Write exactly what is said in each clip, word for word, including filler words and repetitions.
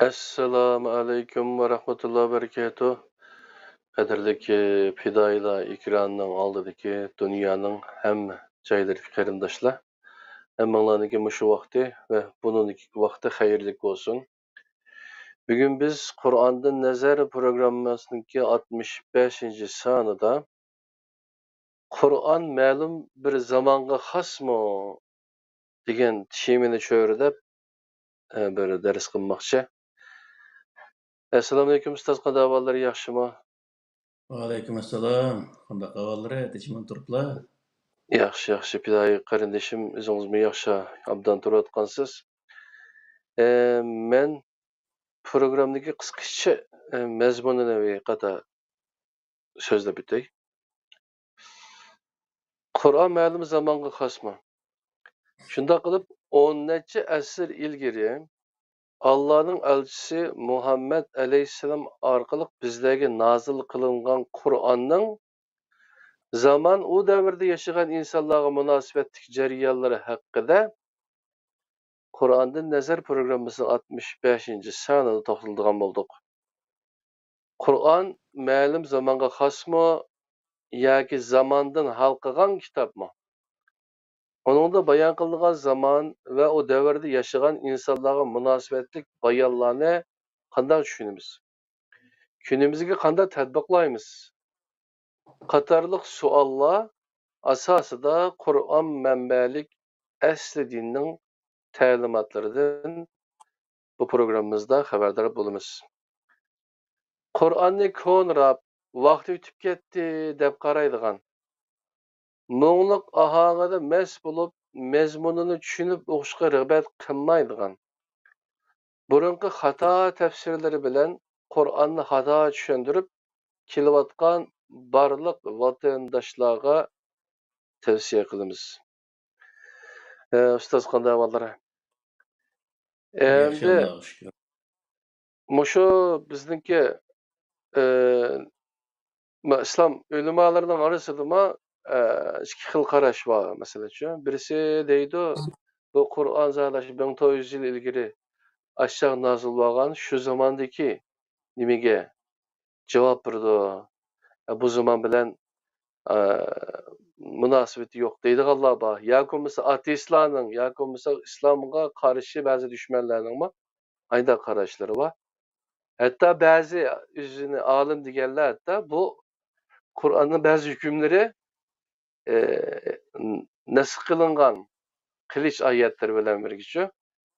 ئەسسالامۇ ئەلەيكۇم ۋە رەھمەتۇللا ۋە بەرىكاتۇھ. قەدىرلىك، ئى، پىدائىيلار ئېكرانىنىڭ ئالدىدىكى دۇنيانىڭ ھەممە جايلىرىدىكى قېرىنداشلار، ھەممىڭلارنىڭكى مۇشۇ ۋاقتى ۋە بۇنىڭدىكى ۋاقتى خەيرلىك بولسۇن. بۈگۈن بىز قۇرئاندىن نەزەر پروگراممىسىنىڭكى ئاتمىش بەشىنچى سانىدا «قۇرئان مەلۇم بىر زامانغا خاسمۇ؟» دېگەن تېمىنى چۆرىدەپ، ئە، بىر دەرس قىلماقچى. ئەسسالامۇئەلەيكۇم ئۇستاز، قانداق ئەھۋاللار، ياخشىمۇ؟ ۋەئەلەيكۇم ئەسسالام. قانداق ئەھۋاللىرى؟ تىنچمۇ تۇرۇپلا؟ ياخشى، ياخشى. پىدائىي قېرىندىشىم، ئۆزىڭىزمۇ ياخشى، ئابدان تۇرۇۋاتقانسىز. ئە، مەن پروگراممىدىكى قىسقىچە، ئە، مەزمۇنىنى بىر قاتا سۆزلەپ ئۆتەي. قۇرئان مەلۇم زامانغا خاسمۇ؟ شۇنداق قىلىپ، ئون نەچچە ئەسىر ئىلگىرى ئاللانىڭ ئەلچىسى مۇھەممەد ئەلەيھىسسالام ئارقىلىق بىزلەرگە نازىل قىلىنغان قۇرئاننىڭ زامان، ئۇ دەۋردە ياشىغان ئىنسانلارغا مۇناسىۋەتلىك جەريانلىرى ھەققىدە قۇرئاندىن نەزەر پروگراممىسىنىڭ ئاتمىش بەشىنچى سانىدا توختىلىدىغان بولدۇق. قۇرئان مەلۇم زامانغا خاسمۇ ياكى زاماندىن ھالقىغان كىتابمۇ؟ ئۇنىڭدا بايان قىلىنغان زامان ۋە ئۇ دەۋردە ياشىغان ئىنسانلارغا مۇناسىۋەتلىك بايانلارنى قانداق چۈشىنىمىز؟ كۈنىمىزگە قانداق تەتبىقلايمىز؟ قاتارلىق سوئاللار ئاساسىدا قۇرئان مەنبەلىك ئەسلى دىننىڭ تەلىماتلىرىدىن بۇ پروگراممىمىزدا خەۋەردار بولىمىز. قۇرئاننى كونىراپ، ۋاقتى ئۆتۈپ كەتتى دەپ قارايدىغان، مۇڭلۇق ئاھاڭىدا مەست بولۇپ، مەزمۇنىنى چۈشىنىپ ئوقۇشقا رىغبەت قىلمايدىغان، بۇرۇنقى خاتا تەپسىرلىرى بىلەن قۇرئاننى خاتا چۈشەندۈرۈپ كېلىۋاتقان بارلىق ۋەتەنداشلارغا تەۋسىيە قىلىمىز. ئە، ئۇستاز، قانداق ئەھۋاللار؟ ياخشى، ئەمدى ئاللاغا شۈكۈر. مۇشۇ بىزنىڭكى، ئە، ما-، ئىسلام ئۆلىمالىرىنىڭ ئارىسىدىمۇ، ئە، ئىككى خىل قاراش بار، مەسىلەن، شۇ. بىرسى دەيدۇ، بۇ قۇرئان زادى شۇ مىڭ تۆت يۈز يىل ئىلگىرى ئاشۇ چاغ نازىل بولغان، شۇ زاماندىكى نېمىگە جاۋاب بېرىدۇ؟ ئە، بۇ زامان بىلەن، ئە، مۇناسىۋىتى يوق دەيدىغانلار بار. ياكى بولمىسا ئاتېئىستلارنىڭ، ياكى بولمىسا ئىسلامغا قارشى بەزى دۈشمەنلەرنىڭمۇ ئاينداق قاراشلىرى بار. ھەتتا بەزى ئۆزىنى ئالىم دېگەنلەر ھەتتا بۇ قۇرئاننىڭ بەزى ھۆكۈملىرى، ئە، نەسخ قىلىنغان قىلىچ ئايەتلىرى بىلەن بىرگىچۇ،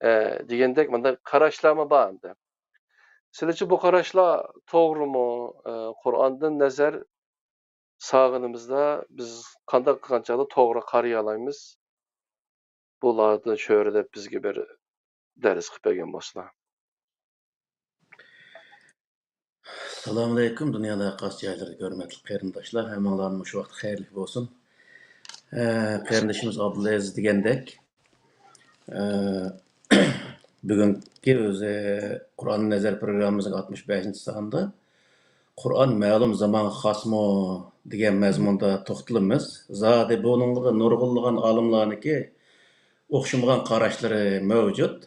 ئە، دېگەندەك مۇنداق قاراشلارمۇ بار ئەمدى. سىلىچە بۇ قاراشلار توغرىمۇ؟ ئە، قۇرئاندىن نەزەر سالغىنىمىزدا بىز قانداق قىلغان چاغدا توغرا قارىيالايمىز؟ بۇلارنى چۆرىدەپ بىزگە بىر دەرس قىلىپ بەرگەن بولسىلا. ئەسسالامۇئەلەيكۇم، دۇنيانىڭ ھەر قايسى جايلىرىدىكى ھۆرمەتلىك قېرىنداشلار، ھەممىڭلارنىڭ مۇشۇ ۋاقىت خەيرلىك بولسۇن. ئە، قېرىندىشىمىز ئابدۇلئەزىز دېگەندەك، ئە، بۈگۈنكى ئۆزى قۇرئان نەزەر پروگراممىمىزنىڭ ئاتمىش بەشىنچى سانىدا «قۇرئان مەلۇم زامانغا خاسمۇ؟» دېگەن مەزمۇندا توختىلىمىز. زادى بۇنىڭغا نۇرغۇنلىغان ئالىملارنىڭكى ئوخشىمىغان قاراشلىرى مەۋجۇت.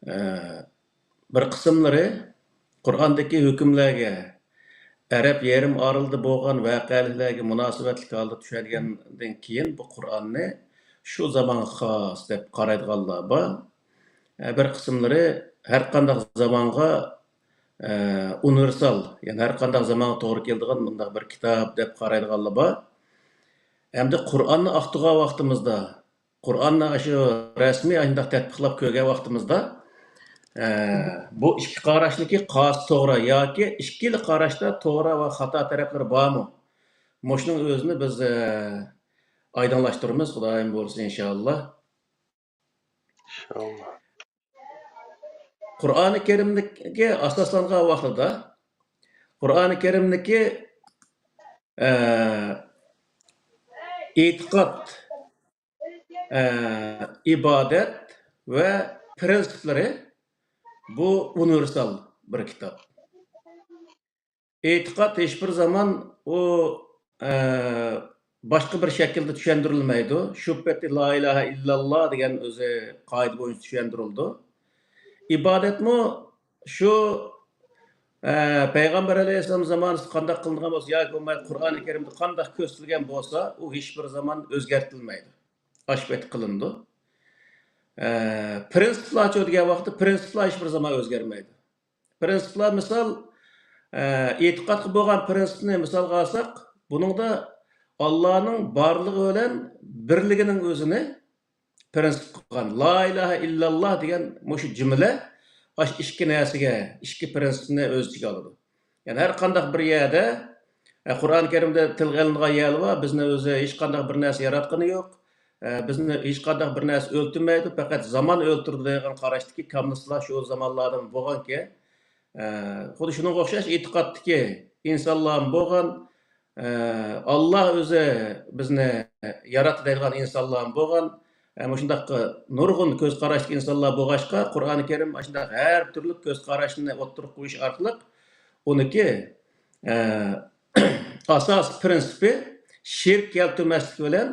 ئە، بىر قىسىملىرى قۇرئاندىكى ھۆكۈملەرگە ئەرەب يېرىم ئارىلىدا بولغان ۋەقەلىكلەرگە مۇناسىۋەتلىك ھالدا چۈشەنگەندىن كېيىن، بۇ قۇرئاننى شۇ زامانغا خاس دەپ قارايدىغانلار بار. ئە، بىر قىسىملىرى ھەر قانداق زامانغا، ئە، ئۇنىۋېرسال، يەنى ھەر قانداق زامانغا توغرا كېلىدىغان مۇنداق بىر كىتاب دەپ قارايدىغانلار بار. ئەمدى قۇرئاننى ئاختۇرغان ۋاقتىمىزدا، قۇرئاننى ئاشۇ رەسمىي ئاشۇنداق تەتبىقلاپ كۆرگەن ۋاقتىمىزدا، ئە، بۇ ئىككى قاراشنىكى قايسى توغرا ياكى ئىككىلا قاراشتا توغرا ۋە خاتا تەرەپلىرى بارمۇ؟ مۇشۇنىڭ ئۆزىنى بىز، ئە، ئايدىڭلاشتۇرىمىز، خۇدايىم بۇيرۇسا، ئىنشائاللا. ئىنشائاللا. قۇرئانى كەرىمدىكى ئاساسلانغان ۋاقتىدا، قۇرئانى كەرىمدىكى، ئە، ئېتىقاد، ئە، ئىبادەت ۋە پىرىنسىپلىرى، بۇ ئۇنىۋېرسال بىر كىتاب. ئېتىقاد ھېچبىر زامان ئۇ، ئە، باشقا بىر شەكىلدە چۈشەندۈرۈلمەيدۇ. شۇ پېتى لا ئىلاھە ئىللاللا دېگەن ئۆزى قائىدە بويىچە چۈشەندۈرۈلىدۇ. ئىبادەتمۇ شۇ، ئە، پەيغەمبەر ئەلەيھىسسالام زامانىسىدا قانداق قىلىنغان بولسا ياكى بولمايدۇ، قۇرئانى كەرىمدە قانداق كۆرسىتىلگەن بولسا، ئۇ ھېچبىر زامان ئۆزگەرتىلمەيدۇ. ئاشۇ پېتى قىلىنىدۇ. ئە، پرىنسىپلارچۇ دېگەن ۋاقىتتا پرىنسىپلار ھېچبىر زامان ئۆزگەرمەيدۇ. پرىنسىپلار مىسال، ئە، ئېتىقادقا بولغان پرىنسىپنى مىسالغا ئالساق، بۇنىڭدا ئاللانىڭ بارلىقى بىلەن بىرلىكىنىڭ ئۆزىنى پرىنسىپ قىلغان. لا ئىلاھە ئىللاللا دېگەن مۇشۇ جۈملە ئاشۇ ئىككى نەرسىگە، ئىككى پرىنسىپنى ئۆز ئىچىگە ئالىدۇ. يەنى ھەر قانداق بىر يەردە، ئە، قۇرئان كەرىمدە تىلغا ئېلىنغان يەرلەر بار، بىزنى ئۆزى ھېچقانداق بىر نەرسە ياراتقىنى يوق، ئە، بىزنى ھېچقانداق بىر نەرسە ئۆلتۈرمەيدۇ، پەقەت زامان ئۆلتۈرىدۇ دېگەن قاراشتىكى كاممۇنىستلار شۇ زامانلاردىن بولغانكەن. ئە، خۇددى شۇنىڭغا ئوخشاش ئېتىقادتىكى ئىنسانلارمۇ بولغان، ئە، ئاللا ئۆزى بىزنى ياراتتى دەيدىغان ئىنسانلارمۇ بولغان. ئە، مۇشۇنداق نۇرغۇن كۆز قاراشلىق ئىنسانلار بولغاچقا، قۇرئانى كەرىم ئاشۇنداق ھەر تۈرلۈك كۆز قاراشنى ئوتتۇرىغا قويۇش ئارقىلىق ئۇنىڭكى، ئە، ئاساسىي پرىنسىپى شېرىك كەلتۈرمەسلىك بىلەن،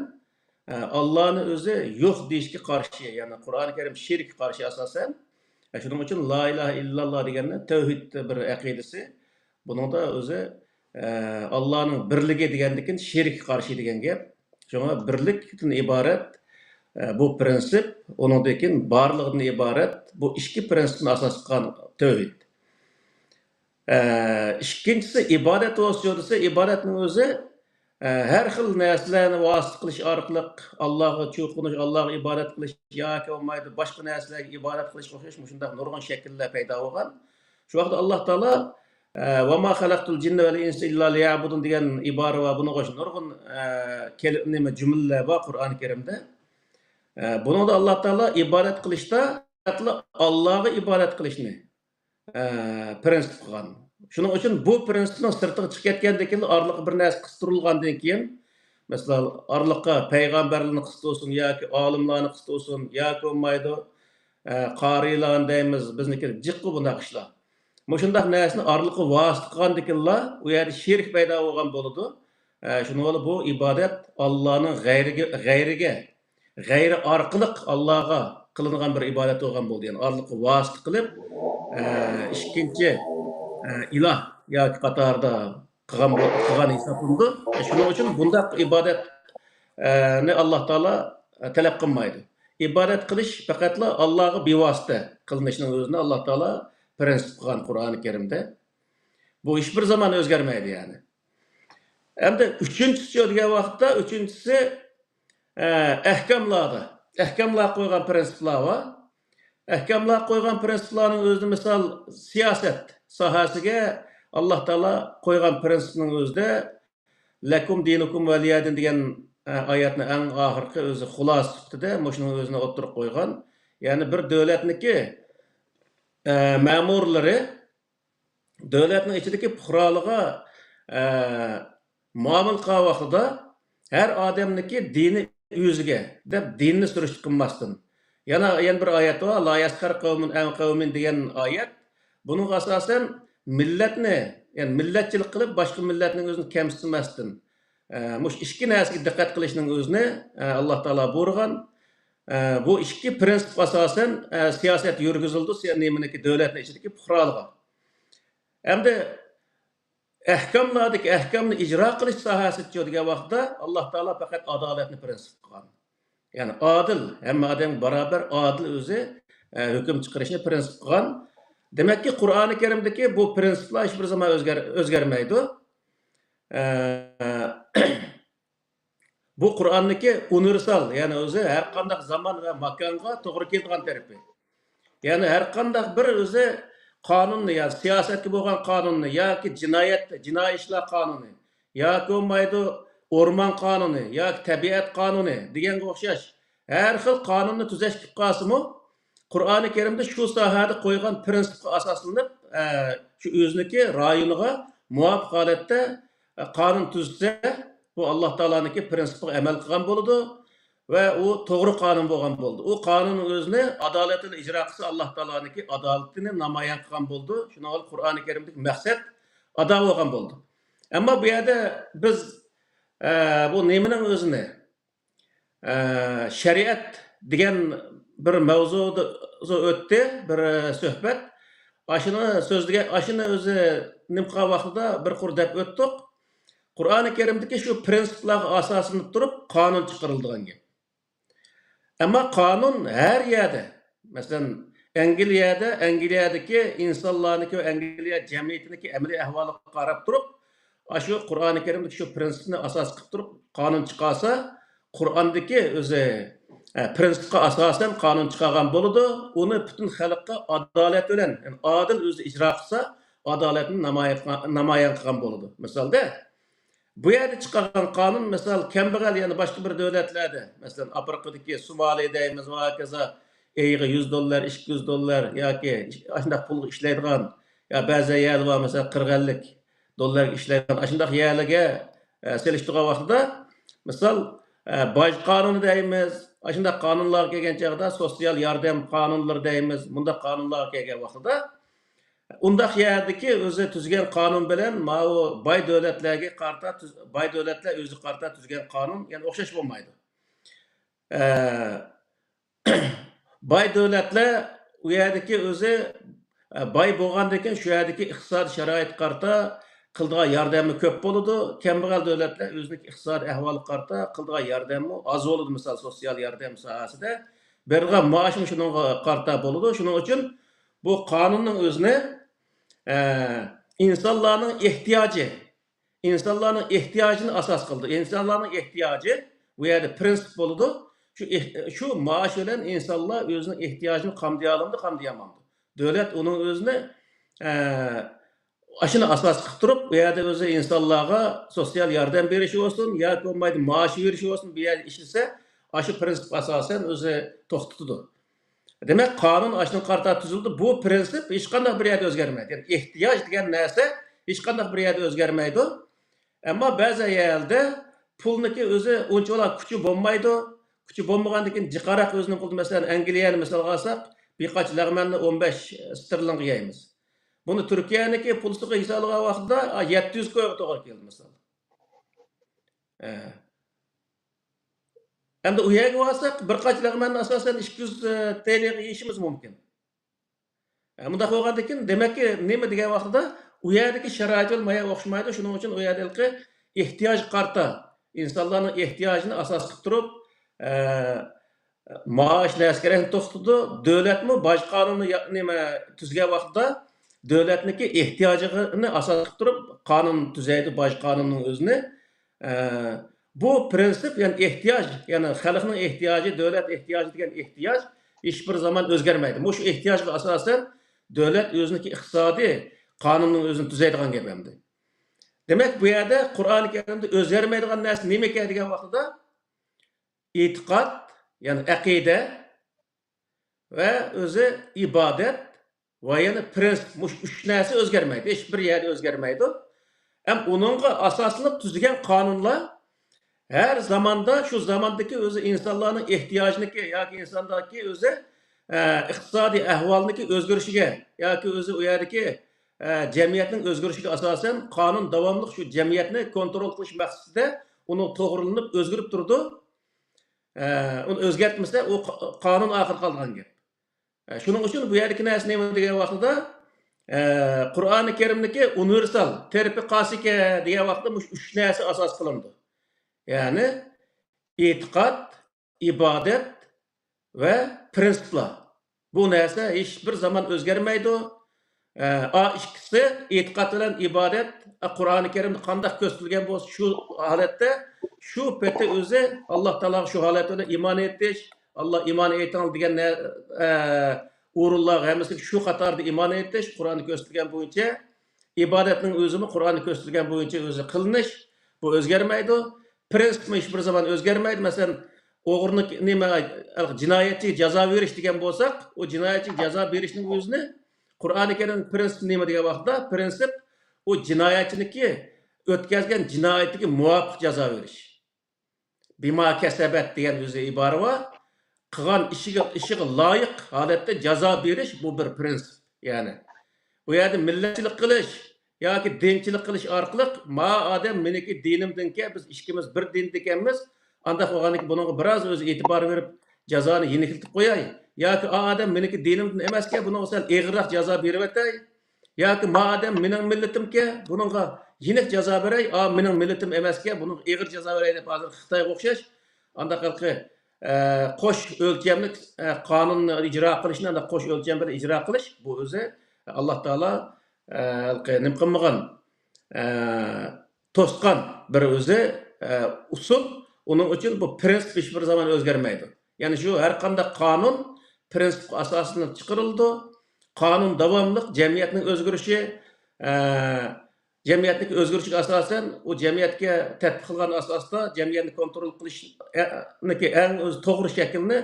ئە، ئاللانى ئۆزى يوق دېيىشكە قارشى، يەنى قۇرئانى كەرىم شېرىككە قارشى ئاساسەن. ئە، شۇنىڭ ئۈچۈن لا ئىلاھە ئىللاللا دېگەننى تەۋھىد بىر ئەقىدىسى. بۇنىڭدا ئۆزى، ئە، ئاللانىڭ بىرلىكى دېگەندىكىن شېرىككە قارشى دېگەن گەپ. شۇڭا بىرلىكتىن ئىبارەت، ئە، بۇ پرىنسىپ، ئۇنىڭدىن كېيىن بارلىقتىن ئىبارەت بۇ ئىككى پرىنسىپنى ئاساس قىلغان تەۋھىد. ئە، ئىككىنچىسى ئىبادەت بولسىچۇ دېسە، ئىبادەتنىڭ ئۆزى، ئە، ھەر خىل نەرسىلەرنى ۋاسىتە قىلىش ئارقىلىق ئاللاغا چوقۇنۇش، ئاللاغا ئىبادەت قىلىش ياكى بولمايدۇ باشقا نەرسىلەرگە ئىبادەت قىلىشقا ئوخشاش مۇشۇنداق نۇرغۇن شەكىللەر پەيدا بولغان. شۇ ۋاقىتتا ئاللا تائالا، ئە، «ۋەما خەلەقتۇل جىننە ۋەل ئىنسە ئىللا لىيەبۇدۇن» دېگەن ئىبارە بار. بۇنىڭغا ئوخشاش نۇرغۇن، ئە، كەل-، نېمە، جۈملىلەر بار قۇرئانى كەرىمدە. ئە، بۇنىڭدا ئاللا تائالا ئىبادەت قىلىشتا پەقەتلا ئاللاغا ئىبادەت قىلىشنى، ئە، پرىنسىپ قىلغان. شۇنىڭ ئۈچۈن بۇ پرىنسىپنىڭ سىرتىغا چىقىپ كەتكەندىن كېيىن، ئارىلىققا بىر نەرسە قىستۇرۇلغاندىن كېيىن، مەسىلەن، ئارىلىققا پەيغەمبەرلەرنى قىستۇرسۇن ياكى ئالىملارنى قىستۇرسۇن ياكى بولمايدۇ، ئە، قارىيلارنى دەيمىز، بىزنىڭكى جىققۇ بۇنداق ئىشلار. مۇشۇنداق نەرسىنى ئارىلىققا ۋاسىتە قىلغاندىكىنلا، ئۇ يەردە شېرىك پەيدا بولغان بولىدۇ. ئە، شۇنىڭ بىلەن بۇ ئىبادەت ئاللانىڭ غەيرىگە، غەيرىگە، غەيرى ئارقىلىق ئاللاغا قىلىنغان بىر ئىبادەت بولغان بولدى. يەنى ئارىلىققا ۋاسىتە قىلىپ، ئە، ئىككىنچى، ئە، ئىلاھ ياكى قاتاردا قىلغان، قىلغان ھېسابلىنىدۇ. شۇنىڭ ئۈچۈن بۇنداق ئىبادەت، ئە، نى ئاللا تائالا، ئە، تەلەپ قىلمايدۇ. ئىبادەت قىلىش پەقەتلا ئاللاغا بىۋاسىتە قىلىنىشنىڭ ئۆزىنى ئاللا تائالا پرىنسىپ قىلغان قۇرئانى كەرىمدە. بۇ ھېچبىر زامان ئۆزگەرمەيدۇ، يەنى. ئەمدى ئۈچىنچىسى دېگەن ۋاقىتتا، ئۈچىنچىسى، ئە، ئەھكاملاردا. ئەھكاملار قويغان پرىنسىپلار بار. ئەھكاملار قويغان پرىنسىپلارنىڭ ئۆزىدە، مىسال، سىياسەت ساھەسىگە ئاللا تائالا قويغان پرىنسىپنىڭ ئۆزىدە «لەكۇم دىنۇكۇم ۋەلىيەدىن» دېگەن، ئە، ئايەتنى ئەڭ ئاخىرقى ئۆزى خۇلاسە سۈپىتىدە مۇشۇنىڭ ئۆزىنى ئوتتۇرىغا قويغان. يەنى بىر دۆلەتنىكى، ئە، مەمۇرلىرى دۆلەتنىڭ ئىچىدىكى پۇقرالىغا، ئە، مۇئامىلە قىلغان ۋاقتىدا ھەر ئادەمنىڭكى دىنى ئۆزىگە دەپ دىننى سۈرۈشتە قىلماستىن. يەنە، يەنە بىر ئايەت بار، «لا يەسخەر قەۋمۇن ئەن قەۋمىن» دېگەن ئايەت. بۇنىڭغا ئاساسەن مىللەتنى، يەنى مىللەتچىلىك قىلىپ باشقا مىللەتنىڭ ئۆزىنى كەمسىتمەستىن، ئە، مۇشۇ ئىككى نەرسىگە دىققەت قىلىشنىڭ ئۆزىنى، ئە، ئاللا تائالا بۇيرۇغان. ئە، بۇ ئىككى پرىنسىپقا ئاساسەن، ئە، سىياسەت يۈرگۈزۈلىدۇ، سىيا-، نېمىنىڭكى، دۆلەتنىڭ ئىچىدىكى پۇقرالىغا. ئەمدى ئەھكاملاردىكى ئەھكامنى ئىجرا قىلىش ساھەسىچۇ دېگەن ۋاقىتتا، ئاللا تائالا پەقەت ئادالەتنى پرىنسىپ قىلغان. يەنى ئادىل، ھەممە ئادەمگە باراۋەر ئادىل ئۆزى، ئە، ھۆكۈم چىقىرىشنى پرىنسىپ قىلغان. دېمەككى، قۇرئانى كەرىمدىكى بۇ پرىنسىپلار ھېچبىر زامان ئۆزگەر-، ئۆزگەرمەيدۇ. ئە، بۇ قۇرئاننىڭكى ئۇنىۋېرسال، يەنى ئۆزى ھەر قانداق زامان ۋە ماكانغا توغرا كېلىدىغان تەرىپى. يەنى ھەر قانداق بىر ئۆزى قانۇننى، يا سىياسەتكە بولغان قانۇننى ياكى جىنايەت، جىنايى ئىشلار قانۇنى ياكى بولمايدۇ ئورمان قانۇنى ياكى تەبىئەت قانۇنى دېگەنگە ئوخشاش ھەر خىل قانۇننى تۈزەش كېلىپ قالسىمۇ، قۇرئانى كەرىمدە شۇ ساھەدە قويغان پرىنسىپقا ئاساسلىنىپ، ئە، شۇ ئۆزىنىڭكى رايونىغا مۇۋاپىق ھالەتتە، ئە، قانۇن تۈزسە، بۇ ئاللا تائالانىڭكى پرىنسىپىغا ئەمەل قىلغان بولىدۇ ۋە ئۇ توغرا قانۇن بولغان بولىدۇ. ئۇ قانۇننىڭ ئۆزىنى ئادالەت بىلەن ئىجرا قىلسا، ئاللا تائالانىڭكى ئادالىتىنى نامايان قىلغان بولىدۇ. شۇنىڭ بىلەن قۇرئانى كەرىمدىكى مەقسەت ئادا بولغان بولىدۇ. ئەمما بۇ يەردە بىز، ئە، بۇ نېمىنىڭ ئۆزىنى، ئە، شەرىئەت دېگەن بىر مەۋزۇدا ئۆتتى، بىر سۆھبەت. ئاشۇنى سۆزلىگەن، ئاشۇنى ئۆزى نېمە قىلغان ۋاقتىدا بىر قۇر دەپ ئۆتتۇق. قۇرئانى كەرىمدىكى شۇ پرىنسىپلارغا ئاساسلىنىپ تۇرۇپ قانۇن چىقىرىلىدىغان گەپ. ئەمما قانۇن ھەر يەردە، مەسىلەن، ئەنگلىيەدە، ئەنگلىيەدىكى ئىنسانلارنىڭكى ۋە ئەنگلىيە جەمئىيىتىنىڭكى ئەمەلىي ئەھۋالىغا قاراپ تۇرۇپ، ئاشۇ قۇرئانى كەرىمدىكى شۇ پرىنسىپنى ئاساس قىلىپ تۇرۇپ قانۇن چىقارسا، قۇرئاندىكى ئۆزى، ئە، پرىنسىپقا ئاساسەن قانۇن چىقارغان بولىدۇ. ئۇنى پۈتۈن خەلققە ئادالەت بىلەن، يەنى ئادىل ئۆزى ئىجرا قىلسا، ئادالەتنى نامايان، نامايان قىلغان بولىدۇ. مىسالدا، بۇ يەردە چىقارغان قانۇن، مىسال، كەمبەغەل، يەنى باشقا بىر دۆلەتلەردە، مەسىلەن، ئافرىقىدىكى سومالى دەيمىز ۋە ھاكازا، ئېيىغا يۈز دوللار، ئىككى يۈز دوللار ياكى ئاشۇنداق پۇلغا ئىشلەيدىغان، يا بەزى يەرلەر بار، مەسىلەن، قىرىق ئەللىك دوللارغا ئىشلەيدىغان، ئاشۇنداق يەرلەرگە، ئە، سېلىشتۇرغان ۋاقتىدا، مىسال، ئە، باج قانۇنى دەيمىز، ئاشۇنداق قانۇنلارغا كەلگەن چاغدا، سوتسىيال ياردەم قانۇنلىرى دەيمىز، مۇنداق قانۇنلارغا كەلگەن ۋاقتىدا، ئۇنداق يەردىكى ئۆزى تۈزگەن قانۇن بىلەن ماۋۇ باي دۆلەتلەرگە قارىتا تۈز-، باي دۆلەتلەر ئۆزىگە قارىتا تۈزگەن قانۇن، يەنى ئوخشاش بولمايدۇ. ئە، باي دۆلەتلەر ئۇ يەردىكى ئۆزى، ئە، باي بولغاندىن كېيىن شۇ يەردىكى ئىقتىسادىي شارائىتقا قارىتا قىلىدىغان ياردەممۇ كۆپ بولىدۇ. كەمبەغەل دۆلەتلەر ئۆزىنىڭ ئىقتىسادىي ئەھۋالىغا قارىتا قىلىدىغان ياردەممۇ ئاز بولىدۇ. مىسال، سوتسىيال ياردەم ساھەسىدە بېرىدىغان مائاشمۇ شۇنىڭغا قارىتا بولىدۇ. شۇنىڭ ئۈچۈن بۇ قانۇننىڭ ئۆزىنى، ئە، ئىنسانلارنىڭ ئېھتىياجى، ئىنسانلارنىڭ ئېھتىياجىنى ئاساس قىلىدۇ. ئىنسانلارنىڭ ئېھتىياجى بۇ يەردە پرىنسىپ بولىدۇ. شۇ ئېھ-، شۇ مائاش بىلەن ئىنسانلار ئۆزىنىڭ ئېھتىياجىنى قامدىيالامدۇ، قامدىيالمامدۇ؟ دۆلەت ئۇنىڭ ئۆزىنى، ئە، ئاشۇنى ئاساس قىلىپ تۇرۇپ، بۇ يەردە ئۆزى ئىنسانلارغا سوتسىيال ياردەم بېرىشى بولسۇن ياكى بولمايدۇ مائاش بېرىشى بولسۇن، بۇ يەردە ئىشلىسە، ئاشۇ پرىنسىپ ئاساسەن ئۆزى توختىتىدۇ. دېمەك، قانۇن ئاشۇنىڭغا قارىتا تۈزۈلدى. بۇ پرىنسىپ ھېچقانداق بىر يەردە ئۆزگەرمەيدۇ. يەنى ئېھتىياج دېگەن نەرسە ھېچقانداق بىر يەردە ئۆزگەرمەيدۇ. ئەمما بەزى يەردە پۇلنىڭكى ئۆزى ئۇنچىۋالا كۈچى بولمايدۇ. كۈچى بولمىغاندىن كېيىن جىقراق ئۆزىنىڭ قولىدا، مەسىلەن، ئەنگلىيەنى مىسالغا ئالساق، بىر قاچا لەغمەننى ئون بەش ستېرلىنگقا يەيمىز. بۇنى تۈركىيەنىڭكى پۇلىسىغا ھېسابلىغان ۋاقتىدا، ئا، يەتتە يۈز كويغا توغرا كېلىدۇ، مىسال. ئە. ئەمدى ئۇ يەرگە بارساق، بىر قاچا لەغمەننى ئاساسەن ئىككى يۈز تېلېغا يېيىشىمىز مۇمكىن. ئە، مۇنداق بولغاندىكىن، دېمەككى، نېمە دېگەن ۋاقتىدا، ئۇ يەردىكى شارائىت بىلەن ما يەر ئوخشىمايدۇ. شۇنىڭ ئۈچۈن ئۇ يەردە ھېلىقى ئېھتىياجغا قارىتا، ئىنسانلارنىڭ ئېھتىياجىنى ئاساس قىلىپ تۇرۇپ، ئە، مائاش نەرسە كېرەكنى توختىتىدۇ. دۆلەتمۇ باج قانۇنى يا-، نېمە، تۈزگەن ۋاقتىدا دۆلەتنىڭكى ئېھتىياجىنى ئاساس قىلىپ تۇرۇپ قانۇن تۈزەيدۇ، باج قانۇنىنىڭ ئۆزىنى. ئە، بۇ پرىنسىپ، يەنى ئېھتىياج، يەنى خەلقنىڭ ئېھتىياجى، دۆلەت ئېھتىياجى دېگەن ئېھتىياج ھېچ بىر زامان ئۆزگەرمەيدۇ. مۇشۇ ئېھتىياجغا ئاساسەن دۆلەت ئۆزىنىڭكى ئىقتىسادىي قانۇنىنىڭ ئۆزىنى تۈزەيدىغان گەپ ئەمدى. دېمەك، بۇ يەردە قۇرئانى كەرىمدە ئۆزگەرمەيدىغان نەرسە نېمىكەن دېگەن ۋاقتىدا، ئېتىقاد، يەنى ئەقىدە ۋە ئۆزى ئىبادەت ۋە يەنە پرىنسىپ، مۇشۇ ئۈچ نەرسە ئۆزگەرمەيدۇ، ھېچ بىر يەردە ئۆزگەرمەيدۇ. ھەم ئۇنىڭغا ئاساسلىنىپ تۈزگەن قانۇنلار ھەر زاماندا شۇ زاماندىكى ئۆزى ئىنسانلارنىڭ ئېھتىياجىنىڭكى ياكى ئىنساندىكى ئۆزى، ئە، ئىقتىسادىي ئەھۋالنىڭكى ئۆزگىرىشىگە ياكى ئۆزى ئۇ يەردىكى، ئە، جەمئىيەتنىڭ ئۆزگىرىشىگە ئاساسەن قانۇن داۋاملىق شۇ جەمئىيەتنى كونترول قىلىش مەقسىتىدە ئۇنىڭ توغرىلىنىپ ئۆزگىرىپ تۇرىدۇ. ئە، ئۇنى ئۆزگەرتمىسە، ئۇ قا-، قانۇن ئاخىرى قالىدىغان گەپ. ئە، شۇنىڭ ئۈچۈن بۇ يەردىكى نەرسە نېمە دېگەن ۋاقتىدا، ئە، قۇرئانى كەرىمدىكى ئۇنىۋېرسال، تېرىپى قاسىكە دېگەن ۋاقتىدا مۇشۇ ئۈچ نەرسە ئاساس قىلىنىدۇ. يەنى ئېتىقاد، ئىبادەت ۋە پرىنسىپلار. بۇ نەرسە ھېچ بىر زامان ئۆزگەرمەيدۇ. ئە، ئا ئىككىسى، ئېتىقاد بىلەن ئىبادەت، ئە، قۇرئانى كەرىمدە قانداق كۆرسىتىلگەن بولسا، شۇ ھالەتتە، شۇ پېتى ئۆزى ئاللا تائالاغا شۇ ھالەت بىلەن ئىمان ئېيتىش، ئاللا ئىمان ئېيتىڭ دېگەن نە-، ئە، ئورۇنلارغا ھەممىسىگە شۇ قاتاردا ئىمان ئېيتىش، قۇرئاندا كۆرسىتىلگەن بويىچە، ئىبادەتنىڭ ئۆزىمۇ قۇرئاندا كۆرسىتىلگەن بويىچە ئۆزى قىلىنىش، بۇ ئۆزگەرمەيدۇ. پرىنسىپمۇ ھېچ بىر زامان ئۆزگەرمەيدۇ. مەسىلەن، ئوغرىنى، نېمە، جىنايەتچىگە جازا بېرىش دېگەن بولساق، ئۇ جىنايەتچىگە جازا بېرىشنىڭ ئۆزىنى قۇرئانى كەرىم پرىنسىپ نېمە دېگەن ۋاقىتتا، پرىنسىپ ئۇ جىنايەتچىنىڭكى ئۆتكەزگەن جىنايىتىگە مۇۋاپىق جازا بېرىش. بىما كەسەبەت دېگەن ئۆزى ئىبارە بار. قىلغان ئىشىغا، ئىشىغا لايىق ھالەتتە جازا بېرىش، بۇ بىر پرىنسىپ. يەنى، بۇ يەردە مىللەتچىلىك قىلىش ياكى دىنچىلىق قىلىش ئارقىلىق، ما ئادەم مېنىڭكى دىنىمدىنكەن، بىز ئىككىمىز بىر دىندىكەنمىز، ئانداق بولغاندىكىن بۇنىڭغا بىراز ئۆزى ئېتىبار بېرىپ، جازانى يېنىكلىتىپ قوياي. ياكى ئا ئادەم مېنىڭكى دىنىمدىن ئەمەسكەن، بۇنىڭغا سەل ئېغىرراق جازا بېرىۋەتەي. ياكى ما ئادەم مېنىڭ مىللىتىمكەن، بۇنىڭغا يېنىك جازا بېرەي، ئا مېنىڭ مىللىتىم ئەمەسكەن، بۇنىڭغا ئېغىر جازا بېرەي دەپ ھازىر خىتايغا ئوخشاش ئانداق ھېلىقى، ئە، قوش ئۆلچەملىك، ئە، قانۇننى ئىجرا قىلىشنى، ئانداق قوش ئۆلچەم بىلەن ئىجرا قىلىش، بۇ ئۆزى ئاللا تائالا، ئە، ھېلىقى نېمە قىلمىغان، ئە، توسقان بىر ئۆزى، ئە، ئۇسۇل. ئۇنىڭ ئۈچۈن بۇ پرىنسىپ ھېچبىر زامان ئۆزگەرمەيدۇ. يەنى شۇ ھەر قانداق قانۇن پرىنسىپقا ئاساسلىنىپ چىقىرىلىدۇ. قانۇن داۋاملىق جەمئىيەتنىڭ ئۆزگىرىشى، ئە، جەمئىيەتنىڭ ئۆزگىرىشىگە ئاساسەن، ئۇ جەمئىيەتكە تەتبىق قىلغان ئاساستا جەمئىيەتنى كونترول قىلىشنىڭكى ئەڭ ئۆزى توغرا شەكلىنى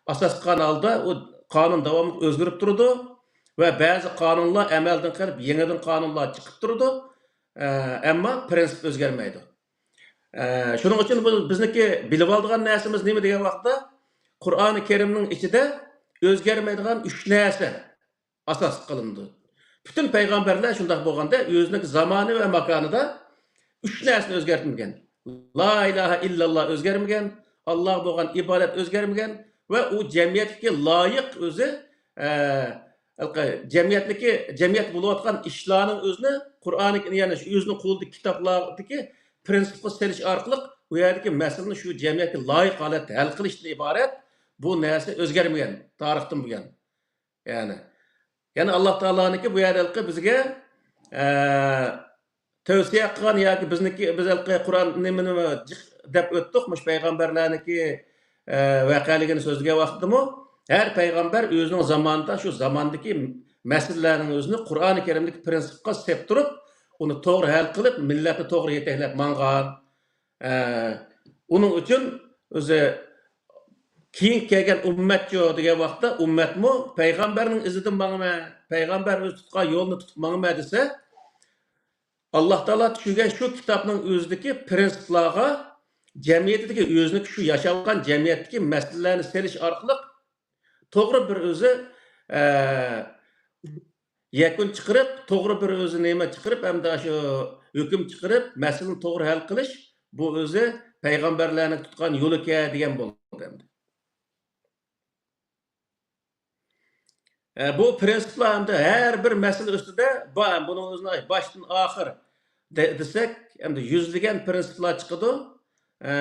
ئاساس قىلغان ھالدا ئۇ قانۇن داۋاملىق ئۆزگىرىپ تۇرىدۇ ۋە بەزى قانۇنلار ئەمەلدىن قېلىپ، يېڭىدىن قانۇنلار چىقىپ تۇرىدۇ. ئە، ئەمما پرىنسىپ ئۆزگەرمەيدۇ. ئە، شۇنىڭ ئۈچۈن بۇ بىزنىڭكى بىلىۋالىدىغان نەرسىمىز نېمە دېگەن ۋاقىتتا، قۇرئانى كەرىمنىڭ ئىچىدە ئۆزگەرمەيدىغان ئۈچ نەرسە ئاساس قىلىنىدۇ. پۈتۈن پەيغەمبەرلەر شۇنداق بولغاندا، ئۆزىنىڭ زامانى ۋە ماكانىدا ئۈچ نەرسىنى ئۆزگەرتمىگەن. لا ئىلاھە ئىللاللا ئۆزگەرمىگەن، ئاللاغا بولغان ئىبادەت ئۆزگەرمىگەن ۋە ئۇ جەمئىيەتكە لايىق ئۆزى، ئە، ھېلىقى جەمئىيەتنىكى، جەمئىيەت بولۇۋاتقان ئىشلارنىڭ ئۆزىنى قۇرئانى، يەنى شۇ ئۆزىنىڭ قولىدىكى كىتابلاردىكى پرىنسىپقا سېلىش ئارقىلىق ئۇ يەردىكى مەسىلىنى شۇ جەمئىيەتكە لايىق ھالەتتە ھەل قىلىشتىن ئىبارەت. بۇ نەرسە ئۆزگەرمىگەن تارىختىن بۇيان. يەنى، يەنى ئاللا تائالانىڭكى بۇ يەردە ھېلىقى بىزگە، ئە، تەۋسىيە قىلغان ياكى بىزنىڭكى، بىز ھېلىقى قۇرئان نېمىنى جىق دەپ ئۆتتۇق، مۇشۇ پەيغەمبەرلەرنىڭكى، ئە، ۋەقەلىكىنى سۆزلىگەن ۋاقتىدىمۇ، ھەر پەيغەمبەر ئۆزىنىڭ زامانىدا شۇ زاماندىكى مەسىلىلەرنىڭ ئۆزىنى قۇرئانى كەرىمدىكى پرىنسىپقا سېپ تۇرۇپ، ئۇنى توغرا ھەل قىلىپ، مىللەتنى توغرا يېتەكلەپ ماڭغان. ئە، ئۇنىڭ ئۈچۈن ئۆزى كېيىن كەلگەن ئۈممەتچۇ دېگەن ۋاقىتتا، ئۈممەتمۇ پەيغەمبەرنىڭ ئىزىدىن ماڭىمەن، پەيغەمبەر ئۆزى تۇتقان يولنى تۇتۇپ ماڭىمەن دېسە، ئاللا تائالا چۈشۈرگەن شۇ كىتابنىڭ ئۆزىدىكى پرىنسىپلارغا، جەمئىيىتىدىكى ئۆزىنىڭكى شۇ ياشاۋاتقان جەمئىيەتتىكى مەسىلىلەرنى سېلىش ئارقىلىق توغرا بىر ئۆزى، ئە، يەكۈن چىقىرىپ، توغرا بىر ئۆزى نېمە چىقىرىپ، ھەمدە شۇ ھۆكۈم چىقىرىپ، مەسىلىنى توغرا ھەل قىلىش، بۇ ئۆزى پەيغەمبەرلەرنىڭ تۇتقان يولىكەن دېگەن بولدى ئەمدى. ئە، بۇ پرىنسىپلار ئەمدى ھەر بىر مەسىلە ئۈستىدە بار. بۇنىڭ ئۆزىنى باشتىن ئاخىر دە-، دېسەك، ئەمدى يۈزلىگەن پرىنسىپلار چىقىدۇ. ئە،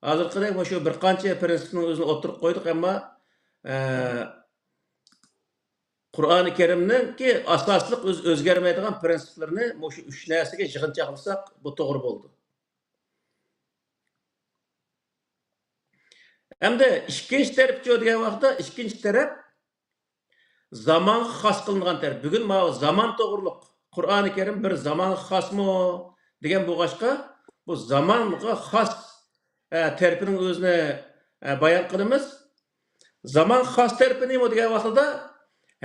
ھازىرقىدەك مۇشۇ بىر قانچە پرىنسىپنىڭ ئۆزىنى ئوتتۇرىغا قويدۇق، ئەمما، ئە، قۇرئانى كەرىمنىڭكى ئاساسلىق ئۆز-، ئۆزگەرمەيدىغان پرىنسىپلىرىنى مۇشۇ ئۈچ نەرسىگە يىغىنچاقلىساق، بۇ توغرا بولىدۇ. ئەمدى ئىككىنچى تەرىپىچۇ دېگەن ۋاقىتتا، ئىككىنچى تەرەپ زامانغا خاس قىلىنغان تەرەپ. بۈگۈن ماۋۇ زامان توغرۇلۇق، قۇرئانى كەرىم بىر زامانغا خاسمۇ دېگەن بولغاچقا، بۇ زامانغا خاس، ئە، تەرىپىنىڭ ئۆزىنى، ئە، بايان قىلىمىز. زامان خاس تەرىپى نېمە دېگەن ۋاقتىدا،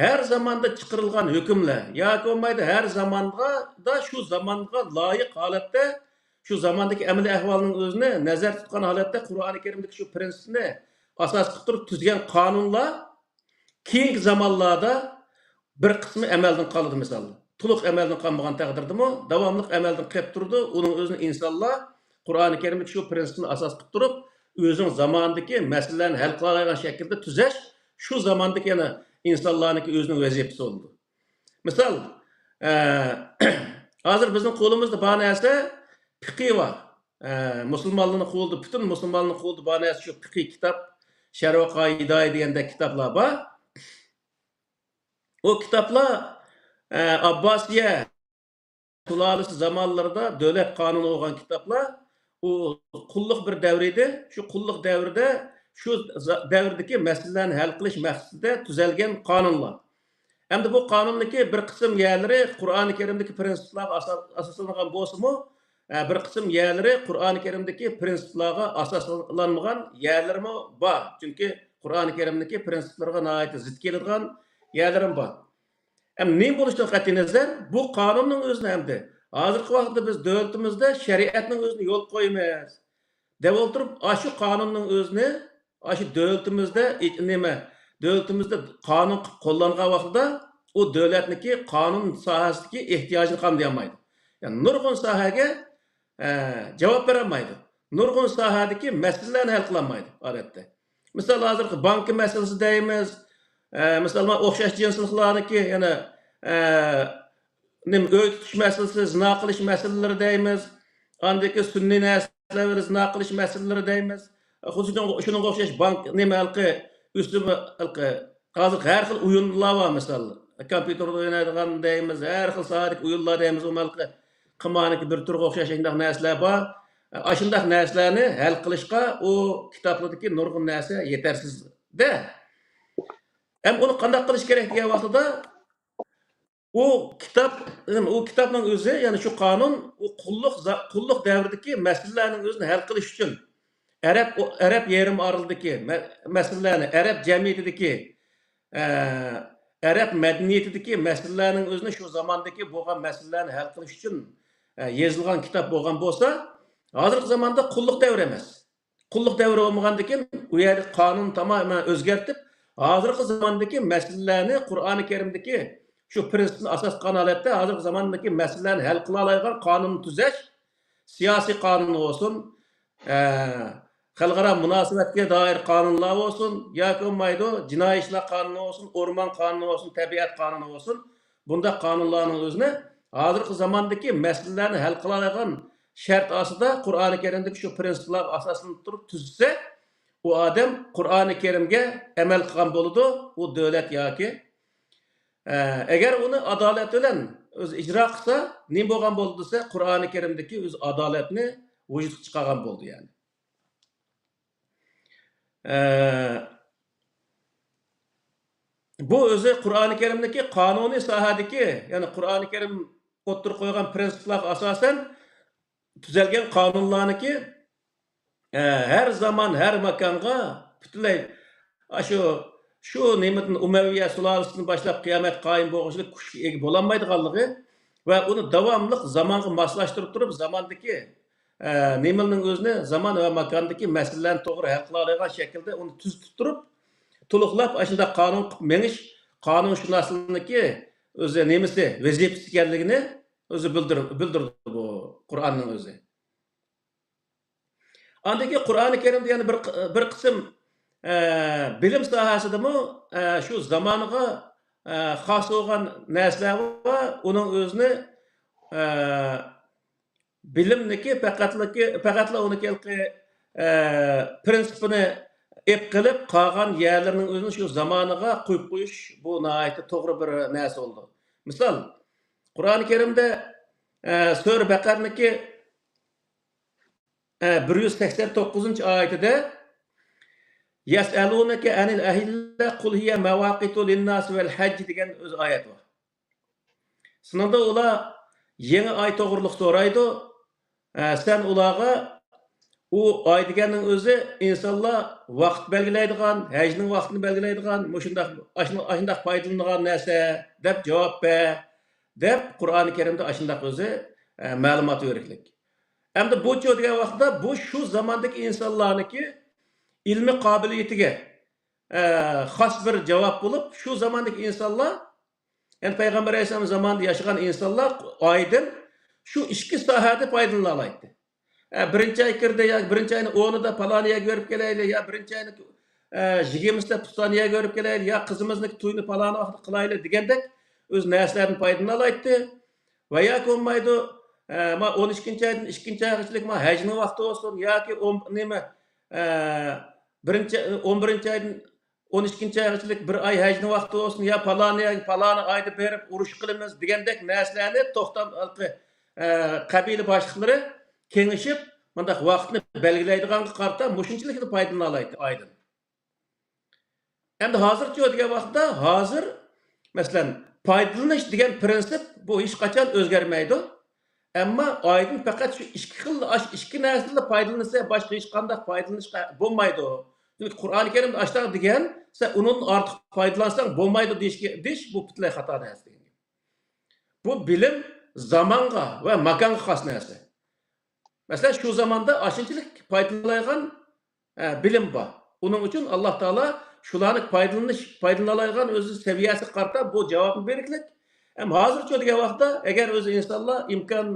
ھەر زاماندا چىقىرىلغان ھۆكۈملەر ياكى بولمايدۇ، ھەر زاماندا شۇ زامانغا لايىق ھالەتتە، شۇ زاماندىكى ئەمەلىي ئەھۋالنىڭ ئۆزىنى نەزەر تۇتقان ھالەتتە قۇرئانى كەرىمدىكى شۇ پرىنسىپنى ئاساس قىلىپ تۇرۇپ تۈزگەن قانۇنلار كېيىنكى زامانلاردا بىر قىسمى ئەمەلدىن قالىدۇ، مىسال. تولۇق ئەمەلدىن قالمىغان تەقدىردىمۇ، داۋاملىق ئەمەلدىن قېلىپ تۇرىدۇ. ئۇنىڭ ئۆزىنى ئىنسانلار قۇرئانى كەرىمدىكى شۇ پرىنسىپنى ئاساس قىلىپ تۇرۇپ، ئۆزىنىڭ زامانىدىكى مەسىلىلەرنى ھەل قىلالايدىغان شەكىلدە تۈزەش، شۇ زاماندىكى يەنە ئىنسانلارنىڭكى ئۆزىنىڭ ۋەزىپىسى بولىدۇ. مىسال، ئە، ھازىر بىزنىڭ قولىمىزدا بار نەرسە پىقى بار. ئە، مۇسۇلمانلارنىڭ قولىدا، پۈتۈن مۇسۇلمانلارنىڭ قولىدا بار نەرسە شۇ پىقى كىتاب، شەرھۇ قائىدە دېگەندەك كىتابلار بار. ئۇ كىتابلار، ئە، ئابباسىيە سۇلالىسى زامانلىرىدا دۆلەت قانۇنى بولغان كىتابلار، ئۇ قۇللۇق بىر دەۋر ئىدى. شۇ قۇللۇق دەۋرىدە، شۇ زا-، دەۋردىكى مەسىلىلەرنى ھەل قىلىش مەقسىتىدە تۈزەلگەن قانۇنلار. ئەمدى بۇ قانۇندىكى بىر قىسىم يەرلىرى قۇرئانى كەرىمدىكى پرىنسىپلارغا ئاسا-، ئاساسلانغان بولسىمۇ، ئە، بىر قىسىم يەرلىرى قۇرئانى كەرىمدىكى پرىنسىپلارغا ئاساسلانمىغان يەرلىرىمۇ بار. چۈنكى قۇرئانى كەرىمدىكى پرىنسىپلارغا ناھايىتى زىت كېلىدىغان يەرلىرىمۇ بار. ئەمدى نېمە بولۇشىدىن قەتئىينەزەر، بۇ قانۇننىڭ ئۆزىنى ئەمدى ھازىرقى ۋاقىتتا بىز دۆلىتىمىزدە شەرىئەتنىڭ ئۆزىنى يولغا قويىمىز دەپ ئولتۇرۇپ، ئاشۇ قانۇننىڭ ئۆزىنى ئاشۇ دۆلىتىمىزدە ئى-، نېمە، دۆلىتىمىزدە قانۇن قىلىپ قوللانغان ۋاقتىدا ئۇ دۆلەتنىڭكى قانۇن ساھەسىدىكى ئېھتىياجىنى قامدىيالمايدۇ. يەنى نۇرغۇن ساھەگە، ئە، جاۋاب بېرەلمەيدۇ. نۇرغۇن ساھەدىكى مەسىلىلەرنى ھەل قىلالمايدۇ ئادەتتە. مىسال، ھازىرقى بانكا مەسىلىسى دەيمىز، ئە، مىسالغا ئوخشاش جىنسلىقلارنىڭكى يەنە، ئە، نېمە، ئۆي تۇتۇش مەسىلىسى، زىنا قىلىش مەسىلىلىرى دەيمىز. ئاندىن كېيىن سۈنئىي نەرسىلەر بىلەن زىنا قىلىش مەسىلىلىرى دەيمىز. خۇددى شۇنىڭغا، شۇنىڭغا ئوخشاش بانك، نېمە، ھېلىقى ئۆسۈم، ھېلىقى ھازىر ھەر خىل ئويۇنلار بار، مىسال، كومپيۇتېردا ئوينايدىغان دەيمىز، ھەر خىل ساھەدىكى ئويۇنلار دەيمىز، ئۇ ھېلىقى قىمارنىڭكى بىر تۈرىگە ئوخشاش شۇنداق نەرسىلەر بار. ئاشۇنداق نەرسىلەرنى ھەل قىلىشقا ئۇ كىتابلىرىدىكى نۇرغۇن نەرسە يېتەرسىز-دە. ھەم ئۇنى قانداق قىلىش كېرەك دېگەن ۋاقتىدا، ئۇ كىتاب، ئۇ كىتابنىڭ ئۆزى، يەنى شۇ قانۇن، ئۇ قۇللۇق زا-، قۇللۇق دەۋرىدىكى مەسىلىلەرنىڭ ئۆزىنى ھەل قىلىش ئۈچۈن، ئەرەب، ئەرەب يېرىم ئارىلىدىكى مە-، مەسىلىلەرنى، ئەرەب جەمئىيىتىدىكى، ئە، ئەرەب مەدەنىيىتىدىكى مەسىلىلەرنىڭ ئۆزىنى، شۇ زاماندىكى بولغان مەسىلىلەرنى ھەل قىلىش ئۈچۈن، ئە، يېزىلغان كىتاب بولغان بولسا، ھازىرقى زاماندا قۇللۇق دەۋرى ئەمەس. قۇللۇق دەۋرى بولمىغاندىكىن، ئۇ يەردىكى قانۇن تامامەن ئۆزگەرتىپ، ھازىرقى زاماندىكى مەسىلىلەرنى قۇرئانى كەرىمدىكى شۇ پىرىنسىپنى ئاساس قىلغان ھالەتتە ھازىرقى زاماندىكى مەسىلىلەرنى ھەل قىلالايدىغان قانۇن تۈزەش، سىياسىي قانۇن بولسۇن، ئە، خەلقئارا مۇناسىۋەتكە دائىر قانۇنلار بولسۇن، ياكى بولمايدۇ، جىنايى ئىشلار قانۇنى بولسۇن، ئورمان قانۇنى بولسۇن، تەبىئەت قانۇنى بولسۇن، بۇنداق قانۇنلارنىڭ ئۆزىنى ھازىرقى زاماندىكى مەسىلىلەرنى ھەل قىلالايدىغان شەرت ئاستىدا قۇرئانى كەرىمدىكى شۇ پىرىنسىپلارغا ئاساسلىنىپ تۇرۇپ تۈزسە، ئۇ ئادەم قۇرئانى كەرىمگە ئەمەل قىلغان بولىدۇ، ئۇ دۆلەت ياكى، ئە، ئەگەر ئۇنى ئادالەت بىلەن ئۆزى ئىجرا قىلسا، نېمە بولغان بولىدۇ دېسە، قۇرئانى كەرىمدىكى ئۆزى ئادالەتنى ۋۇجۇدقا چىقارغان بولىدۇ، يەنى. ئە، بۇ ئۆزى قۇرئانى كەرىمدىكى قانۇنىي ساھەدىكى، يەنى قۇرئانى كەرىم ئوتتۇرىغا قويغان پىرىنسىپلارغا ئاساسەن تۈزەلگەن قانۇنلارنىكى، ئە، ھەر زامان، ھەر ماكانغا پۈتۈنلەي ئاشۇ، شۇ نېمىدىن، ئۇمەۋىيە سۇلالىسىدىن باشلاپ قىيامەت قايىم بولغۇچىلىك كۈچكە ئىگە بولالمايدىغانلىقى ۋە ئۇنى داۋاملىق زامانغا ماسلاشتۇرۇپ تۇرۇپ، زاماندىكى، ئە، نېمىنىڭ ئۆزىنى زامان ۋە ماكاندىكى مەسىلىلەرنى توغرا ھەل قىلالايدىغان شەكىلدە ئۇنى تۈزىتىپ تۇرۇپ، تولۇقلاپ ئاشۇنداق قانۇن قىلىپ مېڭىش قانۇنشۇناسلىقنىڭكى ئۆزى نېمىسى، ۋەزىپىسى ئىكەنلىكىنى ئۆزى بىلدۈر-، بىلدۈرىدۇ بۇ قۇرئاننىڭ ئۆزى. ئاندىن كېيىن قۇرئانى كەرىمدە يەنە بىر، بىر قىسىم، ئە، بىلىم ساھەسىدىمۇ، ئە، شۇ زامانىغا، ئە، خاس بولغان نەرسىلەر بار. ئۇنىڭ ئۆزىنى، ئە، بىلىمنىكى پەقەتلىكى، پەقەتلا ئۇنىكى ھېلىقى، ئە، پىرىنسىپىنى ئېپ قېلىپ، قالغان يەرلىرىنىڭ ئۆزىنى شۇ زامانىغا قويۇپ قويۇش، بۇ ناھايىتى توغرا بىر نەرسە بولىدۇ. مىسال، قۇرئانى كەرىمدە، ئە، سۈرە بەقەرىنىڭكى، ئە، بىر يۈز سەكسەن توققۇزىنچى ئايىتىدە، يەسئەلۇنەكە ئەنىل ئەھىللە قۇل ھىيە مەۋاقىتۇ لىنناسى ۋەل ھەجج دېگەن ئۆزى ئايەت بار. شۇنىڭدا ئۇلار يېڭى ئاي توغرىلىق سورايدۇ. ئە، سەن ئۇلارغا ئۇ ئاي دېگەننىڭ ئۆزى ئىنسانلار ۋاقىت بەلگىلەيدىغان، ھەجنىڭ ۋاقتىنى بەلگىلەيدىغان، مۇشۇنداق، ئاشۇ-، ئاشۇنداق پايدىلىنىدىغان نەرسە دەپ جاۋاب بەر، دەپ قۇرئانى كەرىمدە ئاشۇنداق ئۆزى، ئە، مەلۇمات بېرىكلىك. ئەمدى بۇچۇ دېگەن ۋاقىتتا بۇ شۇ زاماندىكى ئىنسانلارنىڭكى ئىلمىي قابىلىيىتىگە، ئە، خاس بىر جاۋاب بولۇپ، شۇ زاماندىكى ئىنسانلار، يەنى پەيغەمبەر ئەلەيھىسسالام زامانىدا ياشىغان ئىنسانلار ئايدىن شۇ ئىككى ساھەدە پايدىلىنالايتتى. ئە، بىرىنچى ئاي كىردى ياكى بىرىنچى ئاينىڭ ئونىدا پالان يەرگە بېرىپ كېلەيلى، يا بىرىنچى ئاينىڭ، ئە، يىگىرمىسىدا پۇلان يەرگە بېرىپ كېلەيلى، يا قىزىمىزنىڭكى تويىنى پالان ۋاقىتتا قىلايلى دېگەندەك ئۆز نەرسىلەردىن پايدىلىنالايتتى. ۋە ياكى بولمايدۇ، ئە، ما ئون ئىككىنچى ئايدىن ئىككىنچى ئايغىچىلىك ما ھەجنىڭ ۋاقتى بولسۇن، ياكى ئون، نېمە، ئە، بىرىنچى، ئون بىرىنچى ئايدىن ئون ئىككىنچى ئايغىچىلىك بىر ئاي ھەجنىڭ ۋاقتى بولسۇن، يا پالانى، پالانى ئايدا بېرىپ ئۇرۇش قىلىمىز دېگەندەك نەرسىلەرنى توختام، ھېلىقى، ئە، قەبىلە باشلىقلىرى كېڭىشىپ، مۇنداق ۋاقىتنى بەلگىلەيدىغانغا قارىتا مۇشۇنچىلىكلا پايدىلىنالايتتى ئايدىن. ئەمدى ھازىرچۇ دېگەن ۋاقىتتا، ھازىر، مەسىلەن، پايدىلىنىش دېگەن پىرىنسىپ بۇ ھېچقاچان ئۆزگەرمەيدۇ. ئەمما ئايدىن پەقەت شۇ ئىككى خىل، ئاش-، ئىككى نەرسىدىنلا پايدىلىنىلسە، باشقا ھېچقانداق پايدىلىنىشقا بولمايدۇ. چۈنكى قۇرئانى كەرىمدە ئاشتاق دېگەن، سەن ئۇنىڭدىن ئارتۇق پايدىلانساڭ بولمايدۇ دېيىشكە، دېيىش بۇ پۈتۈنلەي خاتا نەرسە دېگەن گەپ. بۇ بىلىم زامانغا ۋە ماكانغا خاس نەرسە. مەسىلەن، شۇ زاماندا ئاشۇنچىلىك پايدىلىنالايدىغان، ئە، بىلىم بار. ئۇنىڭ ئۈچۈن ئاللا تائالا شۇلارنى پايدىلىنىش، پايدىلىنالايدىغان ئۆزى سەۋىيەسىگە قارىتا بۇ جاۋابنى بېرىكلىك. ھەم ھازىرچۇ دېگەن ۋاقىتتا، ئەگەر ئۆزى ئىنسانلار ئىمكان،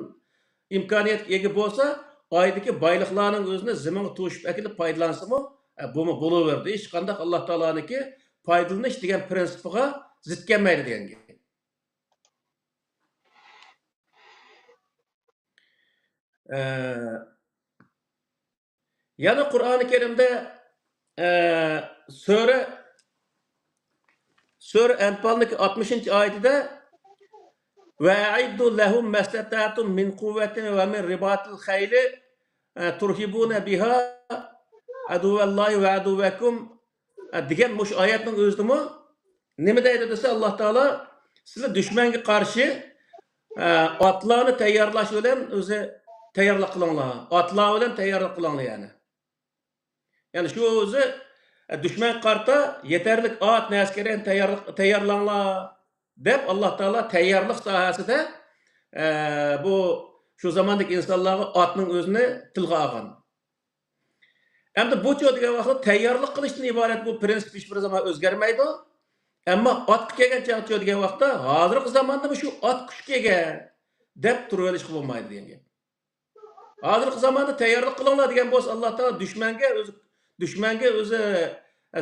ئىمكانىيەتكە ئىگە بولسا، ئايدىكى بايلىقلارنىڭ ئۆزىنى زېمىنغا توشۇپ ئەكېلىپ پايدىلانسىمۇ، ئە، بۇمۇ بولۇۋېرىدۇ. ھېچقانداق ئاللا تائالانىڭكى پايدىلىنىش دېگەن پىرىنسىپىغا زىت كەلمەيدۇ دېگەن گەپ. ئە، يەنە قۇرئانى كەرىمدە، ئە، سۈرە، سۈرە ئەنپالنىڭ ئاتمىشىنچى ئايىتىدە، «وَأَعِدُّوا لَهُم مَّا اسْتَطَعْتُم مِّن قُوَّةٍ وَمِن رِّبَاطِ الْخَيْلِ، ئە، تُرْهِبُونَ بِهَا عَدُوَّ اللَّهِ وَعَدُوَّكُمْ.» ئە، دېگەن مۇشۇ ئايەتنىڭ ئۆزىدىمۇ نېمە دەيدۇ دېسە، ئاللا تائالا، سىلەر دۈشمەنگە قارشى، ئە، ئاتلارنى تەييارلاش بىلەن ئۆزى تەييارلىق قىلىڭلار. ئاتلار بىلەن تەييارلىق قىلىڭلار، يەنى. يەنى شۇ ئۆزى، ئە، دۈشمەنگە قارىتا يېتەرلىك ئات، نەرسە كېرەكنى تەييارلىق، تەييارلاڭلار، دەپ ئاللا تائالا تەييارلىق ساھەسىدە، ئە، بۇ شۇ زاماندىكى ئىنسانلارغا ئاتنىڭ ئۆزىنى تىلغا ئالغان. ئەمدى بۇچۇ دېگەن ۋاقىتتا تەييارلىق قىلىشتىن ئىبارەت بۇ پىرىنسىپ ھېچبىر زامان ئۆزگەرمەيدۇ. ئەمما ئاتقا كەلگەن چاغچۇ دېگەن ۋاقىتتا ھازىرقى زاماندا شۇ ئات كۈچكە ئىگە دەپ تۇرۇۋېلىشقا بولمايدۇ دېگەن گەپ. ھازىرقى زاماندا تەييارلىق قىلىڭلار دېگەن بولسا، ئاللا تائالا دۈشمەنگە ئۆزى، دۈشمەنگە ئۆزى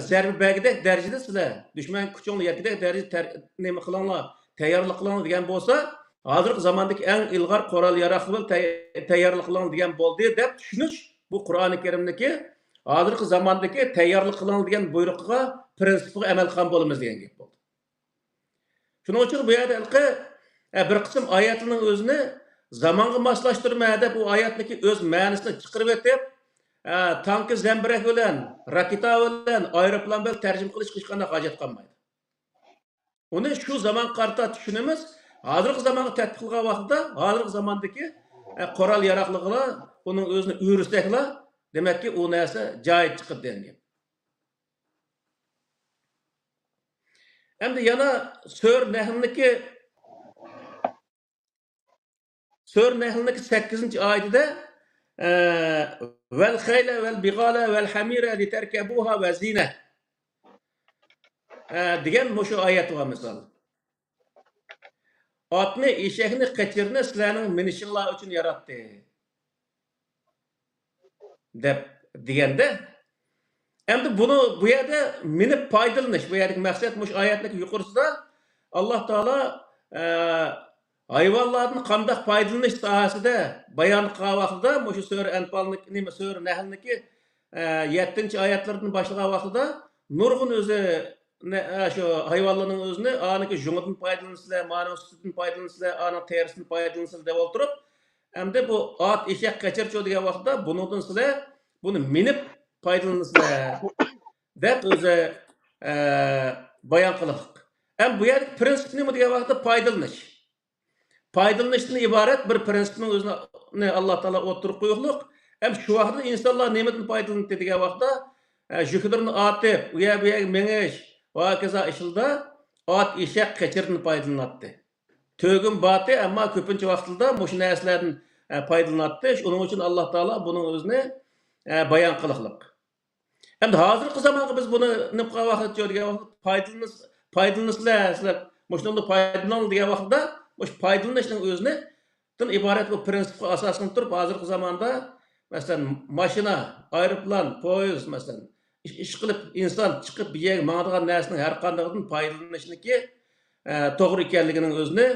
زەربە بەرگۈدەك دەرىجىدە سىلەر، دۈشمەن كۈچۈڭلار يەتكۈدەك دەرىجىدە تەر-، نېمە قىلىڭلار، تەييارلىق قىلىڭلار دېگەن بولسا، ھازىرقى زاماندىكى ئەڭ ئىلغار قورال ياراغلار بىلەن تەي-، تەييارلىق قىلىڭلار دېگەن بولدى دەپ چۈشىنىش، بۇ قۇرئانى كەرىمدىكى ھازىرقى زاماندىكى تەييارلىق قىلىڭلار دېگەن بۇيرۇقىغا، پىرىنسىپىغا ئەمەل قىلغان بولىمىز دېگەن گەپ بولدى. شۇنىڭ ئۈچۈن بۇ يەردە ھېلىقى، ئە، بىر قىسىم ئايەتلەرنىڭ ئۆزىنى زامانغا ماسلاشتۇرما دەپ، ئۇ ئايەتنىڭكى ئۆز مەنىسىنى چىقىرىۋېتىپ، ئە، تانكا زەمبىرەك بىلەن، راكېتا بىلەن، ئايروپىلان بىلەن تەرجىمە قىلىشقا ھېچقانداق ھاجەت قالمايدۇ. ئۇنى شۇ زامانغا قارىتا چۈشىنىمىز، ھازىرقى زامانغا تەتبىق قىلغان ۋاقتىدا، ھازىرقى زاماندىكى، ئە، قورال ياراغلىقىغا ئۇنىڭ ئۆزىنى ئۆرۈسەكلا، دېمەككى، ئۇ نەرسە جايىدا چىقىدۇ دېگەن گەپ. ئەمدى يەنە سۈرە نەھلنىڭكى، سۈرە نەھلنىڭكى سەككىزىنچى ئايىتىدە، ئە، «وَالْخَيْلَ وَالْبِغَالَ وَالْحَمِيرَ لِتَرْكَبُوهَا وَزِينَةً.» ئە، دېگەن مۇشۇ ئايەت بار مىسال. ئاتنى، ئېشەكنى، قېچىرنى سىلەرنىڭ مىنىشىڭلار ئۈچۈن ياراتتى. دەپ دېگەندە، ئەمدى بۇنى بۇ يەردە مىنىپ پايدىلىنىش، بۇ يەردىكى مەقسەت مۇشۇ ئايەتنىڭ يۇقىرىسىدا ئاللا تائالا، ئە، ھايۋانلاردىن قانداق پايدىلىنىش ساھەسىدە بايان قىلغان ۋاقتىدا، مۇشۇ سۈرە ئەنپالنىڭ، نېمە، سۈرە نەھلنىڭكى، ئە، يەتتىنچى ئايەتلىرىدىن باشلىغان ۋاقتىدا نۇرغۇن ئۆزى، نە-، ئە، شۇ ھايۋانلارنىڭ ئۆزىنى، ئانىڭكى جۇڭىدىن پايدىلىنىسىلەر، مانىڭ سۈتىدىن پايدىلىنىسىلەر، ئانىڭ تېرىسىدىن پايدىلىنىسىلەر دەپ ئولتۇرۇپ، ئەمدى بۇ ئات، ئېشەك، قېچىرچۇ دېگەن ۋاقىتتا بۇنىڭدىن سىلەر بۇنى مىنىپ پايدىلىنىسىلەر دەپ ئۆزى، ئە، بايان قىلىقلىق. ئەم بۇ يەردىكى پىرىنسىپ نېمە دېگەن ۋاقىتتا پايدىلىنىش. پايدىلىنىشتىن ئىبارەت بىر پىرىنسىپنىڭ ئۆزىنى ئاللا تائالا ئوتتۇرىغا قويۇقلۇق. ھەم شۇ ۋاقىتتا ئىنسانلار نېمىدىن پايدىلىنىدۇ دېگەن ۋاقىتتا، ئە، يۈكلىرىنى ئارتىپ، ئۇ يەر بۇ يەرگە مېڭىش ۋە ھاكازا ئىشلىرىدا ئات، ئېشەك، قېچىردىن پايدىلىناتتى. تۆگىمۇ بارتى، ئەمما كۆپىنچە ۋاقىتلىرىدا مۇشۇ نەرسىلەردىن، ئە، پايدىلىناتتى. شۇنىڭ ئۈچۈن ئاللا تائالا بۇنىڭ ئۆزىنى، ئە، بايان قىلىقلىق. ئەمدى ھازىرقى زامانغا بىز بۇنى نېمە قىلغان ۋاقىت دېگەن ۋاقىت، پايدىلىنىس-، پايدىلىنىسىلەر، سىلەر مۇشۇنىڭدا پايدىلىنىڭ دېگەن ۋاقىتتا، مۇشۇ پايدىلىنىشنىڭ ئۆزىنى دىن ئىبارەت بۇ پىرىنسىپقا ئاساسلىنىپ تۇرۇپ، ھازىرقى زاماندا، مەسىلەن، ماشىنا، ئايروپىلان، پويىز، مەسىلەن، ئىش، ئىشقىلىپ ئىنسان چىقىپ بىر يەرگە ماڭىدىغان نەرسىنىڭ ھەر قاندىقىدىن پايدىلىنىشنىڭكى، ئە، توغرا ئىكەنلىكىنىڭ ئۆزىنى،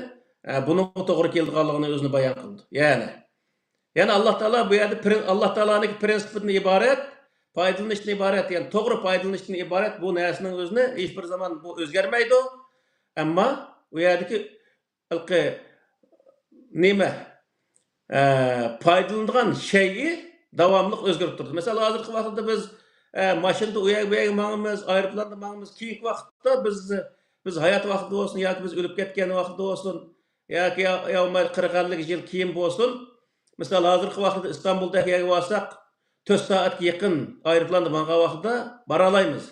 ئە، بۇنىڭغا توغرا كېلىدىغانلىقىنىڭ ئۆزىنى بايان قىلىدۇ. يەنى، يەنى ئاللا تائالا بۇ يەردە پرىن-، ئاللا تائالانىڭكى پرىنسىپىدىن ئىبارەت، پايدىلىنىشتىن ئىبارەت، يەنى توغرا پايدىلىنىشتىن ئىبارەت بۇ نەرسىنىڭ ئۆزىنى ھېچ بىر زامان بۇ ئۆزگەرمەيدۇ. ئەمما ئۇ يەردىكى ھېلىقى نېمە، ئە، پايدىلىنىدىغان شەيئى داۋاملىق ئۆزگىرىپ تۇرىدۇ. مىسال، ھازىرقى ۋاقىتتا بىز، ئە، ماشىنىدا ئۇ يەرگە، بۇ يەرگە ماڭىمىز، ئايروپىلاندا ماڭىمىز. كېيىنكى ۋاقىتتا بىز، بىز ھايات ۋاقتىدا بولسۇن ياكى بىز ئۆلۈپ كەتكەن ۋاقىتتا بولسۇن، ياكى يا، يا بولمايدۇ قىرىق ئەللىك يىل كېيىن بولسۇن. مىسال، ھازىرقى ۋاقىتتا ئىستانبۇلدەك يەرگە بارساق، تۆت سائەتكە يېقىن ئايروپىلاندا ماڭغان ۋاقتىدا بارالايمىز.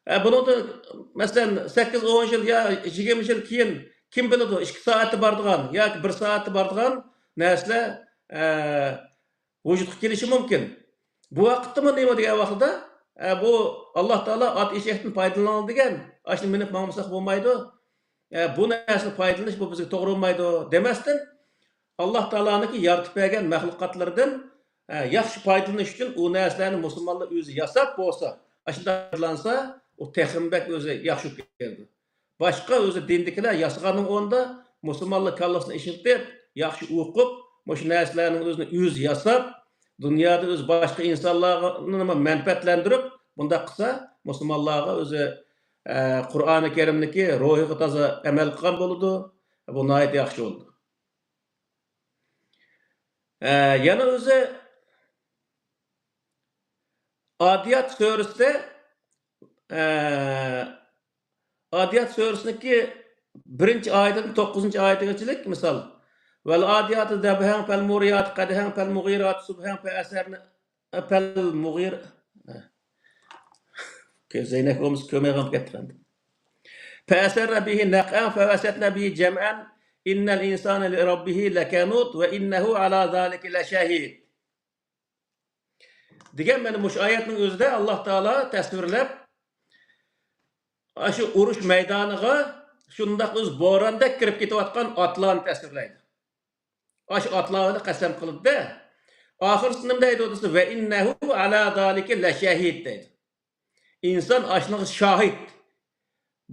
ئە، بۇنىڭدىن، مەسىلەن، سەككىز، ئون يىل يا يىگىرمە يىل كېيىن كىم بىلىدۇ، ئىككى سائەتتە بارىدىغان ياكى بىر سائەتتە بارىدىغان نەرسىلەر، ئە، ۋۇجۇدقا كېلىشى مۇمكىن. بۇ ۋاقىتتىمۇ نېمە دېگەن ۋاقتىدا، ئە، بۇ ئاللا تائالا ئات ئېشەكتىن پايدىلىنىڭ دېگەن، ئاشۇنى مىنىپ ماڭمىساق بولمايدۇ. ئە، بۇ نەرسىنى پايدىلىنىش بۇ بىزگە توغرا بولمايدۇ دېمەستىن، ئاللا تائالانىڭكى يارىتىپ بەرگەن مەخلۇقاتلىرىدىن، ئە، ياخشى پايدىلىنىش ئۈچۈن ئۇ نەرسىلەرنى مۇسۇلمانلار ئۆزى ياساپ بولسا، ئاشۇنداق پايدىلانسا، ئۇ تېخىمۇ بەك ئۆزى ياخشى بولۇپ كېتىدۇ. باشقا ئۆزى دىندىكىلەر ياسىغاننىڭ ئورنىدا مۇسۇلمانلار كاللىسىنى ئىشلىتىپ، ياخشى ئوقۇپ، مۇشۇ نەرسىلەرنىڭ ئۆزىنى ئۆزى ياساپ، دۇنيادا ئۆزى باشقا ئىنسانلارنى مەنپەئەتلەندۈرۈپ، بۇنداق قىلسا، مۇسۇلمانلارغا ئۆزى، ئە، قۇرئانى كەرىمنىكى روھىغا تازا ئەمەل قىلغان بولىدۇ. بۇ ناھايىتى ياخشى بولىدۇ. ئە، يەنە ئۆزى ئادىيات سۈرىسىدە، ئە، ئادىيات سۈرىسىنىڭكى بىرىنچى ئايىتىدىن توققۇزىنچى ئايىتىگىچىلىك مىسال. «ۋەل ئادىياتى دەبھەن، پەل مۇرىياتى قەدھەن، پەل مۇغىراتى سۇبھەن، پە ئەسەرنى، پەل مۇغىر-» كۆز ئەينەك بولمىسا كۆرمەيدىغان بولۇپ كەتتى ئەمدى. «پەئەسەرنە بىھى نەقئەن، فەۋەسەتنە بىھى جەمئەن، ئىننەل ئىنسانە لىرەببىھى لەكەنۇد، ۋە ئىننەھۇ ئەلا زالىكە لەشەھىد.» دېگەن مانا مۇشۇ ئايەتنىڭ ئۆزىدە ئاللاھ تائالا تەسۋىرلەپ، ئاشۇ ئۇرۇش مەيدانىغا شۇنداق ئۆز بوراندەك كىرىپ كېتىۋاتقان ئاتلارنى تەسۋىرلەيدۇ. ئاشۇ ئاتلار بىلەن قەسەم قىلدى-دە، ئاخىرسىدا نېمە دەيدۇ دېسە، «ۋە ئىننەھۇ ئەلا زالىكە لەشەھىد» دەيدۇ. ئىنسان ئاشۇنىڭغا شاھىت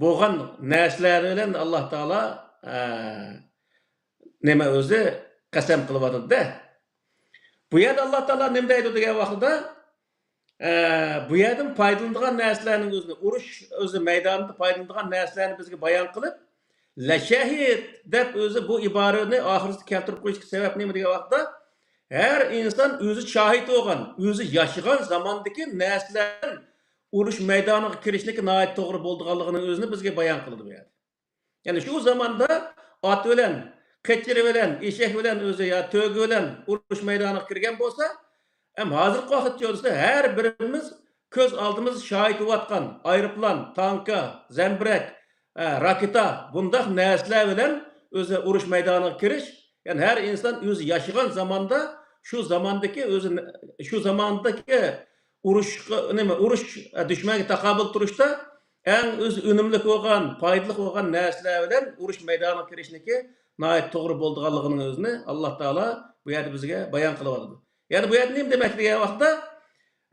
بولغان نەرسىلەر بىلەن ئاللاھ تائالا، ئە، نېمە ئۆزى قەسەم قىلىۋاتىدۇ-دە. بۇ يەردە ئاللاھ تائالا نېمە دەيدۇ دېگەن ۋاقتىدا، ئە، بۇ يەردىن پايدىلىنىدىغان نەرسىلەرنىڭ ئۆزىنى، ئۇرۇش ئۆزى مەيدانىدا پايدىلىنىدىغان نەرسىلەرنى بىزگە بايان قىلىپ، لەشەھىد دەپ ئۆزى بۇ ئىبارىنى ئاخىرىسىدا كەلتۈرۈپ قويۇشتىكى سەۋەب نېمە دېگەن ۋاقىتتا، ھەر ئىنسان ئۆزى شاھىت بولغان، ئۆزى ياشىغان زاماندىكى نەرسىلەر ئۇرۇش مەيدانىغا كىرىشنىكى ناھايىتى توغرا بولىدىغانلىقىنىڭ ئۆزىنى بىزگە بايان قىلىدۇ بۇ يەردە. يەنى شۇ زاماندا ئات بىلەن، قېچىرى بىلەن، ئېشەك بىلەن ئۆزى يا تۆگە بىلەن ئۇرۇش مەيدانىغا كىرگەن بولسا، ھەم ھازىرقى ۋاقىتتا كۆرسە، ھەر بىرىمىز كۆز ئالدىمىزدا شاھىت بولۇۋاتقان ئايروپىلان، تانكا، زەمبىرەك، ئە، راكېتا، بۇنداق نەرسىلەر بىلەن ئۆزى ئۇرۇش مەيدانىغا كىرىش، يەنى ھەر ئىنسان ئۆزى ياشىغان زاماندا، شۇ زاماندىكى ئۆزى، شۇ زاماندىكى ئۇرۇشقا، نېمە، ئۇرۇش، ئە، دۈشمەنگە تاقابىل تۇرۇشتا ئەڭ ئۆزى ئۈنۈملۈك بولغان، پايدىلىق بولغان نەرسىلەر بىلەن ئۇرۇش مەيدانىغا كىرىشنىكى ناھايىتى توغرا بولىدىغانلىقىنىڭ ئۆزىنى ئاللاھ تائالا بۇ يەردە بىزگە بايان قىلىۋاتىدۇ. يەنى بۇ يەردە نېمە دېمەكچى دېگەن ۋاقىتتا،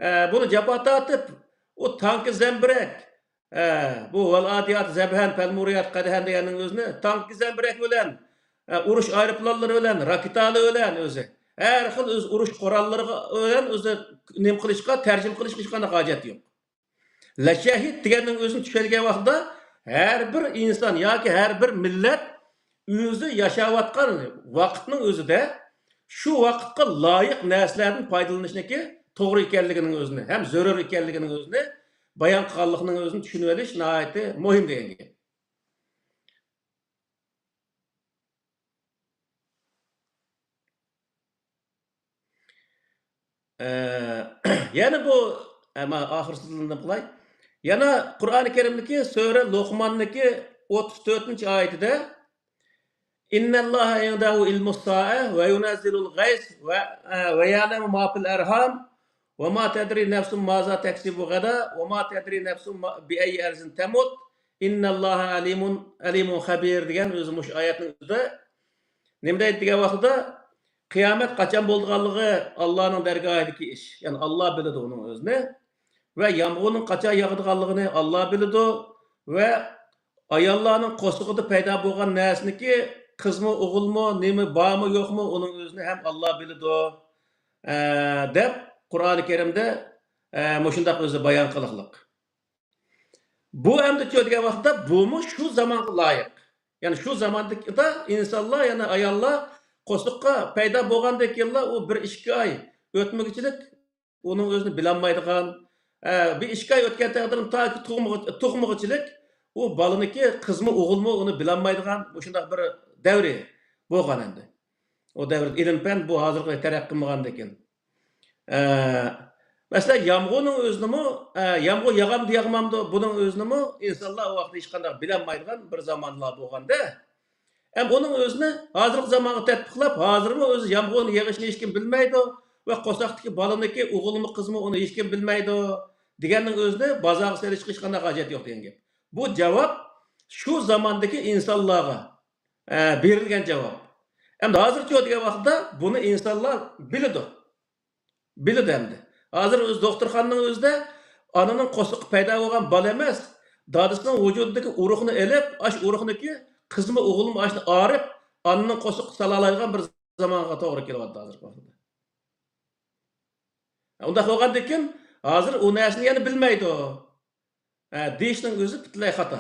ئە، بۇنى جاپا تارتىپ، ئۇ تانكا زەمبىرەك، ئە، بۇ ۋەل ئادىيات زەبھەن، پەل مۇرىيات قەدھەن دېگەننىڭ ئۆزىنى تانكا زەمبىرەك بىلەن، ئە، ئۇرۇش ئايروپىلانلىرى بىلەن، راكېتالار بىلەن ئۆزى، ھەر خىل ئۆز ئۇرۇش قوراللىرى بىلەن ئۆزى نېمە قىلىشقا، تەرجىمە قىلىشقا ھېچقانداق ھاجەت يوق. لەشەھىد دېگەننىڭ ئۆزىنى چۈشەنگەن ۋاقتىدا، ھەر بىر ئىنسان ياكى ھەر بىر مىللەت ئۆزى ياشاۋاتقان ۋاقىتنىڭ ئۆزىدە شۇ ۋاقىتقا لايىق نەرسىلەردىن پايدىلىنىشنىكى توغرا ئىكەنلىكىنىڭ ئۆزىنى ھەم زۆرۈر ئىكەنلىكىنىڭ ئۆزىنى بايان قىلغانلىقىنىڭ ئۆزىنى چۈشىنىۋېلىش ناھايىتى مۇھىم دېگەن گەپ. ئە، يەنە بۇ، ئە، مانا ئاخىرسىدىن قىلاي. يەنە قۇرئانى كەرىمدىكى سۈرە لوقماندىكى ئوتتۇز تۆتىنچى ئايىتىدە، «ئىننەللاھە ئىندەھۇ ئىلمۇس سائە ۋە يۇنەززىلۇل غەيس ۋە، ئە، ۋە يەئلەمۇ ما فىل ئەرھام ۋە ما تەدرى نەفسۇن مازا تەكسىبۇ غەدا ۋە ما تەدرى نەفسۇن ما، بىئەييى ئەرزىن تەمۇت. ئىننەللاھە ئەلىمۇن، ئەلىمۇن خەبىر» دېگەن ئۆزى مۇشۇ ئايەتنىڭ ئۆزىدە نېمە دەيدۇ دېگەن ۋاقتىدا، قىيامەت قاچان بولىدىغانلىقى ئاللانىڭ دەرگاھىدىكى ئىش. يەنى ئاللا بىلىدۇ ئۇنىڭ ئۆزىنى. ۋە يامغۇرنىڭ قاچان ياغىدىغانلىقىنى ئاللا بىلىدۇ. ۋە ئاياللارنىڭ قورسىقىدا پەيدا بولغان نەرسىنىكى قىزمۇ، ئوغۇلمۇ، نېمە بارمۇ، يوقمۇ، ئۇنىڭ ئۆزىنى ھەم ئاللا بىلىدۇ، ئە، دەپ قۇرئانى كەرىمدە، ئە، مۇشۇنداق ئۆزى بايان قىلىقلىق. بۇ ئەمدى چۆ دېگەن ۋاقىتتا بۇمۇ شۇ زامانغا لايىق. يەنى شۇ زاماندا ئىنسانلار، يەنى ئاياللار قورساققا پەيدا بولغاندىن كېيىنلا ئۇ بىر ئىككى ئاي ئۆتمىگۈچىلىك ئۇنىڭ ئۆزىنى بىلەلمەيدىغان، ئە، بىر ئىككى ئاي ئۆتكەن تەقدىردىن تاكى تۇغمىغۇ-، تۇغمىغۇچىلىك ئۇ بالىنىكى قىزمۇ ئوغۇلمۇ ئۇنى بىلەلمەيدىغان مۇشۇنداق بىر دەۋرى بولغان ئەمدى. ئۇ دەۋردە ئىلىم-پەن بۇ ھازىرغا تەرەققىي قىلمىغاندىكىن. ئە، مەسىلەن، يامغۇرنىڭ ئۆزىنىمۇ، ئە، يامغۇر ياغامدۇ، ياغمامدۇ، بۇنىڭ ئۆزىنىمۇ ئىنسانلار ئۇ ۋاقىتتا ھېچقانداق بىلەلمەيدىغان بىر زامانلار بولغاندا، ھەم ئۇنىڭ ئۆزىنى ھازىرقى زامانغا تەتبىقلاپ، ھازىرمۇ ئۆزى يامغۇرنىڭ يېغىشىنى ھېچكىم بىلمەيدۇ ۋە قورساقتىكى بالىنىكى ئوغۇلمۇ، قىزمۇ، ئۇنى ھېچكىم بىلمەيدۇ دېگەننىڭ ئۆزىنى بازارغا سېلىشقا ھېچقانداق ھاجەت يوق دېگەن گەپ. بۇ جاۋاب شۇ زاماندىكى ئىنسانلارغا، ئە، بېرىلگەن جاۋاب. ئەمدى ھازىرچۇ دېگەن ۋاقىتتا بۇنى ئىنسانلار بىلىدۇ. بىلىدۇ ئەمدى. ھازىر ئۆزى دوختۇرخانىنىڭ ئۆزىدە ئانىنىڭ قورسىقى پەيدا بولغان بالا ئەمەس، دادىسىنىڭ ۋۇجۇدىدىكى ئۇرۇقنى ئېلىپ، ئاش ئۇرۇقنىكى قىزمۇ ئوغۇلمۇ ئاشنى ئارىپ، ئانىنىڭ قورسىقى سالالايدىغان بىر زامانغا توغرا كېلىۋاتىدۇ ھازىرقى ۋاقىتتا. ئۇنداق بولغاندىكىن، ھازىر ئۇ نەرسىنى يەنە بىلمەيدۇ. ھە، دېيىشنىڭ ئۆزى پۈتۈنلەي خاتا.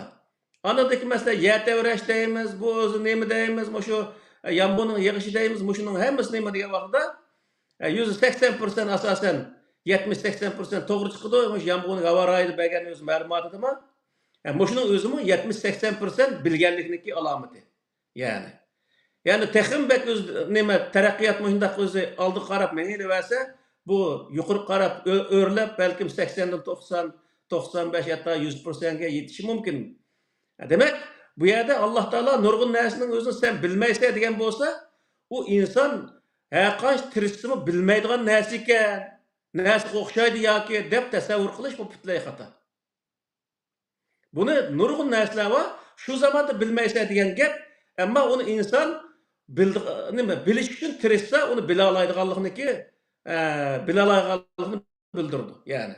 ئاندىكى مەسىلە يەر تەۋرەش دەيمىز، بۇ ئۆزى نېمە دەيمىز، مۇشۇ، ئە، يامغۇرنىڭ يېغىشى دەيمىز، مۇشۇنىڭ ھەممىسى نېمە دېگەن ۋاقىتتا، ئە، يۈزدە سەكسەن پىرسەنت ئاساسەن، يەتمىش سەكسەن پىرسەنت توغرا چىقىدۇ، مۇشۇ يامغۇرنىڭ ھاۋا رايىدا بەرگەن ئۆزى مەلۇماتىدىمۇ، ئە، مۇشۇنىڭ ئۆزىمۇ يەتمىش سەكسەن پىرسەنت بىلگەنلىكنىڭكى ئالامىتى. يەنى، يەنى تېخىمۇ بەك ئۆز-، نېمە، تەرەققىيات مۇشۇنداق ئۆزى ئالدىغا قاراپ مېڭىۋەرسە، بۇ يۇقىرىغا قاراپ ئۆ-، ئۆرلەپ، بەلكىم سەكسەندىن توقسان، توقسان بەش، ھەتتا يۈز پىرسەنتكە يېتىشى مۇمكىن. دېمەك، بۇ يەردە ئاللا تائالا نۇرغۇن نەرسىنىڭ ئۆزىنى سەن بىلمەيسەن دېگەن بولسا، ئۇ ئىنسان ھەرقانچە تىرىشسىمۇ بىلمەيدىغان نەرسە ئىكەن، نەرسىگە ئوخشايدۇ ياكى دەپ تەسەۋۋۇر قىلىش، بۇ پۈتۈنلەي خاتا. بۇنى نۇرغۇن نەرسىلەر بار، شۇ زاماندا بىلمەيسەن دېگەن گەپ، ئەمما ئۇنى ئىنسان بىلدى-، نېمە، بىلىش ئۈچۈن تىرىشسا، ئۇنى بىلالايدىغانلىقىنىكى، ئە، بىلالايدىغانلىقىنى بىلدۈرىدۇ، يەنى.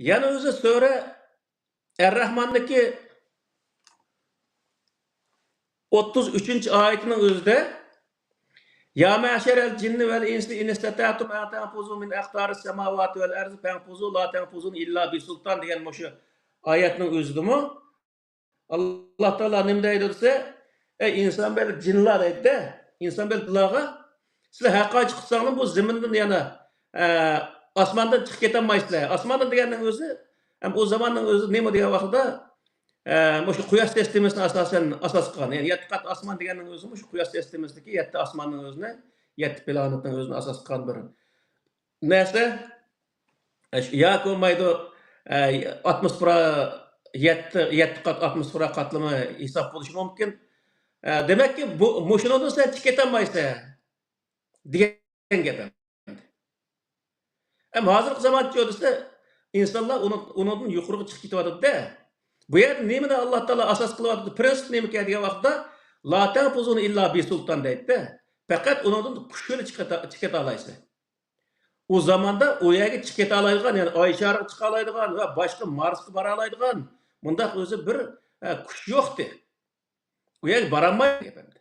يەنە ئۆزى سۈرە ئەر-راھماندىكى ئوتتۇز ئۈچىنچى ئايىتىنىڭ ئۆزىدە، يا مەشەرەل جىننى ۋەل ئىنسى ئىن ئىستەتەتۇم ئەن تەنفۇزۇ مىن ئەقتارىس سەماۋاتى ۋەل ئەرزى فەنفۇزۇ لا تەنفۇزۇن ئىللا بىسۇلتان دېگەن مۇشۇ ئايەتنىڭ ئۆزىدىمۇ، ئاللا تائالا نېمە دەيدۇ دېسە، ئەي ئىنسان بەلگە جىنلار دەيدۇ-دە، ئىنسان بەلگە جىنلارغا، سىلەر ھەر قانچە قىلساڭلار بۇ زېمىندىن يەنە، ئە، ئاسماندىن چىقىپ كېتەلمەيسىلەر. ئاسماندىن دېگەننىڭ ئۆزى، ھەم ئۇ زاماننىڭ ئۆزى نېمە دېگەن ۋاقتىدا، ئە، مۇشۇ قۇياش سىستېمىسىنى ئاساسەن ئاساس قىلغان. يەنى يەتتە قات ئاسمان دېگەننىڭ ئۆزى مۇشۇ قۇياش سىستېمىسىدىكى يەتتە ئاسماننىڭ ئۆزىنى، يەتتە پلانېتنىڭ ئۆزىنى ئاساس قىلغان بىر نەرسە. ئە، شۇ ياكى بولمايدۇ، ئە، ئاتموسفېرا يەتتە، يەتتە قات ئاتموسفېرا قاتلىمى ھېساب بولۇشى مۇمكىن. ئە، دېمەككى، بۇ، مۇشۇنىڭدىن سەن چىقىپ كېتەلمەيسەن دېگەن گەپ ئەمدى. ئەمما ھازىرقى زامانچە دېسە، ئىنسانلار ئۇنىڭ، ئۇنىڭدىن يۇقىرىغا چىقىپ كېتىۋاتىدۇ-دە. بۇ يەردە نېمىنى ئاللا تائالا ئاساس قىلىۋاتىدۇ؟ پرىنسىپ نېمىكەن دېگەن ۋاقىتتا، لا تەنفۇزۇنە ئىللا بىسۇلتان دەيدۇ-دە. پەقەت ئۇنىڭدىن كۈچ بىلەن چىقىتا-، چىقىتالايسەن. ئۇ زاماندا ئۇ يەرگە چىقىپ كېتەلەيدىغان، يەنى ئاي شارىغا چىقالايدىغان ۋە باشقا مارسقا بارالايدىغان مۇنداق ئۆزى بىر، ئە، كۈچ يوقتى. ئۇ يەرگە بارالمايدۇ ئەمدى.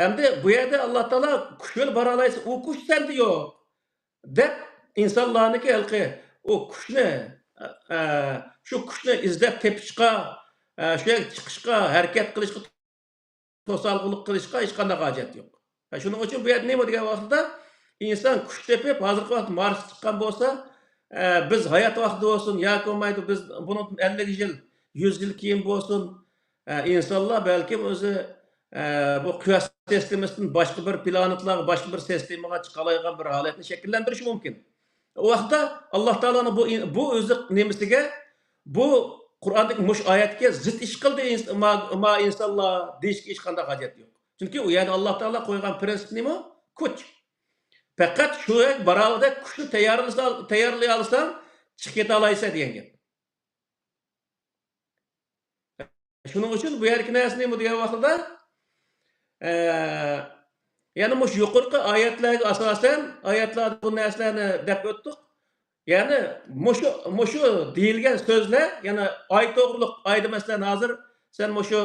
ئەمدى بۇ يەردە ئاللا تائالا كۈچ بىلەن بارالايسەن، ئۇ كۈچ سەندە يوق دەپ ئىنسانلارنىڭكى ھېلىقى ئۇ كۈچنى، ئە، شۇ كۈچنى ئىزدەپ تېپىشقا، ئە، شۇ يەرگە چىقىشقا، ھەرىكەت قىلىشقا توسالغۇلۇق قىلىشقا ھېچقانداق ھاجەت يوق. ھە، شۇنىڭ ئۈچۈن بۇ يەردە نېمە دېگەن ۋاقتىدا، ئىنسان كۈچ تېپىپ، ھازىرقى ۋاقىت مارسقا چىققان بولسا، ئە، بىز ھايات ۋاقتىدا بولسۇن ياكى بولمايدۇ، بىز بۇنىڭدىن ئەللىك يىل، يۈز يىل كېيىن بولسۇن، ئە، ئىنسانلار بەلكىم ئۆزى، ئە، بۇ قۇياش سىستېمىسىدىن باشقا بىر پلانېتلارغا، باشقا بىر سىستېمىغا چىقالايدىغان بىر ھالەتنى شەكىللەندۈرۈشى مۇمكىن. ئۇ ۋاقىتتا ئاللا تائالانىڭ بۇ، بۇ ئۆزى نېمىسىگە، بۇ قۇرئاندىكى مۇشۇ ئايەتكە زىت ئىش قىلدى ئىنس-، ما، ما ئىنسانلار دېيىشكە ھېچقانداق ھاجەت يوق. چۈنكى ئۇ يەردە ئاللا تائالا قويغان پرىنسىپ نېمە؟ كۈچ. پەقەت شۇ يەرگە باراۋەردەك كۈچنى تەييارلىسا-، تەييارلىيالىساڭ، چىقىپ كېتەلەيسەن دېگەن گەپ. شۇنىڭ ئۈچۈن بۇ يەردىكى نەرسە نېمە دېگەن ۋاقتىدا، ئە، يەنە مۇشۇ يۇقىرىقى ئايەتلەرگە ئاساسەن، ئايەتلەردە بۇ نەرسىلەرنى دەپ ئۆتتۇق. يەنى مۇشۇ، مۇشۇ دېيىلگەن سۆزلەر، يەنى ئاي توغرۇلۇق، ئايدا مەسىلەن، ھازىر سەن مۇشۇ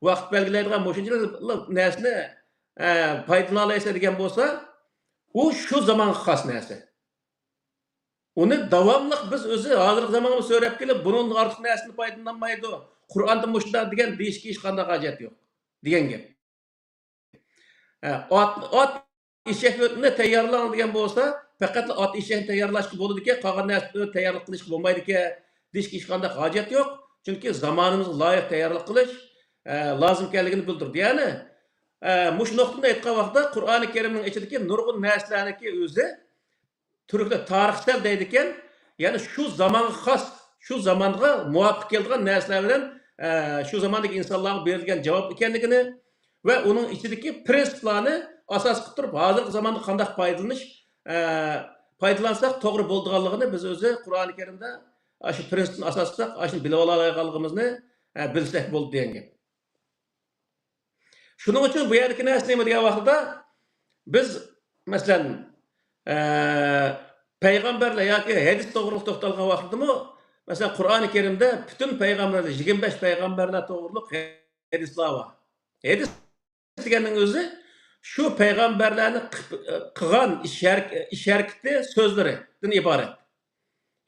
ۋاقىت بەلگىلەيدىغان مۇشۇنچىلىك نەرسىنى، ئە، پايدىلىنالايسەن دېگەن بولسا، ئۇ شۇ زامانغا خاس نەرسە. ئۇنى داۋاملىق بىز ئۆزى ھازىرقى زامانغا سۆرەپ كېلىپ، بۇنىڭدىن ئارتۇق نەرسىدىن پايدىلانمايدۇ. قۇرئاندا مۇشۇنداق دېگەن دېيىشكە ھېچقانداق ھاجەت يوق، دېگەن گەپ. ھە، ئات، ئات ئېشەكنى تەييارلاڭ دېگەن بولسا، پەقەتلا ئات ئېشەكنى تەييارلاشقا بولىدىكەن، قالغان نەرسىنى تەييارلىق قىلىشقا بولمايدىكەن، دېيىشكە ھېچقانداق ھاجەت يوق. چۈنكى زامانىمىزغا لايىق تەييارلىق قىلىش، ئە، لازىم ئىكەنلىكىنى بىلدۈرىدۇ. يەنى، ئە، مۇشۇ نۇقتىنى ئېيتقان ۋاقىتتا قۇرئانى كەرىمنىڭ ئىچىدىكى نۇرغۇن نەرسىلەرنىڭكى ئۆزى تۈركلەر تارىخسەل دەيدىكەن، يەنى شۇ زامانغا خاس، شۇ زامانغا مۇۋاپىق كېلىدىغان نەرسىلەر بىلەن، ئە، شۇ زاماندىكى ئىنسانلارغا بېرىلگەن جاۋاب ئىكەنلىكىنى ۋە ئۇنىڭ ئىچىدىكى پىرىنسىپلارنى ئاساس قىلىپ تۇرۇپ، ھازىرقى زاماندا قانداق پايدىلىنىش، ئە، پايدىلانساق توغرا بولىدىغانلىقىنى بىز ئۆزى قۇرئانى كەرىمدە ئاشۇ پىرىنسىپنى ئاساس قىلساق، ئاشۇنى بىلىۋالالايدىغانلىقىمىزنى، ئە، بىلسەك بولدى دېگەن گەپ. شۇنىڭ ئۈچۈن بۇ يەردىكى نەرسە نېمە دېگەن ۋاقتىدا، بىز، مەسىلەن، ئە، پەيغەمبەرلەر ياكى ھەدىس توغرۇلۇق توختالغان ۋاقتىدىمۇ، مەسىلەن، قۇرئانى كەرىمدە پۈتۈن پەيغەمبەرلەر، يىگىرمە بەش پەيغەمبەرلەر توغرۇلۇق ھەدىسلەر بار. ھەدىس دېگەننىڭ ئۆزى شۇ پەيغەمبەرلەرنى قىپ-، قىلغان ئىش ھەرك-، ئىش ھەرىكىتى، سۆزلىرىدىن ئىبارەت.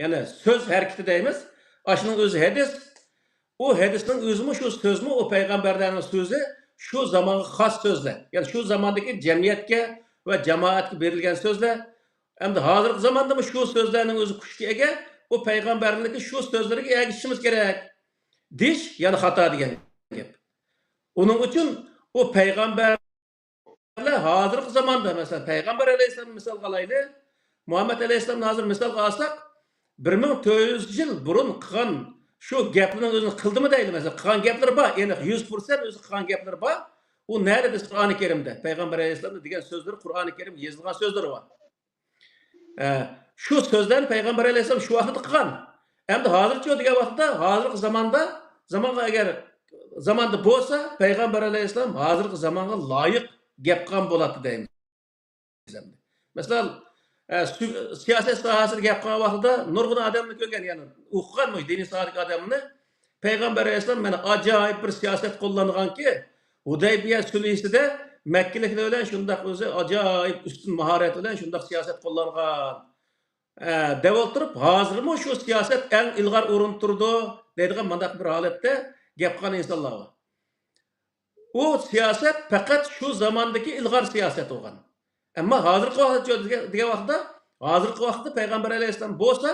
يەنى سۆز ھەرىكىتى دەيمىز. ئاشۇنىڭ ئۆزى ھەدىس. ئۇ ھەدىسنىڭ ئۆزىمۇ، شۇ سۆزمۇ، ئۇ پەيغەمبەرلەرنىڭ سۆزى، شۇ زامانغا خاس سۆزلەر. يەنى شۇ زاماندىكى جەمئىيەتكە ۋە جامائەتكە بېرىلگەن سۆزلەر. ئەمدى ھازىرقى زاماندىمۇ شۇ سۆزلەرنىڭ ئۆزى كۈچكە ئىگە، ئۇ پەيغەمبەرنىڭكى شۇ سۆزلىرىگە ئەگىشىشىمىز كېرەك. دېيىش يەنە خاتا دېگەن گەپ. ئۇنىڭ ئۈچۈن ئۇ پەيغەمبەر ھازىرقى زاماندا، مەسىلەن، پەيغەمبەر ئەلەيھىسسالامنى مىسالغا ئالايلى. مۇھەممەد ئەلەيھىسسالامنى ھازىر مىسالغا ئالساق، بىر مىڭ تۆت يۈز يىل بۇرۇن قىلغان شۇ گەپلىرىنىڭ ئۆزىنى قىلدىمۇ دەيلى، مەسىلەن، قىلغان گەپلىرى بار، ئېنىق، يۈز پىرسەنت ئۆزى قىلغان گەپلىرى بار. ئۇ نەدە دېسە، قۇرئانى كەرىمدە، پەيغەمبەر ئەلەيھىسسالامنىڭ دېگەن سۆزلىرى، قۇرئانى كەرىمگە يېزىلغان سۆزلىرى بار. ئە، شۇ سۆزلەرنى پەيغەمبەر ئەلەيھىسسالام شۇ ۋاقىتتا قىلغان. ئەمدى ھازىرچۇ دېگەن ۋاقىتتا، ھازىرقى زاماندا، زامانغا ئەگەر زاماندا بولسا، پەيغەمبەر ئەلەيھىسسالام ھازىرقى زامانغا لايىق گەپ قىلغان بولاتتى دەيمىز ئەمدى. مەسىلەن، ئە، سۈ-، سىياسەت ساھەسىدە گەپ قىلغان ۋاقتىدا نۇرغۇن ئادەمنى كۆرگەن، يەنى ئوقۇغان، مۇشۇ دىنىي ساھەدىكى ئادەمنى، پەيغەمبەر ئەلەيھىسسالام مانا ئاجايىپ بىر سىياسەت قوللانغانكى، ھۇدەيبىيە سۈلھىسىدە مەككىلىكلەر بىلەن شۇنداق ئۆزى ئاجايىپ ئۈستۈن ماھارەت بىلەن شۇنداق سىياسەت قوللانغان، ئە، دەپ ئولتۇرۇپ، ھازىرمۇ شۇ سىياسەت ئەڭ ئىلغار ئورۇندا تۇرىدۇ دەيدىغان مانداق بىر ھالەتتە گەپ قىلغان ئىنسانلار بار. ئۇ سىياسەت پەقەت شۇ زاماندىكى ئىلغار سىياسەت بولغان. ئەمما ھازىرقى ۋاقىتتا دېگەن، دېگەن ۋاقىتتا، ھازىرقى ۋاقىتتا پەيغەمبەر ئەلەيھىسسالام بولسا،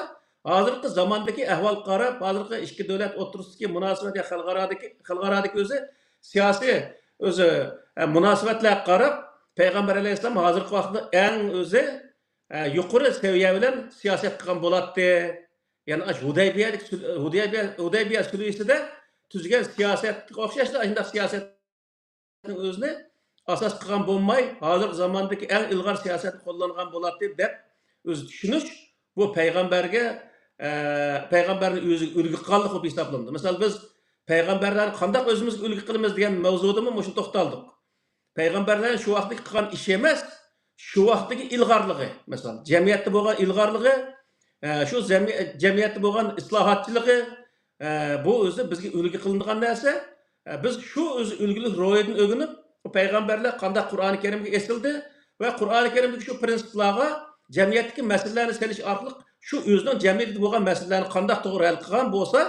ھازىرقى زاماندىكى ئەھۋالغا قاراپ، ھازىرقى ئىككى دۆلەت ئوتتۇرىسىدىكى مۇناسىۋەت يا خەلقئارادىكى، خەلقئارادىكى ئۆزى سىياسىي ئۆزى، ئە، مۇناسىۋەتلەرگە قاراپ، پەيغەمبەر ئەلەيھىسسالام ھازىرقى ۋاقىتتا ئەڭ ئۆزى، ئە، يۇقىرى سەۋىيە بىلەن سىياسەت قىلغان بولاتتى. يەنى ئاشۇ ھۇدەيبىيەدىكى سۈل-، ھۇدەيبىيە، ھۇدەيبىيە سۈلھىسىدە تۈزگەن سىياسەتكە ئوخشاشلا ئاشۇنداق سىياسەت ئۆزىنى ئاساس قىلغان بولماي، ھازىرقى زاماندىكى ئەڭ ئىلغار سىياسەتنى قوللانغان بولاتتى دەپ ئۆزى چۈشىنىش، بۇ پەيغەمبەرگە، ئە، پەيغەمبەرنى ئۆزىگە ئۈلگە قىلغانلىق بولۇپ ھېسابلىنىدۇ. مىسال، بىز پەيغەمبەرلەرنى قانداق ئۆزىمىزگە ئۈلگە قىلىمىز دېگەن مەۋزۇدىمۇ مۇشۇ توختالدۇق. پەيغەمبەرلەر شۇ ۋاقىتتىكى قىلغان ئىشى ئەمەس، شۇ ۋاقىتتىكى ئىلغارلىقى، مىسال، جەمئىيەتتە بولغان ئىلغارلىقى، ئە، شۇ زەمئىي-، جەمئىيەتتە بولغان ئىسلاھاتچىلىقى، ئە، بۇ ئۆزى بىزگە ئۈلگە قىلىنىدىغان نەرسە. ئە، بىز شۇ ئۆزى ئۈلگىلىك روھىدىن ئۆگىنىپ، بۇ پەيغەمبەرلەر قانداق قۇرئانى كەرىمگە ئېسىلدى ۋە قۇرئانى كەرىمدىكى شۇ پىرىنسىپلارغا جەمئىيەتتىكى مەسىلىلەرنى سېلىش ئارقىلىق شۇ ئۆزىنىڭ جەمئىيىتىدە بولغان مەسىلىلەرنى قانداق توغرا ھەل قىلغان بولسا،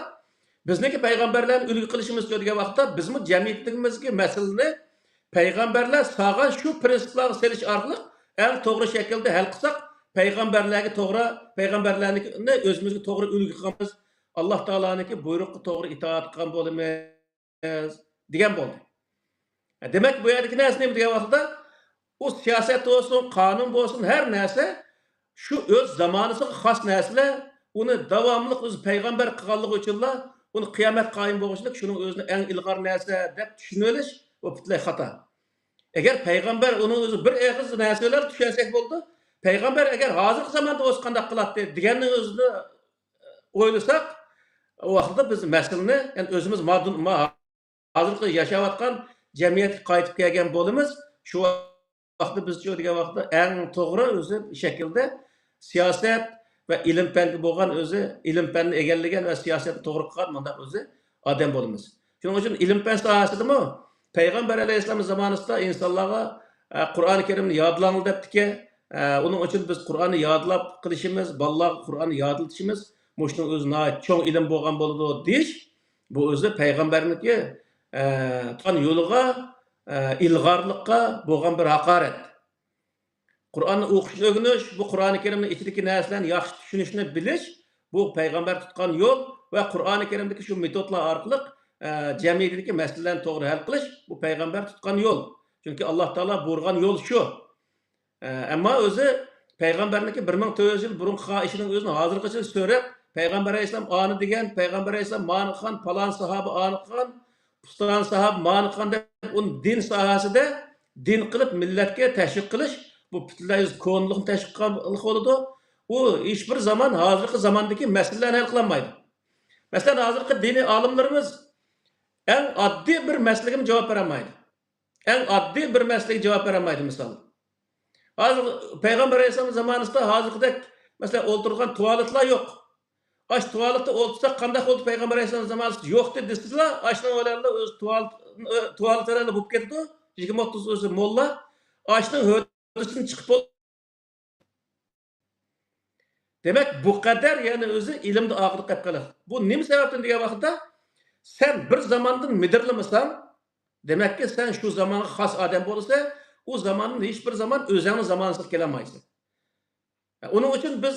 بىزنىڭكى پەيغەمبەرلەرنى ئۈلگە قىلىشىمىزچۇ دېگەن ۋاقىتتا، بىزمۇ جەمئىيىتىمىزدىكى مەسىلىنى پەيغەمبەرلەر سالغان شۇ پىرىنسىپلارغا سېلىش ئارقىلىق ئەڭ توغرا شەكىلدە ھەل قىلساق، پەيغەمبەرلەرگە توغرا، پەيغەمبەرلەرنى ئۆزىمىزگە توغرا ئۈلگە قىلغان، ئاللا تائالانىڭكى بۇيرۇقىغا توغرا ئىتائەت قىلغان بولىمىز دېگەن بولدى. دېمەك، بۇ يەردىكى نەرسە نېمە دېگەن ۋاقىتتا، ئۇ سىياسەت بولسۇن، قانۇن بولسۇن، ھەر نەرسە شۇ ئۆز زامانىسىغا خاس نەرسىلەر، ئۇنى داۋاملىق ئۆزى پەيغەمبەر قىلغانلىقى ئۈچۈنلا، ئۇنى قىيامەت قايىم بولغۇچىلىك شۇنىڭ ئۆزىنى ئەڭ ئىلغار نەرسە دەپ چۈشىنىۋېلىش، بۇ پۈتۈنلەي خاتا. ئەگەر پەيغەمبەر ئۇنىڭ ئۆزى بىر ئېغىز نەرسە بىلەن چۈشەنسەك بولىدۇ، پەيغەمبەر ئەگەر ھازىرقى زاماندا بولسا قانداق قىلاتتى دېگەننىڭ ئۆزىنى ئويلىساق، ئۇ ۋاقىتتا بىز مەسىلىنى، يەنى ئۆزىمىز مادۇن-، ما-، ھازىرقى ياشاۋاتقان جەمئىيەتكە قايتىپ كەلگەن بولىمىز. شۇ ۋاقىتتا بىزچۇ دېگەن ۋاقىتتا ئەڭ توغرا ئۆزى شەكىلدە سىياسەت ۋە ئىلىم-پەنگە بولغان ئۆزى، ئىلىم-پەننى ئىگىلىگەن ۋە سىياسەتنى توغرا قىلغان مۇنداق ئۆزى ئادەم بولىمىز. شۇنىڭ ئۈچۈن ئىلىم-پەن ساھەسىدىمۇ پەيغەمبەر ئەلەيھىسسالام زامانىسىدا ئىنسانلارغا، ئە، قۇرئانى كەرىمنى يادلاڭلار دەپتىكەن. ئە، ئۇنىڭ ئۈچۈن بىز قۇرئاننى يادلاپ قىلىشىمىز، بالىلارغا قۇرئاننى يادلىتىشىمىز، مۇشۇنىڭ ئۆزى ناھايىتى چوڭ ئىلىم بولغان بولىدۇ دېيىش، بۇ ئۆزى پەيغەمبەرنىڭكى، ئە، تۇتقان يولىغا، ئە، ئىلغارلىققا بولغان بىر ھاقارەت. قۇرئاننى ئوقۇشنى ئۆگىنىش، بۇ قۇرئانى كەرىمنىڭ ئىچىدىكى نەرسىلەرنى ياخشى چۈشىنىشنى بىلىش، بۇ پەيغەمبەر تۇتقان يول ۋە قۇرئانى كەرىمدىكى شۇ مېتودلار ئارقىلىق، ئە، جەمئىيىتىدىكى مەسىلىلەرنى توغرا ھەل قىلىش، بۇ پەيغەمبەر تۇتقان يول. چۈنكى ئاللا تائالا بۇيرۇغان يول شۇ. ئە، ئەمما ئۆزى پەيغەمبەرنىڭكى بىر مىڭ تۆت يۈز يىل بۇرۇن قىلغان ئىشىنىڭ ئۆزىنى ھازىرغىچە سۆرەپ، پەيغەمبەر ئەلەيھىسسالام ئانى دېگەن، پەيغەمبەر ئەلەيھىسسالام مانى قىلغان، پالان ساھابە ئانى قىلغان، پۇلان ساھابە مانى قىلغان دەپ، ئۇنى دىن ساھەسىدە دىن قىلىپ مىللەتكە تەشۋىق قىلىش، بۇ پۈتۈنلەي ئۆزى كونىلىقنى تەشۋىق قىلغانلىق بولىدۇ. ئۇ ھېچبىر زامان ھازىرقى زاماندىكى مەسىلىلەرنى ھەل قىلالمايدۇ. مەسىلەن، ھازىرقى دىنىي ئالىملىرىمىز ئەڭ ئاددىي بىر مەسىلىگىمۇ جاۋاب بېرەلمەيدۇ. ئەڭ ئاددىي بىر مەسىلىگە جاۋاب بېرەلمەيدۇ، مىسال. ھازىر پەيغەمبەر ئەلەيھىسسالام زامانىسىدا ھازىرقىدەك، مەسىلەن، ئولتۇرغان تۇالېتلار يوق. ئاش تۇالېتتا ئولتۇرساق قانداق بولدى پەيغەمبەر ئەلەيھىسسالام زامانىسىدا يوق دېدى دېسىلا، ئاشنىڭ بىلەنلا ئۆزى تۇالېت، تۇالېت بىلەنلا بولۇپ كېتىدۇ. يىگىرمە ئوتتۇز ئۆزى موللا ئاشنىڭ ھۆددىسىدىن چىقىپ بول-، دېمەك، بۇ قەدەر، يەنى ئۆزى ئىلىمدا ئارقىدا قېلىپ قالىدۇ. بۇ نېمە سەۋەبتىن دېگەن ۋاقىتتا، سەن بىر زاماندىن مىدىرلىمىساڭ، دېمەككى، سەن شۇ زامانغا خاس ئادەم بولىسەن، ئۇ زاماندىن ھېچ بىر زامان ئۆزەڭنىڭ زامانىسىغا كېلەلمەيسەن. ئۇنىڭ ئۈچۈن بىز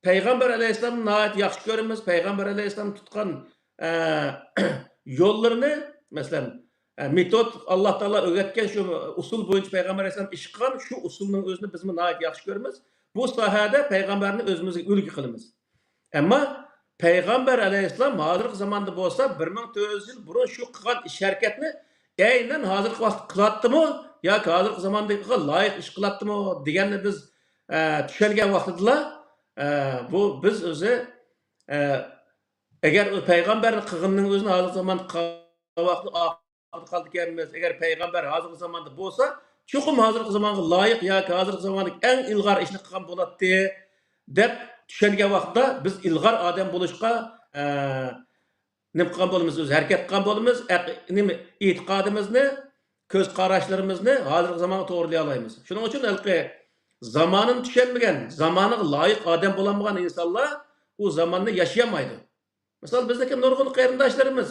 پەيغەمبەر ئەلەيھىسسالامنى ناھايىتى ياخشى كۆرىمىز. پەيغەمبەر ئەلەيھىسسالام تۇتقان، ئە، يوللىرىنى، مەسىلەن، ئە، مېتود، ئاللا تائالا ئۆگەتكەن شۇ ئۇسۇل بويىچە پەيغەمبەر ئەلەيھىسسالام ئىش قىلغان شۇ ئۇسۇلنىڭ ئۆزىنى بىزمۇ ناھايىتى ياخشى كۆرىمىز. بۇ ساھەدە پەيغەمبەرنى ئۆزىمىزگە ئۈلگە قىلىمىز. ئەمما پەيغەمبەر ئەلەيھىسسالام ھازىرقى زاماندا بولسا، بىر مىڭ تۆت يۈز يىل بۇرۇن شۇ قىلغان ئىش ھەرىكەتنى ئەينەن ھازىرقى ۋاقىتتا قىلاتتىمۇ ياكى ھازىرقى زاماندىكىغا لايىق ئىش قىلاتتىمۇ دېگەننى بىز، ئە، چۈشەنگەن ۋاقتىدىلا، ئە، بۇ بىز ئۆزى، ئە، ئەگەر ئۇ پەيغەمبەرنىڭ قىلغىنىنىڭ ئۆزىنى ھازىرقى زامان قىلغان ۋاقتىدا ئارقىدا قالىدىكەنمىز، ئەگەر پەيغەمبەر ھازىرقى زاماندا بولسا، چوقۇم ھازىرقى زامانغا لايىق ياكى ھازىرقى زاماندىكى ئەڭ ئىلغار ئىشنى قىلغان بولاتتى، دەپ چۈشەنگەن ۋاقىتتا بىز ئىلغار ئادەم بولۇشقا، ئە، نېمە قىلغان بولىمىز؟ ئۆزى ھەرىكەت قىلغان بولىمىز. ئەق-، نېمە، ئېتىقادىمىزنى، كۆز قاراشلىرىمىزنى ھازىرقى زامانغا توغرىلىيالايمىز. شۇنىڭ ئۈچۈن ھېلىقى زامانىنى چۈشەنمىگەن، زامانىغا لايىق ئادەم بولالمىغان ئىنسانلار ئۇ زاماننى ياشىيالمايدۇ. مىسال، بىزنىڭكى نۇرغۇن قېرىنداشلىرىمىز،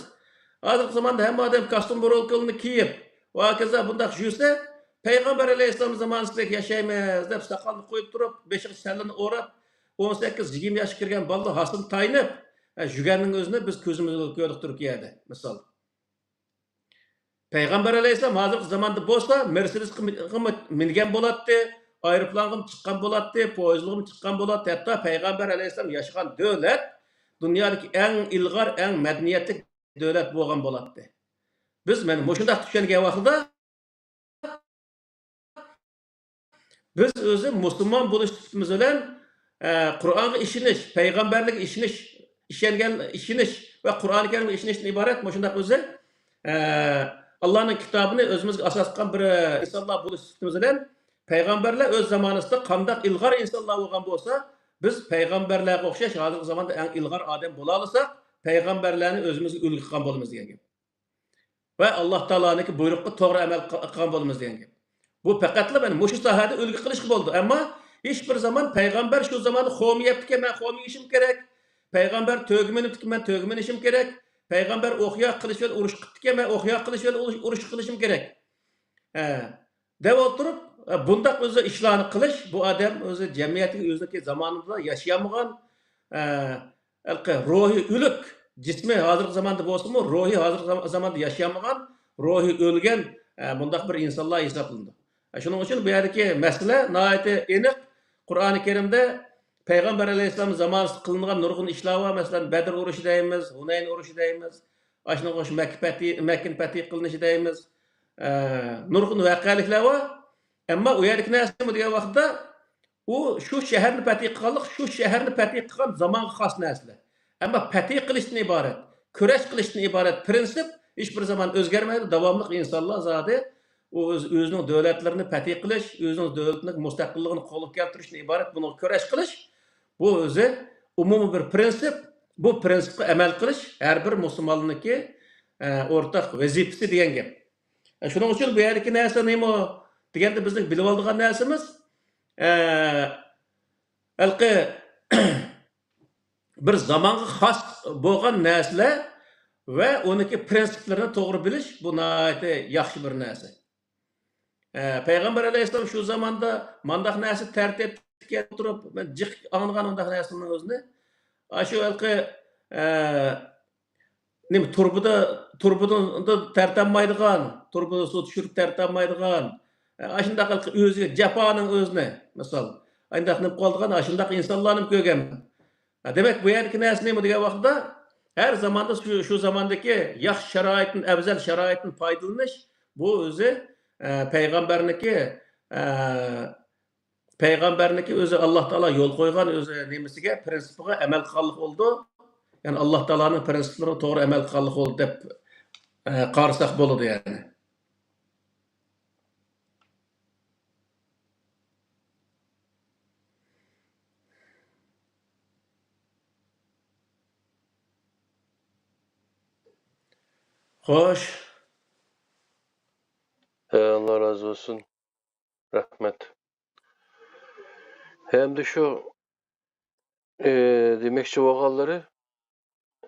ھازىرقى زاماندا ھەممە ئادەم كاستيۇم، بۇرۇلكىلىرىنى كىيىپ، ۋە ھاكازا بۇنداق يۈرسە، پەيغەمبەر ئەلەيھىسسالام زامانىسىدەك ياشايمىز دەپ، ساقالنى قويۇپ تۇرۇپ، بېشىغا سەللىنى ئوراپ، ئون سەككىز، يىگىرمە ياشقا كىرگەن بالىلار ھاسىنى تايىنىپ، ھە، يۈرگەننىڭ ئۆزىنى بىز كۆزىمىز بىلەن كۆردۇق تۈركىيەدە، مىسال. پەيغەمبەر ئەلەيھىسسالام ھازىرقى زاماندا بولسا، مېرسېدېسقا مىنگەن بولاتتى، ئايروپىلانغىمۇ چىققان بولاتتى، پويىزلىغىمۇ چىققان بولاتتى. ھەتتا پەيغەمبەر ئەلەيھىسسالام ياشىغان دۆلەت دۇنيادىكى ئەڭ ئىلغار، ئەڭ مەدەنىيەتلىك دۆلەت بولغان بولاتتى. بىز مانا مۇشۇنداق چۈشەنگەن ۋاقتىدا، بىز ئۆزى مۇسۇلمان بولۇش سۈپىتىمىز بىلەن، ئە، قۇرئانغا ئىشىنىش، پەيغەمبەرلىككە ئىشىنىش، ئىشەنگەن، ئىشىنىش ۋە قۇرئان كەرىمگە ئىشىنىشتىن ئىبارەت مۇشۇنداق ئۆزى، ئە، ئاللانىڭ كىتابىنى ئۆزىمىزگە ئاساس قىلغان بىر، ئە، ئىنسانلار بولۇش سۈپىتىمىز بىلەن پەيغەمبەرلەر ئۆز زامانىسىدا قانداق ئىلغار ئىنسانلار بولغان بولسا، بىز پەيغەمبەرلەرگە ئوخشاش ھازىرقى زاماندا ئەڭ ئىلغار ئادەم بولالىساق، پەيغەمبەرلەرنى ئۆزىمىزگە ئۈلگە قىلغان بولىمىز دېگەن گەپ. ۋە ئاللا تائالانىڭكى بۇيرۇقىغا توغرا ئەمەل قىلغان بولىمىز دېگەن گەپ. بۇ پەقەتلا مانا مۇشۇ ساھەدە ئۈلگە قىلىشقا بولىدۇ. ئەمما ھېچ بىر زامان پەيغەمبەر شۇ زاماندا خورما يەپتىكەن، مەن خورما يېيىشىم كېرەك. پەيغەمبەر تۆگە مىنىپتىكەن، مەن تۆگە مىنىشىم كېرەك. پەيغەمبەر ئوق ياغ قىلىش بىلەن ئۇرۇش قىپتىكەن، مەن ئوق ياغ قىلىش بىلەن ئۇرۇش، ئۇرۇش قىلىشىم كېرەك. ھە. دەپ ئولتۇرۇپ، بۇنداق ئۆزى ئىشلارنى قىلىش، بۇ ئادەم ئۆزى جەمئىيەتتىكى ئۆزىنىڭكى زامانىدا ياشىيالمىغان، ئە، ھېلىقى روھى ئۆلۈك، جىسمى ھازىرقى زاماندا بولسىمۇ، روھى ھازىرقى زام-، زاماندا ياشىيالمىغان، روھى ئۆلگەن، ئە، بۇنداق بىر ئىنسانلار ھېسابلىنىدۇ. ئە، شۇنىڭ ئۈچۈن بۇ يەردىكى مەسىلە ناھايىتى ئېنىق. قۇرئانى كەرىمدە پەيغەمبەر ئەلەيھىسسالام زامانىسىدا قىلىنغان نۇرغۇن ئىشلار بار. مەسىلەن، بەدر ئۇرۇشى دەيمىز، ھۇنەين ئۇرۇشى دەيمىز. ئاشۇنىڭغا ئوخشاش مەككە پەتھى، مەككىنى پەتھى قىلىنىشى دەيمىز. ئە، نۇرغۇن ۋەقەلىكلەر بار. ئەمما ئۇ يەردىكى نەرسە نېمە دېگەن ۋاقىتتا، ئۇ شۇ شەھەرنى پەتھى قىلغانلىق، شۇ شەھەرنى پەتھى قىلغان زامانغا خاس نەرسىلەر. ئەمما پەتھى قىلىشتىن ئىبارەت، كۈرەش قىلىشتىن ئىبارەت پىرىنسىپ ھېچ بىر زامان ئۆزگەرمەيدۇ. داۋاملىق ئىنسانلار زادى ئۇ ئۆز-، ئۆزىنىڭ دۆلەتلىرىنى پەتھى قىلىش، ئۆزىنىڭ دۆلىتىنىڭ مۇستەقىللىقىنى قولغا كەلتۈرۈشتىن ئىبارەت. بۇنىڭغا كۈرەش قىلىش، بۇ ئۆزى ئومۇمىي بىر پىرىنسىپ. بۇ پىرىنسىپقا ئەمەل قىلىش ھەر بىر مۇسۇلماننىڭكى، ئە، ئورتاق ۋەزىپىسى دېگەن گەپ. ئە، شۇنىڭ ئۈچۈن بۇ يەردىكى نەرسە نېمە دېگەندە، بىزنىڭ بىلىۋالىدىغان نەرسىمىز، ئە، ھېلىقى بىر زامانغا خاس بولغان نەرسىلەر ۋە ئۇنىڭكى پىرىنسىپلىرىنى توغرا بىلىش، بۇ ناھايىتى ياخشى بىر نەرسە. ئە، پەيغەمبەر ئەلەيھىسسالام شۇ زاماندا مانداق نەرسە تەرتىپكە تۇرۇپ، مەن جىق ئاڭلىغان ئۇنداق نەرسىنىڭ ئۆزىنى. ئاشۇ ھېلىقى، ئە، نېمە، تۇرۇبىدا، تۇرۇبىدا تەرتەلمەيدىغان، تۇرۇبىدا سۇ چۈشۈرۈپ تەرتەلمەيدىغان، ئە، ئاشۇنداق ھېلىقى ئۆزىگە جاپانىڭ ئۆزىنى، مىسال، ئانداق نېمە قىلىدىغان، ئاشۇنداق ئىنسانلارنى كۆرگەنمەن. ھە، دېمەك، بۇ يەردىكى نەرسە نېمە دېگەن ۋاقىتتا، ھەر زاماندا شۇ، شۇ زاماندىكى ياخشى شارائىتتىن، ئەۋزەل شارائىتتىن پايدىلىنىش، بۇ ئۆزى، ئە، پەيغەمبەرنىڭكى، ئە، پەيغەمبەرنىڭكى ئۆزى ئاللا تائالا يول قويغان ئۆزى نېمىسىگە، پىرىنسىپىغا ئەمەل قىلغانلىق بولىدۇ. يەنى ئاللا تائالانىڭ پىرىنسىپلىرىغا توغرا ئەمەل قىلغانلىق بولىدۇ دەپ، ئە، قارىساق بولىدۇ يەنى. خوش. ھە، ئاللا رازى بولسۇن. رەھمەت. ھەمدە شۇ، ئى، دېمەكچى بولغانلىرى،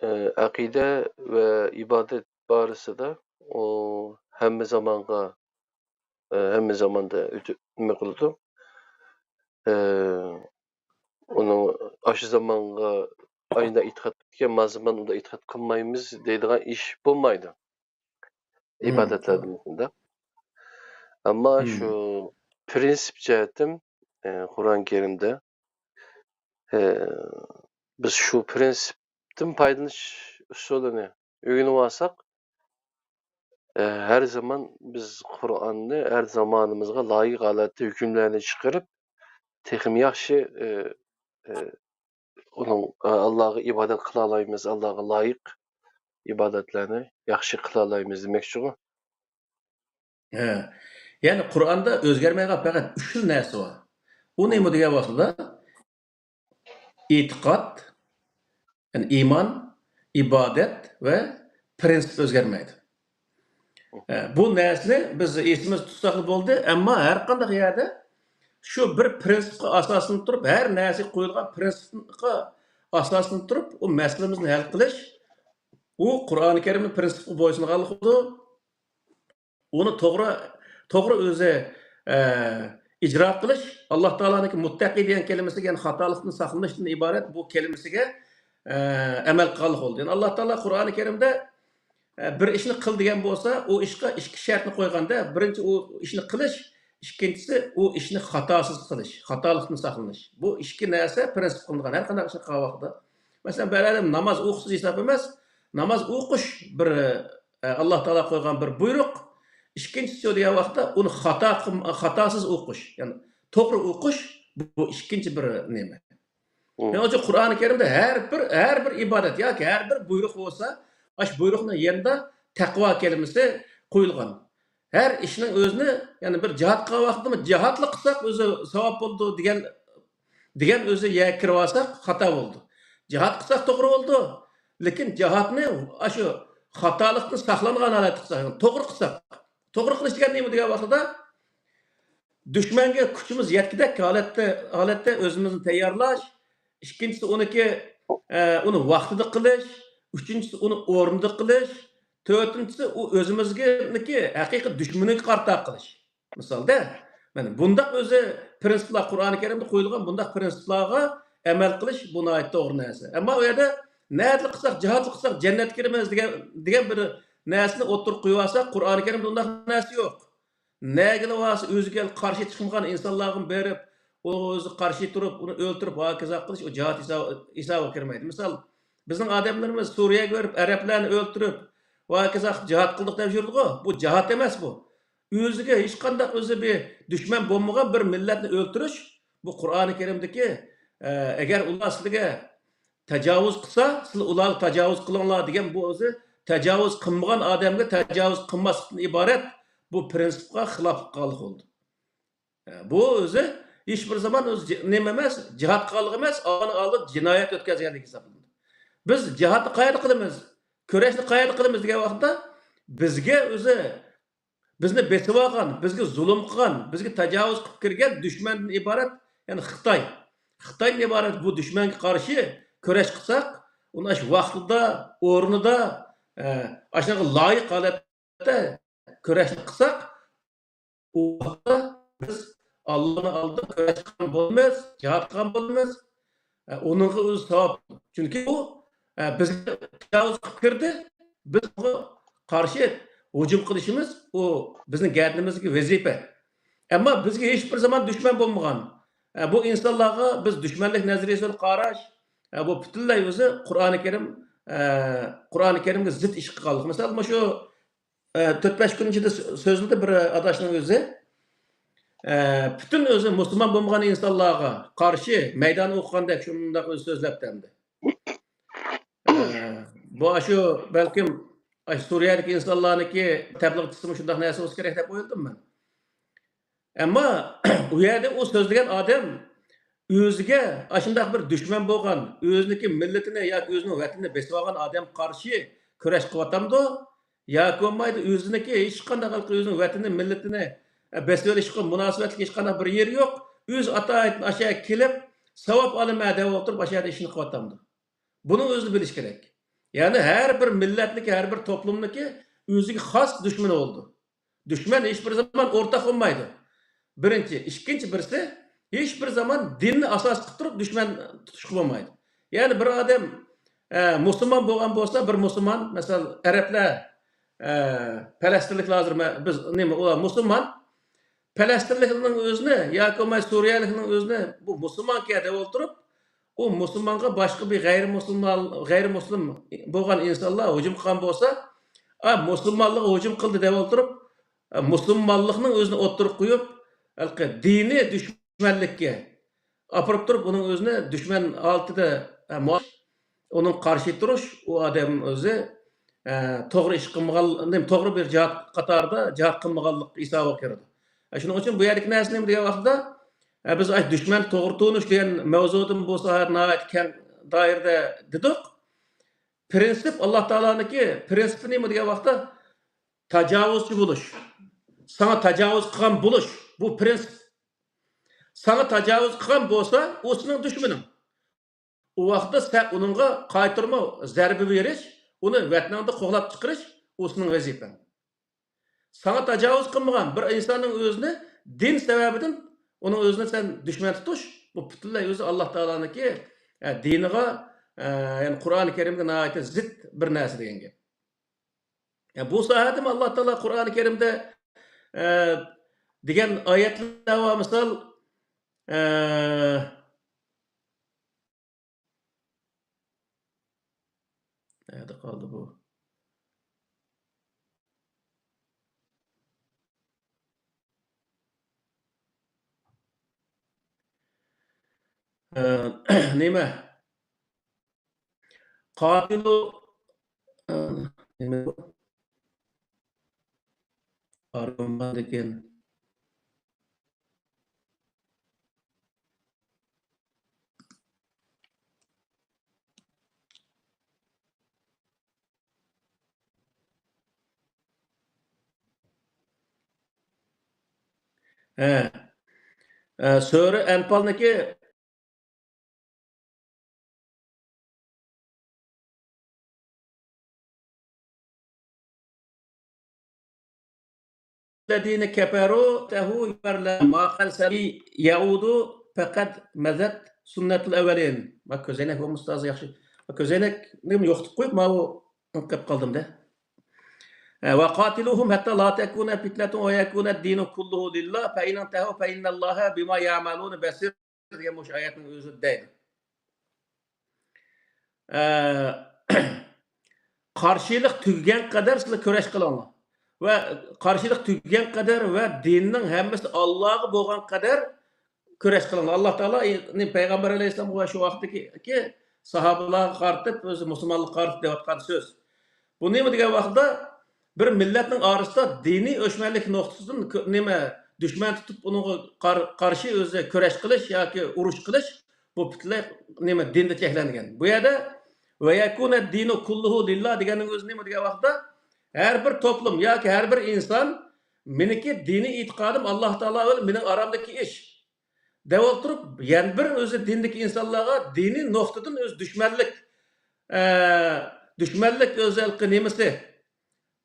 ئى، ئەقىدە ۋە ئىبادەت بارىسىدا ئۇ ھەممە زامانغا، ئى، ھەممە زاماندا ئۆتۈ-، نېمە قىلىدۇ؟ ئى، ئۇنىڭ ئاشۇ زامانغا ئايدا ئېتىقاد قىلىدىكەن، ما زامان ئۇندا ئېتىقاد قىلمايمىز دەيدىغان ئىش بولمايدۇ. مم. ئىبادەتلەردىن شۇنداق. ئەمما مم. شۇ پرىنسىپ جەھەتتىن، ئى، قۇرئان كەرىمدە، ئى، بىز شۇ پرىنسىپتىن پايدىلىنىش ئۇسۇلىنى ئۆگىنىۋالساق، ئى، ھەر زامان بىز قۇرئاننى ھەر زامانىمىزغا لايىق ھالەتتە ھۆكۈملەرنى چىقىرىپ، تېخىمۇ ياخشى، ئى، ئى، ئۇنىڭ، ئى، ئاللاغا ئىبادەت قىلالايمىز، ئاللاغا لايىق ئىبادەتلەرنى ياخشى قىلالايمىز دېمەكچىغۇ. ھە. يەنى قۇرئاندا ئۆزگەرمەيدىغان پەقەت ئۈچ خىل نەرسە بار. ئۇ نېمە دېگەن ۋاقتىدا، ئېتىقاد، يەنى ئىمان، ئىبادەت ۋە پرىنسىپ ئۆزگەرمەيدۇ. ھە، بۇ نەرسىنى بىز ئېسىمىزدە تۇتساقلا بولدى، ئەمما ھەر قانداق يەردە شۇ بىر پرىنسىپقا ئاساسلىنىپ تۇرۇپ، ھەر نەرسىگە قويۇلغان پرىنسىپقا ئاساسلىنىپ تۇرۇپ، ئۇ مەسىلىمىزنى ھەل قىلىش، ئۇ قۇرئانى كەرىمنىڭ پرىنسىپىغا بويسۇنغانلىقىدۇر. ئۇنى توغرا، توغرا ئۆزى، ئە، ئىجرا قىلىش، ئاللا تائالانىڭكى مۇتتەقى دېگەن كەلىمىسىگە، يەنى خاتالىقتىن ساقلىنىشتىن ئىبارەت بۇ كەلىمىسىگە، ئە، ئەمەل قىلغانلىق بولدى. يەنى ئاللا تائالا قۇرئانى كەرىمدە، ئە، بىر ئىشنى قىل دېگەن بولسا، ئۇ ئىشقا ئىككى شەرتنى قويغاندا، بىرىنچى ئۇ ئىشنى قىلىش، ئىككىنچىسى ئۇ ئىشنى خاتاسىز قىلىش، خاتالىقتىن ساقلىنىش. بۇ ئىككى نەرسە پرىنسىپ قىلىنغان ھەر قانداق ئىشنى قىلغان ۋاقتىدا. مەسىلەن، بىر ئادەم ناماز ئوقۇسىز ھېساب ئەمەس، ناماز ئوقۇش بىر، ئە، ئاللا تائالا قويغان بىر بۇيرۇق. ئىككىنچىسى دېگەن ۋاقىتتا ئۇنى خاتا قىلم-، خاتاسىز ئوقۇش، يەنى توغرا ئوقۇش، بۇ ئىككىنچى بىر نېمە. مم. شۇنىڭ ئۈچۈن قۇرئانى كەرىمدە ھەر بىر، ھەر بىر ئىبادەت ياكى ھەر بىر بۇيرۇق بولسا، ئاشۇ بۇيرۇقنىڭ يېنىدا تەقۋا كەلىمىسى قويۇلغان. ھەر ئىشنىڭ ئۆزىنى، يەنى بىر جىھاد قىلغان ۋاقتىمۇ جىھادلا قىلساق ئۆزى ساۋاب بولىدۇ دېگەن، دېگەن ئۆزى يەرگە كىرىۋالساق خاتا بولىدۇ. جىھاد قىلساق توغرا بولىدۇ، لېكىن جىھادنى ئاشۇ خاتالىقتىن ساقلانغان ھالەتتە قىلساق، يەنى توغرا قىلساق. توغرا قىلىش دېگەن نېمە دېگەن ۋاقتىدا، دۈشمەنگە كۈچىمىز يەتكۈدەك ھالەتتە، ھالەتتە ئۆزىمىزنى تەييارلاش. ئىككىنچىسى ئۇنىكى، ئە، ئۇنى ۋاقتىدا قىلىش. ئۈچىنچىسى ئۇنى ئورنىدا قىلىش. تۆتىنچىسى ئۇ ئۆزىمىزگىنىكى ھەقىقىي دۈشمىنىگە قارىتا قىلىش. مىسالدا، مانا بۇنداق ئۆزى پرىنسىپلار، قۇرئانى كەرىمدە قويۇلغان بۇنداق پرىنسىپلارغا ئەمەل قىلىش بۇ ناھايىتى توغرا نەرسە. ئەمما ئۇ يەردە نەدىلا قىلساق، جىھادلا قىلساق جەننەتكە كىرىمىز دېگەن، دېگەن بىر نەرسىنى ئوتتۇرىغا قويۇۋالساق، قۇرئانى كەرىمدە ئۇنداق نەرسە يوق. نەگىلا بارسا ئۆزىگە قارشى چىقمىغان ئىنسانلارغا بېرىپ، ئۇ ئۆزى قارشى تۇرۇپ، ئۇنى ئۆلتۈرۈپ، ھاكازا قىلىش، ئۇ جىھاد ھېسابى، ھېسابىغا كىرمەيدۇ. مىسال، بىزنىڭ ئادەملىرىمىز سۈرىيەگە بېرىپ، ئەرەبلەرنى ئۆلتۈرۈپ، ۋاكىزا قىلىپ جىھاد قىلدۇق دەپ يۈرىدىغۇ. بۇ جىھاد ئەمەس بۇ. ئۆزىگە ھېچقانداق ئۆزى بىر دۈشمەن بولمىغان بىر مىللەتنى ئۆلتۈرۈش، بۇ قۇرئانى كەرىمدىكى، ئە، ئەگەر ئۇلار سىلىگە تاجاۋۇز قىلسا، سىلەر ئۇلارغا تاجاۋۇز قىلىڭلار دېگەن بۇ ئۆزى تاجاۋۇز قىلمىغان ئادەمگە تاجاۋۇز قىلماسلىقتىن ئىبارەت بۇ پرىنسىپقا خىلاپلىق قىلغانلىق بولىدۇ. بۇ ئۆزى ھېچ بىر زامان ئۆزى جى-، نېمە ئەمەس، جىھاد قىلغانلىق ئەمەس، ئۇنىڭ ئالدىدا جىنايەت ئۆتكۈزگەنلىك ھېسابلىنىدۇ. بىز جىھادنى قەيەردە قىلىمىز، كۈرەشنى قەيەردە قىلىمىز دېگەن ۋاقىتتا بىزگە ئۆزى، بىزنى بېسىۋالغان، بىزگە زۇلۇم قىلغان، بىزگە تاجاۋۇز قىلىپ كىرگەن دۈشمەندىن ئىبارەت، يەنى خىتاي. خىتايدىن ئىبارەت بۇ دۈشمەنگە قارشى كۈرەش قىلساق، ئۇنى ئاشۇ ۋاقتىدا، ئورنىدا، ئە، ئاشۇنىڭغا لايىق ھالەتتە كۈرەشنى قىلساق، ئۇ ۋاقىتتا بىز ئاللانىڭ ئالدىدا كۈرەش قىلغان بولىمىز، جىھاد قىلغان بولىمىز. ئە، ئۇنىڭغا ئۆزى ساۋاب. چۈنكى ئۇ، ئە، بىزگە تاجاۋۇز قىلىپ كىردى، بىز ئۇنىڭغا قارشى ھۇجۇم قىلىشىمىز، ئۇ بىزنىڭ گەدىنىمىزدىكى ۋەزىپە. ئەمما بىزگە ھېچ بىر زامان دۈشمەن بولمىغان، ئە، بۇ ئىنسانلارغا بىز دۈشمەنلىك نەزەرىيىسى بىلەن قاراش، ئە، بۇ پۈتۈنلەي ئۆزى قۇرئانى كەرىم، ئە، قۇرئانى كەرىمگە زىت ئىش قىلغانلىق. مىسال، مۇشۇ ئە، تۆت-بەش كۈن ئىچىدە سۆ-، سۆزلىدى بىر ئاداشنىڭ ئۆزى. ئە، پۈتۈن ئۆزى مۇسۇلمان بولمىغان ئىنسانلارغا قارشى مەيدان ئوقۇغاندەك شۇنداق ئۆزى سۆزلەپتۇ ئەمدى. ئە، بۇ ئاشۇ بەلكىم ئاشۇ سۈرىيەدىكى ئىنسانلارنىڭكى تەبلىغچىسىمۇ شۇنداق نەرسە بولسا كېرەك دەپ ئويلىدىم مەن. ئەمما ئۇ يەردە ئۇ سۆزلىگەن ئادەم ئۆزىگە ئاشۇنداق بىر دۈشمەن بولغان، ئۆزىنىڭكى مىللىتىنى ياكى ئۆزىنىڭ ۋەتىنىنى بېسىۋالغان ئادەمگە قارشى كۈرەش قىلىۋاتامدۇ؟ ياكى بولمايدۇ ئۆزىنىڭكى ھېچقانداق ھالقا ئۆزىنىڭ ۋەتىنى، مىللىتىنى، ئە، بېسىۋېلىشقا مۇناسىۋەتلىك ھېچقانداق بىر يېرى يوق. ئۆزى ئاتايىتىن ئاشۇ يەرگە كېلىپ، ساۋاب ئالىمەن دەپ ئولتۇرۇپ، ئاشۇ يەردە ئىشىنى قىلىۋاتامدۇ؟ بۇنىڭ ئۆزىنى بىلىش كېرەك. يەنى ھەر بىر مىللەتنىكى، ھەر بىر توپلۇمنىكى ئۆزىگە خاس دۈشمىنى بولىدۇ. دۈشمەن ھېچ بىر زامان ئورتاق بولمايدۇ. بىرىنچى. ئىككىنچى بىرسى، ھېچ بىر زامان دىننى ئاساس قىلىپ تۇرۇپ دۈشمەن تۇتۇشقا بولمايدۇ. يەنى بىر ئادەم، ئە، مۇسۇلمان بولغان بولسا، بىر مۇسۇلمان، مەسىلەن، ئەرەبلەر، ئە، پەلەستىنلىكلەر ھازىر مە-، بىز نېمە، ئۇلار مۇسۇلمان، پەلەستىنلىكنىڭ ئۆزىنى ياكى بولماي سۈرىيەلىكنىڭ ئۆزىنى بۇ مۇسۇلمانكەن دەپ ئولتۇرۇپ، ئۇ مۇسۇلمانغا باشقا بىر غەيرىي مۇسۇلمان، غەيرىي مۇسلىم بولغان ئىنسانلار ھۇجۇم قىلغان بولسا، ئا، مۇسۇلمانلىققا ھۇجۇم قىلدى دەپ ئولتۇرۇپ، ئا، مۇسۇلمانلىقنىڭ ئۆزىنى ئوتتۇرىغا قويۇپ، ھېلىقى دىنىي دۈشمەنلىككە ئاپىرىپ تۇرۇپ، ئۇنىڭ ئۆزىنى دۈشمەن ھالىتىدە، ئا، مۇ-، ئۇنىڭ قارشى تۇرۇش، ئۇ ئادەم ئۆزى، ئە، توغرا ئىش قىلمىغان، نېمە، توغرا بىر جىھاد قاتارىدا جىھاد قىلمىغانلىق ھېسابىغا كىرىدۇ. ئە، شۇنىڭ ئۈچۈن بۇ يەردىكى نەرسە نېمە دېگەن ۋاقىتتا، ئە، بىز ئاشۇ دۈشمەن توغرا تونۇش دېگەن مەۋزۇدىن بۇ ساھەدە ناھايىتى كەڭ دائىرىدە دېدۇق. پىرىنسىپ، ئاللا تائالانىڭكى پىرىنسىپى نېمە دېگەن ۋاقىتتا، تاجاۋۇزچى بولۇش، ساڭا تاجاۋۇز قىلغان بولۇش، بۇ پىرىنسىپ. ساڭا تاجاۋۇز قىلغان بولسا، ئۇ سېنىڭ دۈشمىنىڭ. ئۇ ۋاقىتتا سەن ئۇنىڭغا قايتۇرما زەربە بېرىش، ئۇنى ۋەتىنىڭدىن قوغلاپ چىقىرىش، ئۇ سېنىڭ ۋەزىپەڭ. ساڭا تاجاۋۇز قىلمىغان بىر ئىنساننىڭ ئۆزىنى دىن سەۋەبىدىن ئۇنىڭ ئۆزىنى سەن دۈشمەن تۇتۇش، بۇ پۈتۈنلەي ئۆزى ئاللا تائالانىڭكى، ئە، دىنىغا، ئە، يەنى قۇرئانى كەرىمگە ناھايىتى زىت بىر نەرسە دېگەن گەپ. يا، بۇ ساھەدىمۇ ئاللا تائالا قۇرئانى كەرىمدە، ئە، دېگەن ئايەتلەر بار، مىسال، ئە، نەدە قالدى بۇ؟ ئە، نېمە؟ قاتىلۇ، ئە، نېمە بۇ؟ ئارىغىمغاندىكىن. ھە. ئە، سۈرە ئەنپالنىكى الذين كفروا تهوا يبرلون ما قال سبي يعود فقد مزت سنة الأولين. ما كۆزەينەك بولمىسا تازا ياخشى. ما كۆزەينەكنى يوقىتىپ قويۇپ، ماۋۇ قېلىپ قالدىم دە. ھە، وقاتلوهم حتى لا تكون فتنة ويكون الدين كله لله فإن انتهوا فإن الله بما يعملون بصير. دېگەن مۇشۇ ئايەتنىڭ ئۆزى دەيدۇ. ئە، قارشىلىق تۈگىگەن قەدەر سىلەر كۈرەش قىلىڭلار. ۋە قارشىلىق تۈگىگەن قەدەر ۋە دىننىڭ ھەممىسى ئاللاغا بولغان قەدەر كۈرەش قىلىڭلار. ئاللا تائالا، ئى، پەيغەمبەر ئەلەيھىسسالامغا شۇ ۋاقىتتىكى ساھابىلارغا قارىتىپ، ئۆزى مۇسۇلمانلىققا قارىتىپ دەۋاتقان سۆز. بۇ نېمە دېگەن ۋاقىتتا، بىر مىللەتنىڭ ئارىسىدا دىنىي ئۆچمەنلىك نۇقتىسىدىن كۆ-، نېمە، دۈشمەن تۇتۇپ، ئۇنىڭغا قار-، قارشى ئۆزى كۈرەش قىلىش ياكى ئۇرۇش قىلىش، بۇ پۈتۈنلەي نېمە، دىندا چەكلەنگەن. بۇ يەردە «ويكون الدين كله لله» دېگەننىڭ ئۆزى نېمە دېگەن ۋاقىتتا، ھەر بىر توپلۇم ياكى ھەر بىر ئىنسان، مېنىڭكى دىنىي ئېتىقادىم ئاللا تائالا بىلەن مېنىڭ ئارامدىكى ئىش. دەپ ئولتۇرۇپ، يەنە بىر ئۆزى دىندىكى ئىنسانلارغا دىنىي نۇقتىدىن ئۆز دۈشمەنلىك، ئە، دۈشمەنلىك ئۆزى ھېلىقى نېمىسى،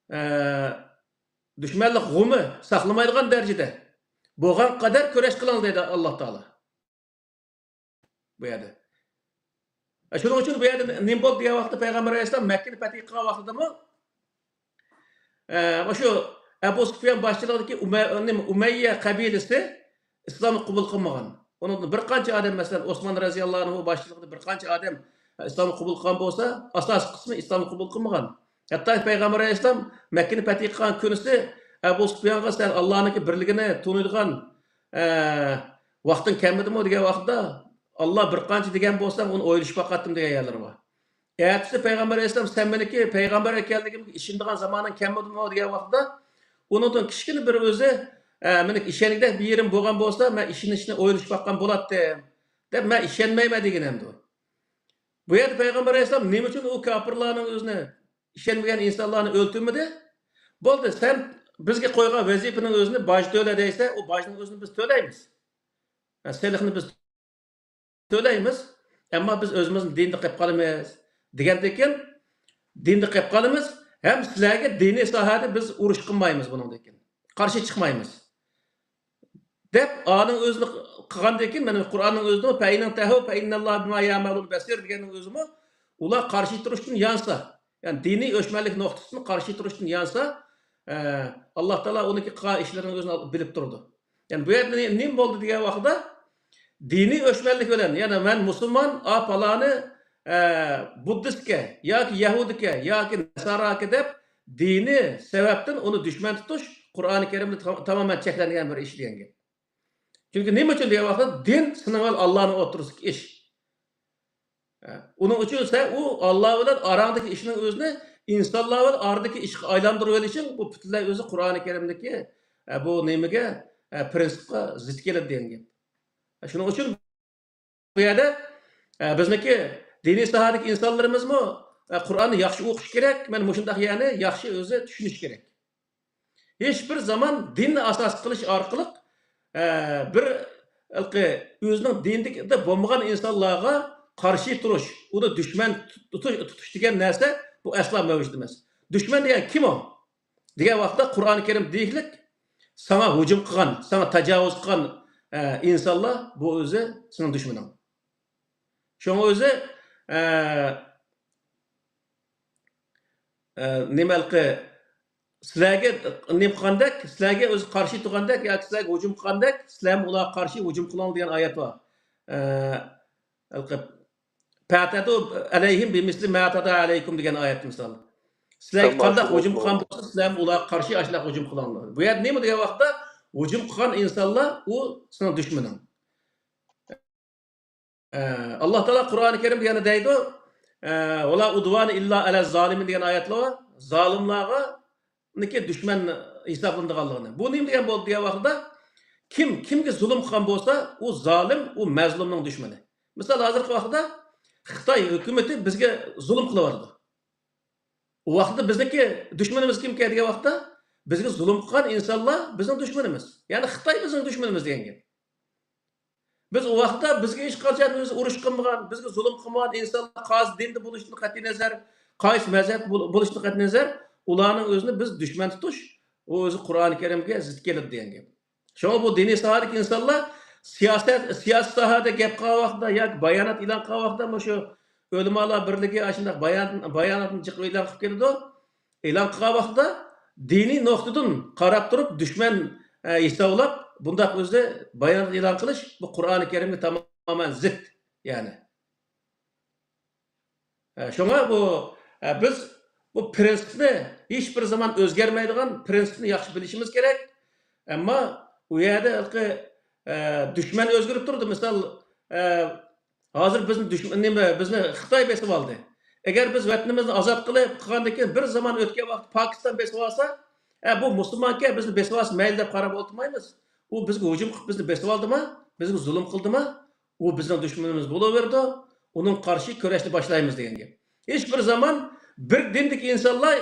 ئە، دۈشمەنلىك غۇمى ساقلىمايدىغان دەرىجىدە بولغان قەدەر كۈرەش قىلىڭ دەيدۇ ئاللا تائالا. بۇ يەردە. شۇنىڭ ئۈچۈن بۇ يەردە نېمە بولدى دېگەن ۋاقىتتا، پەيغەمبەر ئەلەيھىسسالام مەككىنى پەتھ قىلغان ۋاقتىدىمۇ، ئە، مۇشۇ ئەبۇ سۇفيان باشچىلىقىدىكى ئۇمە-، نېمە، ئۇمەييە قەبىلىسى ئىسلامنى قوبۇل قىلمىغان. ئۇنىڭدىن بىر قانچە ئادەم، مەسىلەن، ئوسمان رەزىياللاھۇ ئەنھۇ باشچىلىقىدا بىر قانچە ئادەم ئىسلامنى قوبۇل قىلغان بولسا، ئاساسىي قىسمى ئىسلامنى قوبۇل قىلمىغان. ھەتتا پەيغەمبەر ئەلەيھىسسالام مەككىنى پەتھ قىلغان كۈنىسى ئەبۇ سۇفيانغا، «سەن ئاللانىڭكى بىرلىكىنى تونۇيدىغان، ئە، ۋاقتىڭ كەلمىدىمۇ؟» دېگەن ۋاقىتتا، «ئاللا بىر قانچە دېگەن بولساڭ، ئۇنى ئويلىشىپ باقاتتىم» دېگەن يەرلىرى بار. ئەتىسى پەيغەمبەر ئەلەيھىسسالام، «سەن مېنىڭكى پەيغەمبەر ئىكەنلىكىمگە ئىشىنىدىغان زامانىڭ كەلمىدىمۇ؟» دېگەن ۋاقىتتا، ئۇنىڭدىن كىچىككىنە بىر ئۆزى، ئە، مېنىڭ ئىشەنگۈدەك بىر يېرىم بولغان بولسا، مەن ئىشىنىشنى ئويلىشىپ باققان بولاتتىم، دەپ، مەن ئىشەنمەيمەن دېگىنىمدۇ. بۇ يەردە پەيغەمبەر ئەلەيھىسسالام نېمە ئۈچۈن ئۇ كاپىرلارنىڭ ئۆزىنى، ئىشەنمىگەن ئىنسانلارنى ئۆلتۈرمىدى؟ بولدى، سەن بىزگە قويغان ۋەزىپىنىڭ ئۆزىنى باج تۆلە دەيسە، ئۇ باجنىڭ ئۆزىنى بىز تۆلەيمىز. ھە، سېلىقنى بىز تۆلەيمىز. ئەمما بىز ئۆزىمىزنىڭ دىنىدا قېلىپ قالىمىز دېگەندىن كېيىن، دىندا قېلىپ قالىمىز ھەم سىلەرگە دىنىي ساھەدە بىز ئۇرۇش قىلمايمىز بۇنىڭدىن كېيىن. قارشى چىقمايمىز. دەپ، ئانىڭ ئۆزىنى قىلغاندىن كېيىن، مانا قۇرئاننىڭ ئۆزىدىمۇ، فَإِنْ تَنْتَهُوا فَإِنَّ اللَّهَ بِمَا يَعْمَلُونَ بَصِيرٌ دېگەننىڭ ئۆزىمۇ، ئۇلار قارشى تۇرۇشتىن يانسا، يەنى دىنىي ئۆچمەنلىك نۇقتىسىدىن قارشى تۇرۇشتىن يانسا، ئە، ئاللا تائالا ئۇنىڭكى قىلغان ئىشلىرىنىڭ ئۆزىنى بىلىپ تۇرىدۇ. يەنى بۇ يەردە نېمە بولدى دېگەن ۋاقىتتا، دىنىي ئۆچمەنلىك بىلەن، يەنى مەن مۇسۇلمان، ئا، پالانى، ئە، بۇددىستكەن ياكى يەھۇدىيكەن ياكى نەساراكەن دەپ، دىنىي سەۋەبتىن ئۇنى دۈشمەن تۇتۇش قۇرئانى كەرىمدە تا-، تامامەن چەكلەنگەن بىر ئىش دېگەن گەپ. چۈنكى نېمە ئۈچۈن دېگەن ۋاقىتتا، دىن سېنىڭ بىلەن ئاللانىڭ ئوتتۇرىسىدىكى ئىش. ئۇنىڭ ئۈچۈن سەن ئۇ ئاللا بىلەن ئاراڭدىكى ئىشنىڭ ئۆزىنى ئىنسانلار بىلەن ئارىدىكى ئىشقا ئايلاندۇرۇۋېلىشىڭ، بۇ پۈتۈنلەي ئۆزى قۇرئانى كەرىمدىكى، ئە، بۇ نېمىگە، ئە، پرىنسىپقا زىت كېلىدۇ دېگەن گەپ. شۇنىڭ ئۈچۈن بۇ يەردە، ئە، بىزنىكى دىنىي ساھەدىكى ئىنسانلىرىمىزمۇ، ئە، قۇرئاننى ياخشى ئوقۇش كېرەك، مانا مۇشۇنداق يەرنى ياخشى ئۆزى چۈشىنىش كېرەك. ھېچ بىر زامان دىننى ئاساس قىلىش ئارقىلىق، ئە، بىر ھېلىقى ئۆزىنىڭ دىنىدا بولمىغان ئىنسانلارغا قارشى تۇرۇش، ئۇنى دۈشمەن تۇتۇش، تۇتۇش دېگەن نەرسە بۇ ئەسلا مەۋجۇت ئەمەس. دۈشمەن دېگەن كىم ئۇ؟ دېگەن ۋاقىتتا قۇرئانى كەرىم دېيىكلىك، ساڭا ھۇجۇم قىلغان، ساڭا تاجاۋۇز قىلغان، ئە، ئىنسانلار بۇ ئۆزى سېنىڭ دۈشمىنىڭ. شۇڭا ئۆزى، ئە، ئە، نېمە ھېلىقى سىلەرگە نېمە قىلغاندەك، سىلەرگە ئۆزى قارشى تۇرغاندەك ياكى سىلەرگە ھۇجۇم قىلغاندەك، سىلەرمۇ ئۇلارغا قارشى ھۇجۇم قىلىڭ دېگەن ئايەت بار. ئە، ھېلىقى، فَاعْتَدُوا عَلَيْهِمْ بِمِثْلِ مَا اعْتَدَوْا عَلَيْكُمْ دېگەن ئايەت مىسال. سىلەرگە قانداق ھۇجۇم قىلغان بولسا، سىلەرمۇ ئۇلارغا قارشى ئاشۇنداق ھۇجۇم قىلىڭلار. بۇ يەردە نېمە دېگەن ۋاقىتتا، ھۇجۇم قىلغان ئىنسانلار ئۇ سېنىڭ دۈشمىنىڭ. ئە، ئاللا تائالا قۇرئانى كەرىمدە يەنە دەيدۇ، ئە، «وَلَا عُدْوَانَ إِلَّا عَلَى الظَّالِمِينَ» دېگەن ئايەتلەر بار. زالىملارغا نىكى دۈشمەن ھېسابلىنىدىغانلىقىنى. بۇ نېمە دېگەن بولدى دېگەن ۋاقىتتا، كىم كىمگە زۇلۇم قىلغان بولسا، ئۇ زالىم، ئۇ مەزلۇمنىڭ دۈشمىنى. مىسال، ھازىرقى ۋاقىتتا خىتاي ھۆكۈمىتى بىزگە زۇلۇم قىلىۋاتىدۇ. ئۇ ۋاقىتتا بىزنىڭكى دۈشمىنىمىز كىمكەن دېگەن ۋاقىتتا، بىزگە زۇلۇم قىلغان ئىنسانلار بىزنىڭ دۈشمىنىمىز. يەنى خىتاي بىزنىڭ دۈشمىنىمىز دېگەن گەپ. بىز ئۇ ۋاقىتتا بىزگە ھېچقاچان ئۆزى ئۇرۇش قىلمىغان، بىزگە زۇلۇم قىلمىغان ئىنسانلار، قايسى دىندا بولۇشىدىن قەتئىينەزەر، قايسى مەزھەپ بول-، بولۇشىدىن قەتئىينەزەر، ئۇلارنىڭ ئۆزىنى بىز دۈشمەن تۇتۇش، ئۇ ئۆزى قۇرئانى كەرىمگە زىت كېلىدۇ دېگەن گەپ. شۇڭا بۇ دىنىي ساھەدىكى ئىنسانلار سىياسەت، سىياسىي ساھەدە گەپ قىلغان ۋاقتىدا ياكى بايانات ئېلان قىلغان ۋاقتىدا مۇشۇ ئۆلىمالار بىرلىكى ئاشۇنداق بايان-، باياناتنى جىق ئېلان قىلىپ كېلىدۇ. ئېلان قىلغان ۋاقتىدا دىنىي نۇقتىدىن قاراپ تۇرۇپ دۈشمەن، ئە، ھېسابلاپ بۇنداق ئۆزى بايانات ئېلان قىلىش بۇ قۇرئانى كەرىمگە تامامەن زىت، يەنى. ئە، شۇڭا بۇ، ئە، بىز بۇ پرىنسىپنى ھېچ بىر زامان ئۆزگەرمەيدىغان پرىنسىپنى ياخشى بىلىشىمىز كېرەك. ئەمما ئۇ يەردە ھېلىقى، ئە، دۈشمەن ئۆزگىرىپ تۇرىدۇ. مىسال، ئە، ھازىر بىزنى دۈشمەن، نېمە، بىزنى خىتاي بېسىپ ئالدى. ئەگەر بىز ۋەتىنىمىزنى ئازاد قىلىپ قىلغاندىن كېيىن بىر زامان ئۆتكەن ۋاقىتتا پاكىستان بېسىپ ئالسا، ئە، بۇ مۇسۇلمانكەن، بىزنى بېسىپ ئالسا مەيلى دەپ قاراپ ئولتۇرمايمىز. ئۇ بىزگە ھۇجۇم قىلىپ بىزنى بېسىپ ئالدىما؟ بىزگە زۇلۇم قىلدىما؟ ئۇ بىزنىڭ دۈشمىنىمىز بولۇۋېرىدۇ. ئۇنىڭغا قارشى كۈرەشنى باشلايمىز دېگەن گەپ. ھېچ بىر زامان بىر دىندىكى ئىنسانلار،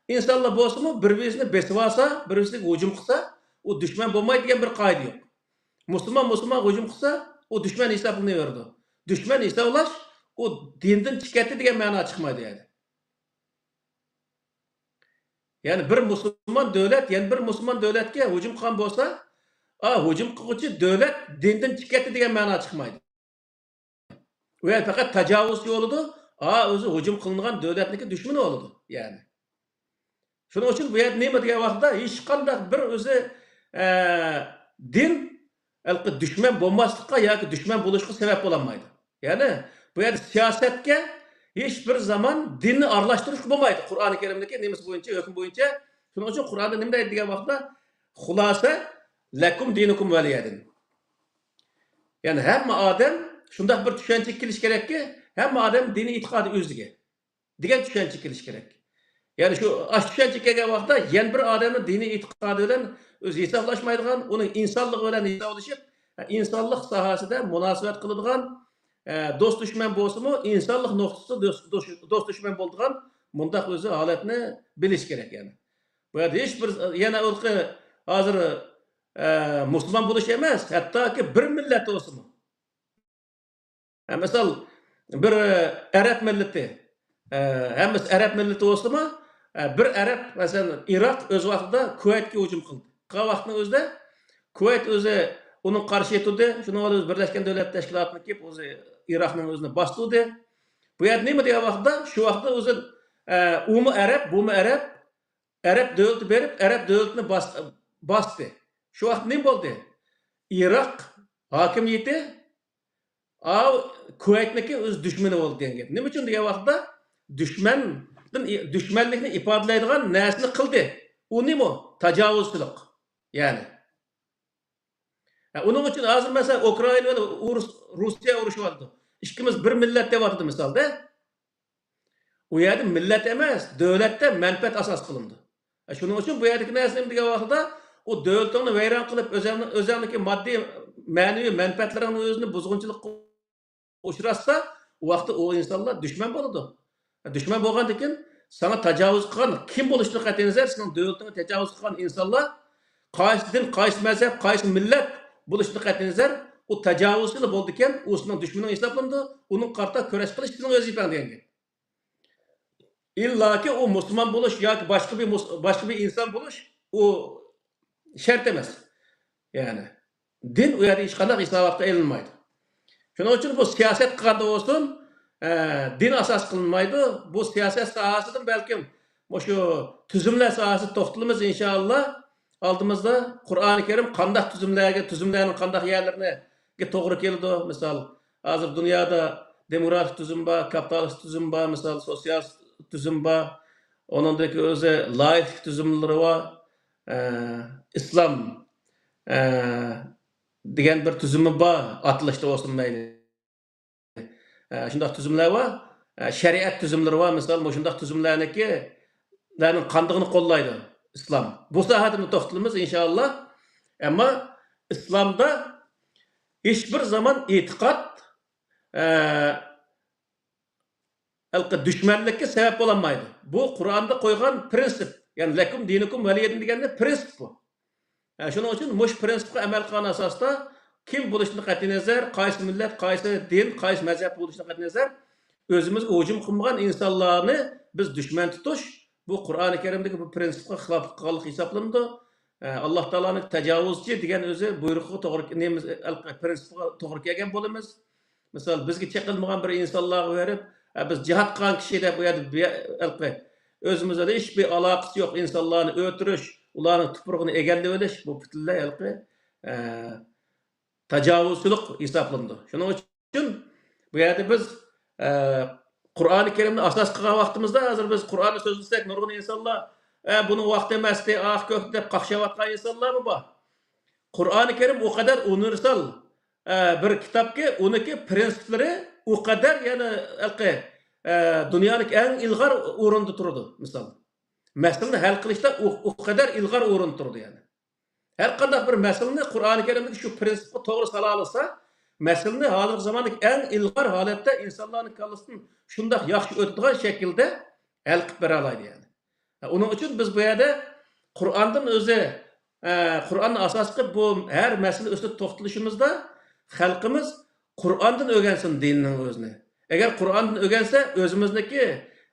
ئىنسانلار بولسىمۇ بىر-بىرسىنى بېسىۋالسا، بىر-بىرسىگە ھۇجۇم قىلسا، ئۇ دۈشمەن بولمايدۇ دېگەن بىر قائىدە يوق. مۇسۇلمان مۇسۇلمانغا ھۇجۇم قىلسا، ئۇ دۈشمەن ھېسابلىنىۋېرىدۇ. دۈشمەن ھېسابلاش، ئۇ دىندىن چىقىپ كەتتى دېگەن مەنا چىقمايدۇ يەنى. يەنى بىر مۇسۇلمان دۆلەت يەنە بىر مۇسۇلمان دۆلەتكە ھۇجۇم قىلغان بولسا، ئا، ھۇجۇم قىلغۇچى دۆلەت دىندىن چىقىپ كەتتى دېگەن مەنا چىقمايدۇ. ئۇ يەردە پەقەت تاجاۋۇز يولىدۇ. ئا، ئۆزى ھۇجۇم قىلىنغان دۆلەتنىڭكى دۈشمىنى بولىدۇ، يەنى. شۇنىڭ ئۈچۈن بۇ يەردە نېمە دېگەن ۋاقىتتا ھېچقانداق بىر ئۆزى، ئە، دىن ھېلىقى دۈشمەن بولماسلىققا ياكى دۈشمەن بولۇشقا سەۋەب بولالمايدۇ. يەنى بۇ يەردە سىياسەتكە ھېچ بىر زامان دىننى ئارىلاشتۇرۇشقا بولمايدۇ. قۇرئانى كەرىمدىكى نېمىسى بويىچە، ھۆكمى بويىچە. شۇنىڭ ئۈچۈن قۇرئاندا نېمە دەيدۇ دېگەن ۋاقىتتا، خۇلاسە، لەكۇم دىنۇكۇم ۋەلىيەدىن. يەنى ھەممە ئادەم شۇنداق بىر چۈشەنچىگە كېلىش كېرەككى، ھەممە ئادەم دىنىي ئېتىقادى ئۆزىگە دېگەن چۈشەنچىگە كېلىش كېرەك. يەنى شۇ، ئاشۇ چۈشەنچىگە كەلگەن ۋاقىتتا يەنە بىر ئادەمنى دىنىي ئېتىقادى بىلەن ئۆزى ھېسابلاشمايدىغان، ئۇنىڭ ئىنسانلىقى بىلەن ھېسابلىشىپ، ئىنسانلىق ساھەسىدە مۇناسىۋەت قىلىدىغان، ئە، دوست دۈشمەن بولسىمۇ، ئىنسانلىق نۇقتىسىدا دوست، دوست، دوست دۈشمەن بولىدىغان مۇنداق ئۆزى ھالەتنى بىلىش كېرەك يەنى. ۋە ھېچ بىر يەنە ئۇرقى ھازىر، ئە، مۇسۇلمان بولۇش ئەمەس، ھەتتاكى بىر مىللەت بولسىمۇ. ھە، مىسال، بىر، ئە، ئەرەب مىللىتى، ئە، ھەممىسى ئەرەب مىللىتى بولسىمۇ، ئە، بىر ئەرەب، مەسىلەن، ئىراق ئۆز ۋاقتىدا كۇۋەيتكە ھۇجۇم قىلدى. قىلغان ۋاقتىنىڭ ئۆزىدە كۇۋەيت ئۆزى ئۇنىڭ قارشى تۇردى. شۇنىڭ بىلەن ئۆزى بىرلەشكەن دۆلەتلەر تەشكىلاتىنى كېلىپ، ئۆزى ئىراقنىڭ ئۆزىنى باستۇردى. بۇ يەردە نېمە دېگەن ۋاقىتتا، شۇ ۋاقىتتا ئۆزى، ئە، ئۇمۇ ئەرەب، بۇمۇ ئەرەب، ئەرەب دۆلىتى بېرىپ، ئەرەب دۆلىتىنى باس-، باستى. شۇ ۋاقىت نېمە بولدى؟ ئىراق ھاكىمىيىتى ئاۋۇ كۇۋەيتنىڭكى ئۆز دۈشمىنى بولدى دېگەن گەپ. نېمە ئۈچۈن دېگەن ۋاقىتتا، دۈشمەندىن، دۈشمەنلىكنى ئىپادىلەيدىغان نەرسىنى قىلدى. ئۇ نېمە ئۇ؟ تاجاۋۇزچىلىق. يەنى. ھە، ئۇنىڭ ئۈچۈن ھازىر، مەسىلەن، ئۇكرائىنا بىلەن ئۇرۇس-، روسىيە ئۇرۇشۇۋاتىدۇ. ئىككىمىز بىر مىللەت دەۋاتىدۇ مىسالدا. ئۇ يەردە مىللەت ئەمەس، دۆلەتتە مەنپەئەت ئاساس قىلىنىدۇ. شۇنىڭ ئۈچۈن بۇ يەردىكى نەرسە نېمە دېگەن ۋاقتىدا، ئۇ دۆلىتىڭنى ۋەيران قىلىپ، ئۆزۈڭنى، ئۆزۈڭنىڭكى ماددىي، مەنىۋى مەنپەئەتلىرىڭنى ئۆزىنى بۇزغۇنچىلىققا ئۇچراتسا، ئۇ ۋاقىتتا ئۇ ئىنسانلار دۈشمەن بولىدۇ. دۈشمەن بولغاندىن كېيىن ساڭا تاجاۋۇز قىلغان كىم بولۇشىدىن قەتئىينەزەر، سېنىڭ دۆلىتىڭگە تاجاۋۇز قىلغان ئىنسانلار قايسى دىن، قايسى مەزھەپ، قايسى مىللەت بولۇشىدىن قەتئىينەزەر، ئۇ تاجاۋۇزچىلا بولىدىكەن، ئۇ سېنىڭ دۈشمىنىڭ ھېسابلىنىدۇ، ئۇنىڭغا قارىتا كۈرەش قىلىش سېنىڭ ۋەزىپەڭ دېگەن گەپ. ئىللاكى ئۇ مۇسۇلمان بولۇش ياكى باشقا بىر مۇس-، باشقا بىر ئىنسان بولۇش، ئۇ شەرت ئەمەس. يەنى دىن ئۇ يەردە ھېچقانداق ھېساباتقا ئېلىنمايدۇ. شۇنىڭ ئۈچۈن بۇ سىياسەت قىلغاندا بولسۇن، ئە، دىن ئاساس قىلىنمايدۇ. بۇ سىياسەت ساھەسىدىن بەلكىم مۇشۇ تۈزۈملەر ساھەسىدە توختىلىمىز، ئىنشائاللا. ئالدىمىزدا قۇرئانى كەرىم قانداق تۈزۈملەرگە، تۈزۈملەرنىڭ قانداق يەرلىرىگە توغرا كېلىدۇ. مىسال، ھازىر دۇنيادا دېموكراتىك تۈزۈم بار، كاپىتالىستىك تۈزۈم بار، مىسال، سوتسىيالىستىك تۈزۈم بار. ئۇنىڭدىكى ئۆزى لايىكلىق تۈزۈملىرى بار. ئە، ئىسلام، ئە، دېگەن بىر تۈزۈمى بار، ئاتىلىشتا بولسۇن مەيلى. ئە، شۇنداق تۈزۈملەر بار. ئە، شەرىئەت تۈزۈملىرى بار. مىسال، مۇشۇنداق تۈزۈملەرنىڭكى، لەرنىڭ قاندىقىنى قوللايدۇ ئىسلام. بۇ ساھەدە توختىلىمىز، ئىنشائاللا. ئەمما ئىسلامدا ھېچبىر زامان ئېتىقاد، ئە، ھېلىقى دۈشمەنلىككە سەۋەب بولالمايدۇ. بۇ قۇرئاندا قويغان پرىنسىپ، يەنى لەكۇم دىنۇكۇم ۋەلىيەدىن دېگەندە پرىنسىپ بۇ. ھە، شۇنىڭ ئۈچۈن مۇشۇ پرىنسىپقا ئەمەل قىلغان ئاساستا كىم بولۇشىدىن قەتئىينەزەر، قايسى مىللەت، قايسى دىن، قايسى مەزھەپ بولۇشىدىن قەتئىينەزەر، ئۆزىمىزگە ھۇجۇم قىلمىغان ئىنسانلارنى بىز دۈشمەن تۇتۇش، بۇ قۇرئانى كەرىمدىكى بۇ پرىنسىپقا خىلاپلىق قىلغانلىق ھېسابلىنىدۇ. ئە، ئاللا تائالانىڭ تاجاۋۇزچى دېگەن ئۆزى بۇيرۇقىغا توغرا، نېمە، پرىنسىپقا توغرا كەلگەن بولىمىز. مىسال، بىزگە چېقىلمىغان بىر ئىنسانلارغا بېرىپ، ئە، بىز جىھاد قىلغان كىشى دەپ، ئۇ يەردە بىر، ھېلىقى ئۆزىمىز بىلەن ھېچبىر ئالاقىسى يوق ئىنسانلارنى ئۆلتۈرۈش، ئۇلارنىڭ تۇپرىقىنى ئىگىلىۋېلىش، بۇ پۈتۈنلەي ھېلىقى، ئە، تاجاۋۇزچىلىق ھېسابلىنىدۇ. شۇنىڭ ئۈچۈن بۇ يەردە بىز، ئە، قۇرئانى كەرىمنى ئاساس قىلغان ۋاقتىمىزدا، ھازىر بىز قۇرئاننى سۆزلىسەك، نۇرغۇن ئىنسانلار، ئە، بۇنىڭ ۋاقتى ئەمەستى، ئاھ، كۆكتى دەپ قاقشاۋاتقان ئىنسانلارمۇ بار. قۇرئانى كەرىم ئۇ قەدەر ئۇنىۋېرسال، ئە، بىر كىتابكى، ئۇنىڭكى پرىنسىپلىرى ئۇ قەدەر، يەنى، ھېلىقى، ئە، دۇنيانىڭ ئەڭ ئىلغار ئورۇندا تۇرىدۇ، مىسال. مەسىلىنى ھەل قىلىشتا ئۇ، ئۇ قەدەر ئىلغار ئورۇندا تۇرىدۇ، يەنى. ھەر قانداق بىر مەسىلىنى قۇرئانى كەرىمدىكى شۇ پرىنسىپقا توغرا سالالىسا، مەسىلىنى ھازىرقى زاماندىكى ئەڭ ئىلغار ھالەتتە ئىنسانلارنىڭ كاللىسىدىن شۇنداق ياخشى ئۆتىدىغان شەكىلدە ھەل قىلىپ بېرەلايدۇ، يەنى. ئۇنىڭ ئۈچۈن بىز بۇ يەردە قۇرئاندىن ئۆزى، ئە، قۇرئاننى ئاساس قىلىپ بۇ ھەر مەسىلە ئۈستىدە توختىلىشىمىزدا خەلقىمىز قۇرئاندىن ئۆگەنسۇن دىننىڭ ئۆزىنى. ئەگەر قۇرئاندىن ئۆگەنسە، ئۆزىمىزنىڭكى،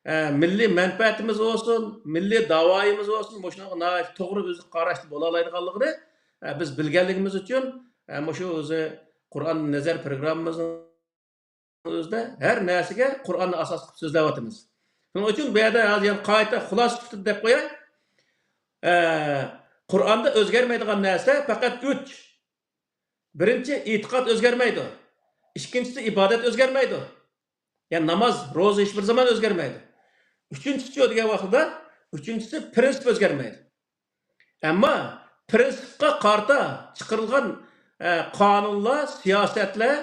ئە، مىللىي مەنپەئەتىمىز بولسۇن، مىللىي داۋايىمىز بولسۇن، مۇشۇنىڭغا ناھايىتى توغرا ئۆزى قاراشتا بولالايدىغانلىقىنى، ئە، بىز بىلگەنلىكىمىز ئۈچۈن، ئە، مۇشۇ ئۆزى قۇرئان نەزەر پروگراممىمىزنىڭ ئۆزىدە ھەر نەرسىگە قۇرئاننى ئاساس قىلىپ سۆزلەۋاتىمىز. شۇنىڭ ئۈچۈن بۇ يەردە ھازىر يەنە قايتا خۇلاسە سۈپىتىدە دەپ قوياي. ئە، قۇرئاندا ئۆزگەرمەيدىغان نەرسە پەقەت ئۈچ. بىرىنچى، ئېتىقاد ئۆزگەرمەيدۇ. ئىككىنچىسى، ئىبادەت ئۆزگەرمەيدۇ. يەنى ناماز، روزا ھېچ بىر زامان ئۆزگەرمەيدۇ. ئۈچىنچىسى دېگەن ۋاقتىدا، ئۈچىنچىسى، پرىنسىپ ئۆزگەرمەيدۇ. ئەمما پرىنسىپقا قارىتا چىقىرىلغان، ئە، قانۇنلار، سىياسەتلەر،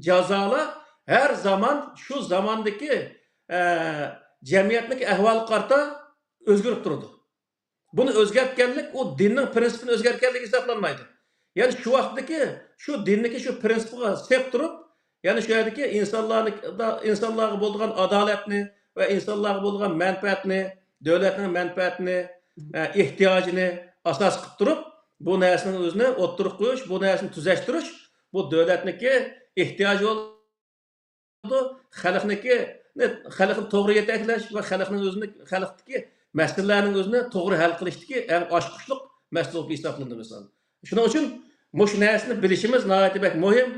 جازالار ھەر زامان شۇ زاماندىكى، ئە، جەمئىيەتنىڭكى ئەھۋالىغا قارىتا ئۆزگىرىپ تۇرىدۇ. بۇنى ئۆزگەرتكەنلىك ئۇ دىننىڭ پرىنسىپىنى ئۆزگەرتكەنلىك ھېسابلانمايدۇ. يەنى شۇ ۋاقىتتىكى، شۇ دىننىڭكى شۇ پرىنسىپىغا سەپ تۇرۇپ، يەنى شۇ يەردىكى ئىنسانلارنى، ئىنسانلارغا بولىدىغان ئادالەتنى ۋە ئىنسانلارغا بولىدىغان مەنپەئەتنى، دۆلەتنىڭ مەنپەئەتىنى، ئە، ئېھتىياجىنى ئاساس قىلىپ تۇرۇپ، بۇ نەرسىنىڭ ئۆزىنى ئوتتۇرىغا قويۇش، بۇ نەرسىنى تۈزەشتۈرۈش، بۇ دۆلەتنىڭكى ئېھتىياجى بولىدۇ. خەلقنىڭكى، خەلقنى توغرا يېتەكلەش ۋە خەلقنىڭ ئۆزىنى، خەلقتىكى مەسىلىلەرنىڭ ئۆزىنى توغرا ھەل قىلىشتىكى ئەڭ ئاچقۇچلۇق مەسىلە بولۇپ ھېسابلىنىدۇ، مىسال. شۇنىڭ ئۈچۈن مۇشۇ نەرسىنى بىلىشىمىز ناھايىتى بەك مۇھىم.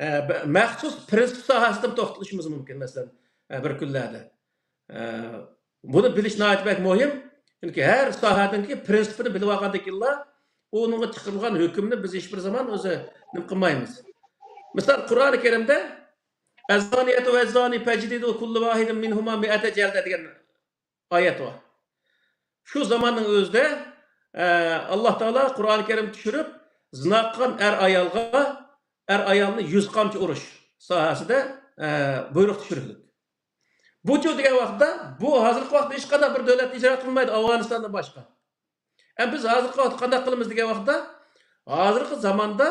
ئە، بە-، مەخسۇس پىرىنسىپ ساھەسىدىمۇ توختىلىشىمىز مۇمكىن، مەسىلەن، ئە، بىر كۈنلەردە. ئە، بۇنى بىلىش ناھايىتى بەك مۇھىم. چۈنكى ھەر ساھەنىڭكى پىرىنسىپىنى بىلىۋالغاندىن كېيىنلا، ئۇنىڭغا چىقىرىلغان ھۆكۈمنى بىز ھېچبىر زامان ئۆزى نېمە قىلمايمىز. مىسال، قۇرئانى كەرىمدە، «ئەززانىيەتۇ ۋەززانى فەجلىدۇ كۇللۇ ۋاھىدىن مىنھۇما مىئەتە جەلدە» دېگەن ئايەت بار. شۇ زاماننىڭ ئۆزىدە، ئە، ئاللا تائالا قۇرئانى كەرىم چۈشۈرۈپ، زىنا قىلغان ئەر ئايالغا، ئەر ئايالنى يۈز قامچا ئۇرۇش ساھەسىدە، ئە، بۇيرۇق چۈشۈرۈلدى. بۇچۇ دېگەن ۋاقىتتا، بۇ ھازىرقى ۋاقىتتا ھېچقانداق بىر دۆلەت ئىجرا قىلمايدۇ، ئافغانىستاندىن باشقا. ئە، بىز ھازىرقى ۋاقىتتا قانداق قىلىمىز دېگەن ۋاقىتتا، ھازىرقى زاماندا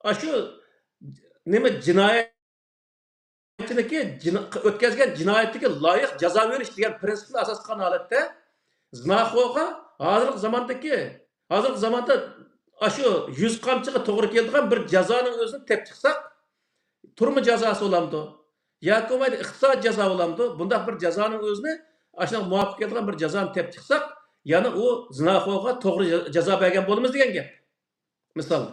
ئاشۇ نېمە جىنايەتچىنىڭكى جىنا-، ئۆتكەزگەن جىنايىتىگە لايىق جازا بېرىش دېگەن پىرىنسىپنى ئاساس قىلغان ھالەتتە زىناخورغا ھازىرقى زاماندىكى، ھازىرقى زاماندا ئاشۇ يۈز قامچىغا توغرا كېلىدىغان بىر جازانىڭ ئۆزىنى تېپىپ چىقساق، تۈرمە جازاسى بولامدۇ؟ ياكى بولمايدۇ ئىقتىساد جازا بولامدۇ؟ بۇنداق بىر جازانىڭ ئۆزىنى، ئاشۇنىڭغا مۇۋاپىق كېلىدىغان بىر جازانى تېپىپ چىقساق، يەنە ئۇ زىناخورغا توغرا جا-، جازا بەرگەن بولىمىز دېگەن گەپ. مىسال.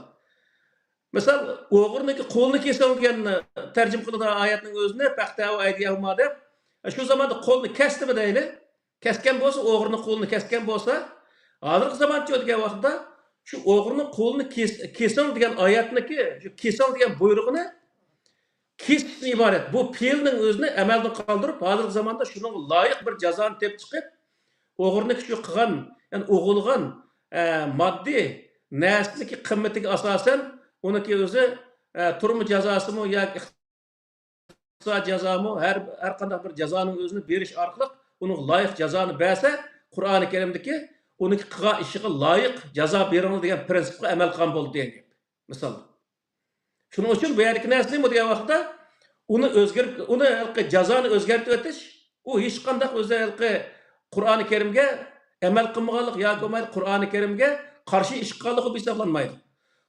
مىسال، «ئوغرىنىڭكى قولىنى كېسىڭ» دېگەن تەرجىمە قىلىدىغان ئايەتنىڭ ئۆزىنى، «فەقتەئۇ ئەيدىيەھۇما» دەپ، شۇ زاماندا قولنى كەستىمۇ دەيلى. كەسكەن بولسا، ئوغرىنىڭ قولىنى كەسكەن بولسا، ھازىرقى زامانچە دېگەن ۋاقىتتا شۇ «ئوغرىنىڭ قولىنى كېس-، كېسىڭ» دېگەن ئايەتنىڭكى، شۇ «كېسىڭ» دېگەن بۇيرۇقىنى كېسىشتىن ئىبارەت. بۇ پېئىلنىڭ ئۆزىنى ئەمەلدىن قالدۇرۇپ، ھازىرقى زاماندا شۇنىڭغا لايىق بىر جازانى تېپىپ چىقىپ، ئوغرىنىڭكى شۇ قىلغان، يەنى ئوغرىلىغان، ئە، ماددىي نەرسىنىڭكى قىممىتىگە ئاساسەن، ئۇنىڭكى ئۆزى، ئە، تۈرمە جازاسىمۇ ياكى ئىقتىساد جازامۇ، ھەر، ھەر قانداق بىر جازانىڭ ئۆزىنى بېرىش ئارقىلىق ئۇنىڭغا لايىق جازانى بەرسە، قۇرئانى كەرىمدىكى «ئۇنىڭكى قىلغان ئىشىغا لايىق جازا بېرىڭلار» دېگەن پىرىنسىپقا ئەمەل قىلغان بولدى دېگەن گەپ. مىسال. شۇنىڭ ئۈچۈن بۇ يەردىكى نەرسە نېمە دېگەن ۋاقىتتا، ئۇنى ئۆزگەرت-، ئۇنى ھېلىقى جازانى ئۆزگەرتىۋېتىش، ئۇ ھېچقانداق ئۆزى ھېلىقى قۇرئانى كەرىمگە ئەمەل قىلمىغانلىق ياكى بولمايدۇ قۇرئانى كەرىمگە قارشى ئىش قىلغانلىق بولۇپ ھېسابلانمايدۇ.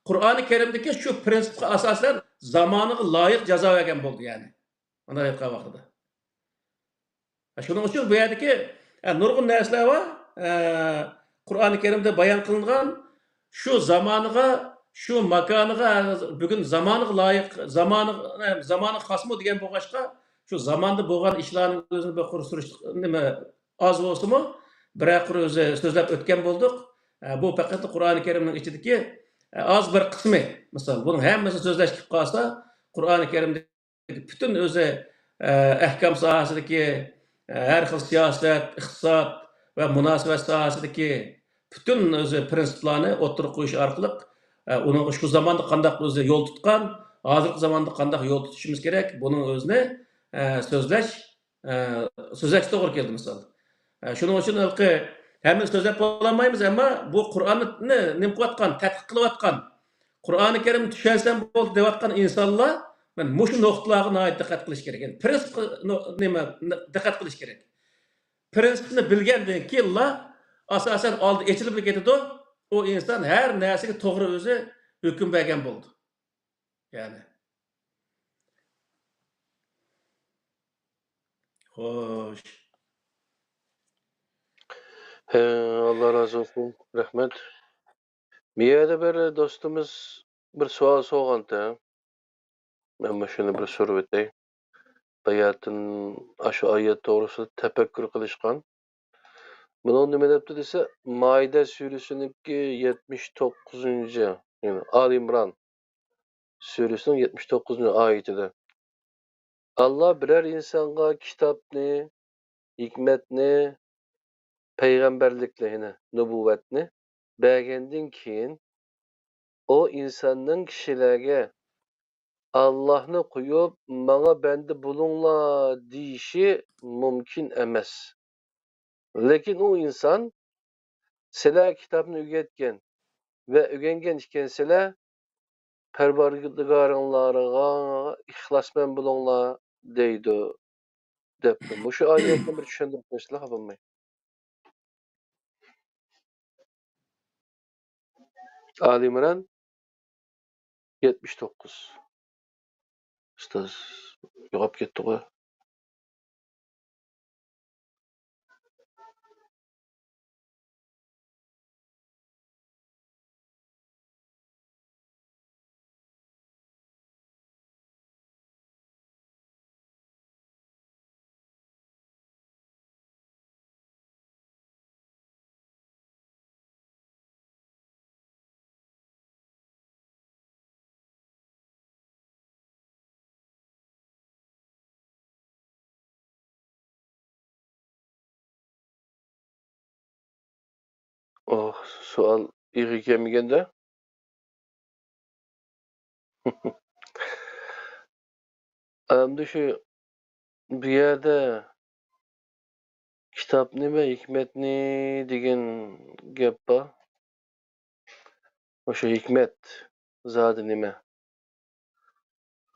قۇرئانى كەرىمدىكى شۇ پىرىنسىپقا ئاساسەن زامانىغا لايىق جازا بەرگەن بولدى، يەنى. ئۇنداق ئېيتقان ۋاقتىدا. شۇنىڭ ئۈچۈن بۇ يەردىكى، ئە، نۇرغۇن نەرسىلەر بار. ئە، قۇرئانى كەرىمدە بايان قىلىنغان شۇ زامانىغا، شۇ ماكانىغا، بۈگۈن زامانىغا لايىق، زامانىغا، ئە، زامانىغا خاسمۇ دېگەن بولغاچقا، شۇ زاماندا بولغان ئىشلارنىڭ ئۆزىنى بىر قۇر سۈرۈشتۈرۈپ، نېمە، ئاز بولسىمۇ، بىرەر قۇر ئۆزى سۆزلەپ ئۆتكەن بولدۇق. ئە، بۇ پەقەت قۇرئانى كەرىمنىڭ ئىچىدىكى، ئە، ئاز بىر قىسمى. مىسال، بۇنىڭ ھەممىسىنى سۆزلەش كېلىپ قالسا، قۇرئانى كەرىمدە پۈتۈن ئۆزى، ئە، ئەھكام ساھەسىدىكى، ئە، ھەر خىل سىياسەت، ئىقتىساد ۋە مۇناسىۋەت ساھەسىدىكى پۈتۈن ئۆزى پىرىنسىپلارنى ئوتتۇرىغا قويۇش ئارقىلىق، ئە، ئۇنىڭغا شۇ زاماندا قانداق ئۆزى يول تۇتقان، ھازىرقى زاماندا قانداق يول تۇتۇشىمىز كېرەك، بۇنىڭ ئۆزىنى، ئە، سۆزلەش، ئە، سۆزلەشكە توغرا كېلىدۇ، مىسال. ئە، شۇنىڭ ئۈچۈن ھېلىقى ھەممىنى سۆزلەپ بولالمايمىز، ئەمما بۇ قۇرئاننى نېمە قىلىۋاتقان، تەتقىق قىلىۋاتقان، قۇرئانى كەرىمنى چۈشەنسەم بولدى دەۋاتقان ئىنسانلار مانا مۇشۇ نۇقتىلارغا ناھايىتى دىققەت قىلىش كېرەك. يەنى پىرىنسىپقا نو-، نېمە، دىققەت قىلىش كېرەك. پىرىنسىپنى بىلگەندىن كېيىنلا، ئاساسەن، ئالدى ئېچىلىپ كېتىدۇ. ئۇ ئىنسان ھەر نەرسىگە توغرا ئۆزى ھۆكۈم بەرگەن بولىدۇ. يەنى. خوش. ھە، ئاللا رازى بولسۇن. رەھمەت. بۇ يەردە بىر دوستىمىز بىر سوئال سورىغانتى. مەن مۇشۇنى بىر سورىۋېتەي. باياتىن ئاشۇ ئايەت توغرىسىدا تەپەككۇر قىلىشقان. بۇنىڭ نېمە دەپتۇ دېسە، مائىدە سۈرىسىنىڭكى يەتمىش توققۇزىنچى، يەنى ئالى ئىمران سۈرىسىنىڭ يەتمىش توققۇزىنچى ئايىتىدە، ئاللا بىرەر ئىنسانغا كىتابنى، ھېكمەتنى، پەيغەمبەرلىكنى، يەنى نۇبۇۋۋەتنى بەرگەندىن كېيىن، ئۇ ئىنساننىڭ كىشىلەرگە «ئاللاھنى قويۇپ، ماڭا بەندە بولۇڭلار» دېيىشى مۇمكىن ئەمەس. لېكىن ئۇ ئىنسان، «سىلەر كىتابنى ئۆگەتكەن ۋە ئۆگەنگەن ئىكەنسىلەر، پەرۋەردىگارىڭلارغا ئىخلاسمەن بولۇڭلار» دەيدۇ، دەپتۇ. مۇشۇ ئايەتنى بىر چۈشەندۈرۈپ قويسىلا، خاپا بولماي. ئالىمىران يەتمىش توققۇز. ئۇستاز يوقاپ كەتتىغۇ. ئوھ، سوئال ئېغىر كەلمىگەندە؟ ئەمدى شۇ بۇ يەردە «كىتاب نېمە، ھېكمەت نېمە» دېگەن گەپ بار. مۇشۇ ھېكمەت زادى نېمە؟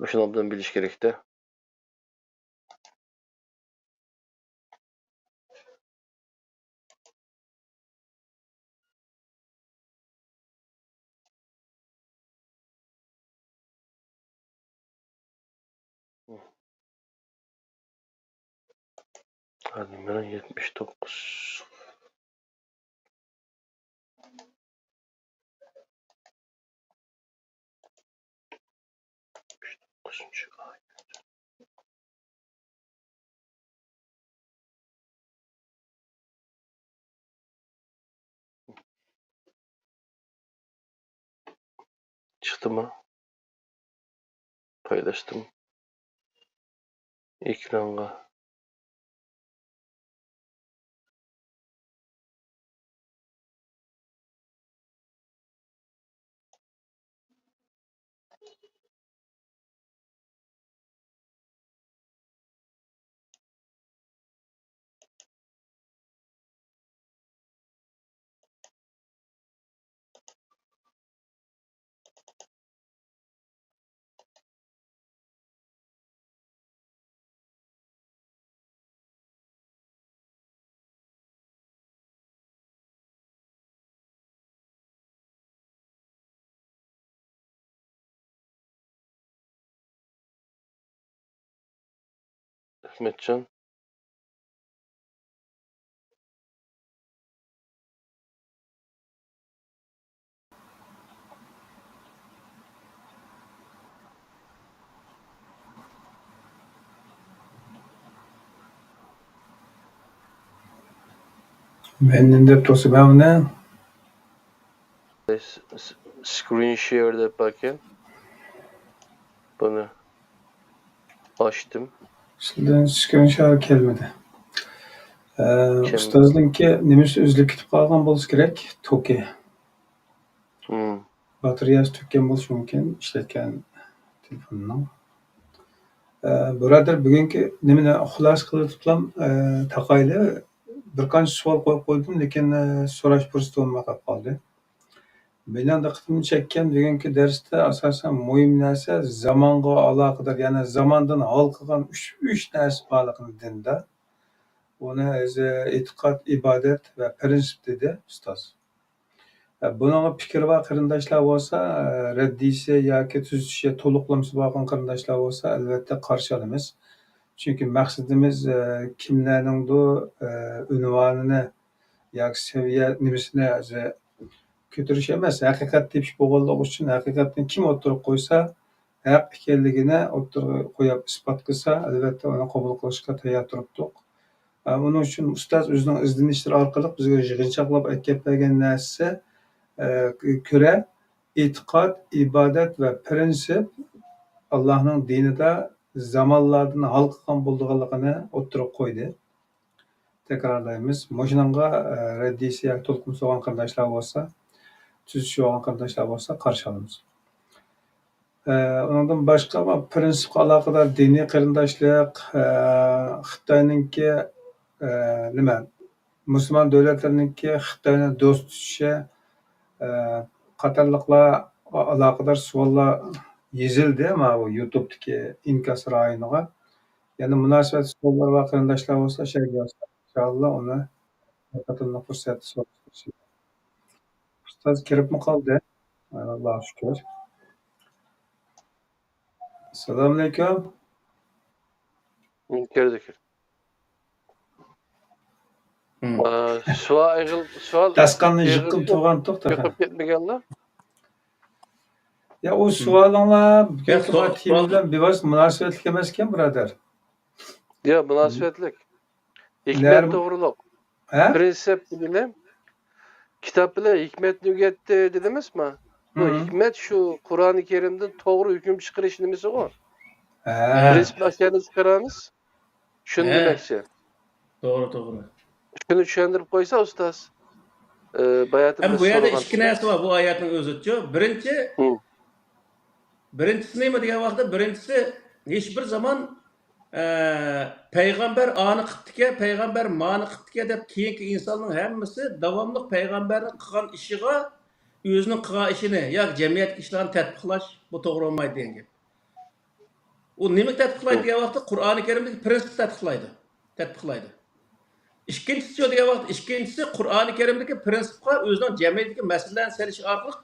مۇشۇنى ئوبدان بىلىش كېرەكتە. ھازىر مېنىڭ يەتمىش توققۇز. يەتمىش توققۇزىنچى ئايەت. چىقتىمۇ؟ پايلاشتىم ئېكرانغا. ئەخمەتجان. مەن نېمە دەپ تۇرسا مەن ئۇنى؟ س-، س-، سكرىن شېر دەپ باركەن. بۇنى ئاچتىم. سىلدىن سكرىن شېر كەلمىدى. ئە، كەلمىدى. ئۇستازنىڭكى نېمىسى ئۈزۈلۈپ كېتىپ قالغان بولسا كېرەك، توكى. مم. باتارېيەسى تۈگىگەن بولۇشى مۇمكىن، ئىشلەتكەن تېلېفوننىڭ. ئە، بۇرادەر، بۈگۈنكى نېمىنى خۇلاسە قىلىۋېتىپلام، ئە، تاقايلى. بىر قانچە سوئال قويۇپ قويدۇم، لېكىن، ئە، سوراش پۇرسىتى بولماي قېلىپ قالدى. مېنىڭ دىققىتىمنى چەككەن بۈگۈنكى دەرستە ئاساسەن مۇھىم نەرسە زامانغا ئالاقىدار، يەنى زاماندىن ھالقىغان ئۈچ، ئۈچ نەرسە بارلىقىنى دىندا. ئۇنى ئۆزى ئېتىقاد، ئىبادەت ۋە پىرىنسىپ دېدى ئۇستاز. بۇنىڭغا پىكرى بار قېرىنداشلار بولسا، رەددىيىسى ياكى تۈزىتىشى، تولۇقلىمىسى بولغان قېرىنداشلار بولسا، ئەلۋەتتە قارشى ئالىمىز. چۈنكى مەقسىتىمىز، كىملەرنىڭدۇر، ئۇنۋانىنى ياكى سەۋىيە نېمىسىنى كۆتۈرۈش ئەمەس، ھەقىقەت تېپىش بولغانلىقى ئۈچۈن، ھەقىقەتنى كىم ئوتتۇرىغا قويسا، ھەق ئىكەنلىكىنى ئوتتۇرىغا قويۇپ ئىسپات قىلسا، ئەلۋەتتە ئۇنى قوبۇل قىلىشقا تەييار تۇرۇپتۇق. ئە، ئۇنىڭ ئۈچۈن ئۇستاز ئۆزىنىڭ ئىزدىنىشلىرى ئارقىلىق بىزگە يىغىنچاقلاپ ئەكەپ بەرگەن نەرسىسى، ئە، كۆرە ئېتىقاد، ئىبادەت ۋە پىرىنسىپ ئاللاھنىڭ دىنىدا زامانلاردىن ھالقىغان بولىدىغانلىقىنى ئوتتۇرىغا قويدى. تەكرارلايمىز، مۇشۇنىڭغا، ئە، رەددىيىسى ياكى تولۇقلىمىسى بولغان قېرىنداشلار بولسا، تۈزىتىشى بولغان قېرىنداشلار بولسا قارشى ئالىمىز. ئە، ئۇنىڭدىن باشقا، ما، پىرىنسىپقا ئالاقىدار دىنىي قېرىنداشلىق، ئە، خىتاينىڭكى، ئە، نېمە، مۇسۇلمان دۆلەتلىرىنىڭكى خىتاينى دوست تۇتۇشى، ئە، قاتارلىقلارغا ئالاقىدار سوئاللار يېزىلدى، ماۋۇ يۇتۇبتىكى ئىنكاس رايونىغا. يەنە مۇناسىۋەتلىك سوئاللار بار قېرىنداشلار بولسا، شەرگە يازسا، ئىنشائاللا ئۇنى بىر قېتىملىق پۇرسەتتە سوراپ بېرىشى. ئۇستاز كىرىپمۇ قالدى؟ ئاللاھقا شۈكۈر. ئەسسالامۇئەلەيكۇم. كىردى، كىردى. ئە، سوئال ئېغىل، سوئال داستاننى ئېغىل يىققىن يوق، تۇرغان توختاق. يوقاپ كەتمىگەنلا. يا، ئۇ سوئالىڭلار بىلەن بىۋاسىتە مۇناسىۋەتلىك ئەمەسكەن، بۇرادەر. يا، مۇناسىۋەتلىك. ھېكمەت توغرۇلۇق. ھە؟ پرىنسىپ بىلىم. كىتاب بىلەن ھېكمەتنى ئۆگەتتى دېدىمىزما؟ بۇ ھېكمەت شۇ قۇرئانى كەرىمدىن توغرا ھۆكۈم چىقىرىش نېمىسىغۇ؟ ھە. پرىنسىپنى ئاشۇ يەردىن چىقىرىمىز. شۇنى دېمەكچى. توغرا، توغرا. شۇنى چۈشەندۈرۈپ قويسا، ئۇستاز. ئە، باياتىن ھەم بۇ يەردە ئىككى نەرسە بار بۇ ئايەتنىڭ ئۆزىچۇ. بىرىنچى، بىرىنچىسى نېمە دېگەن ۋاقىتتا، بىرىنچىسى، ھېچ بىر زامان، ئە، پەيغەمبەر ئانى قىپتىكەن، پەيغەمبەر مانى قىپتىكەن دەپ كېيىنكى ئىنساننىڭ ھەممىسى داۋاملىق پەيغەمبەرنىڭ قىلغان ئىشىغا ئۆزىنىڭ قىلغان ئىشىنى ياكى جەمئىيەتتىكى ئىشلارنى تەتبىقلاش، بۇ توغرا بولمايدۇ دېگەن گەپ. ئۇ نېمە تەتبىقلايدۇ دېگەن ۋاقىتتا، قۇرئانى كەرىمدىكى پرىنسىپ تەتبىقلايدۇ. تەتبىقلايدۇ. ئىككىنچىسى دېگەن ۋاقىت، ئىككىنچىسى قۇرئانى كەرىمدىكى پرىنسىپقا ئۆزىنىڭ جەمئىيەتتىكى مەسىلىلەرنى سېلىش ئارقىلىق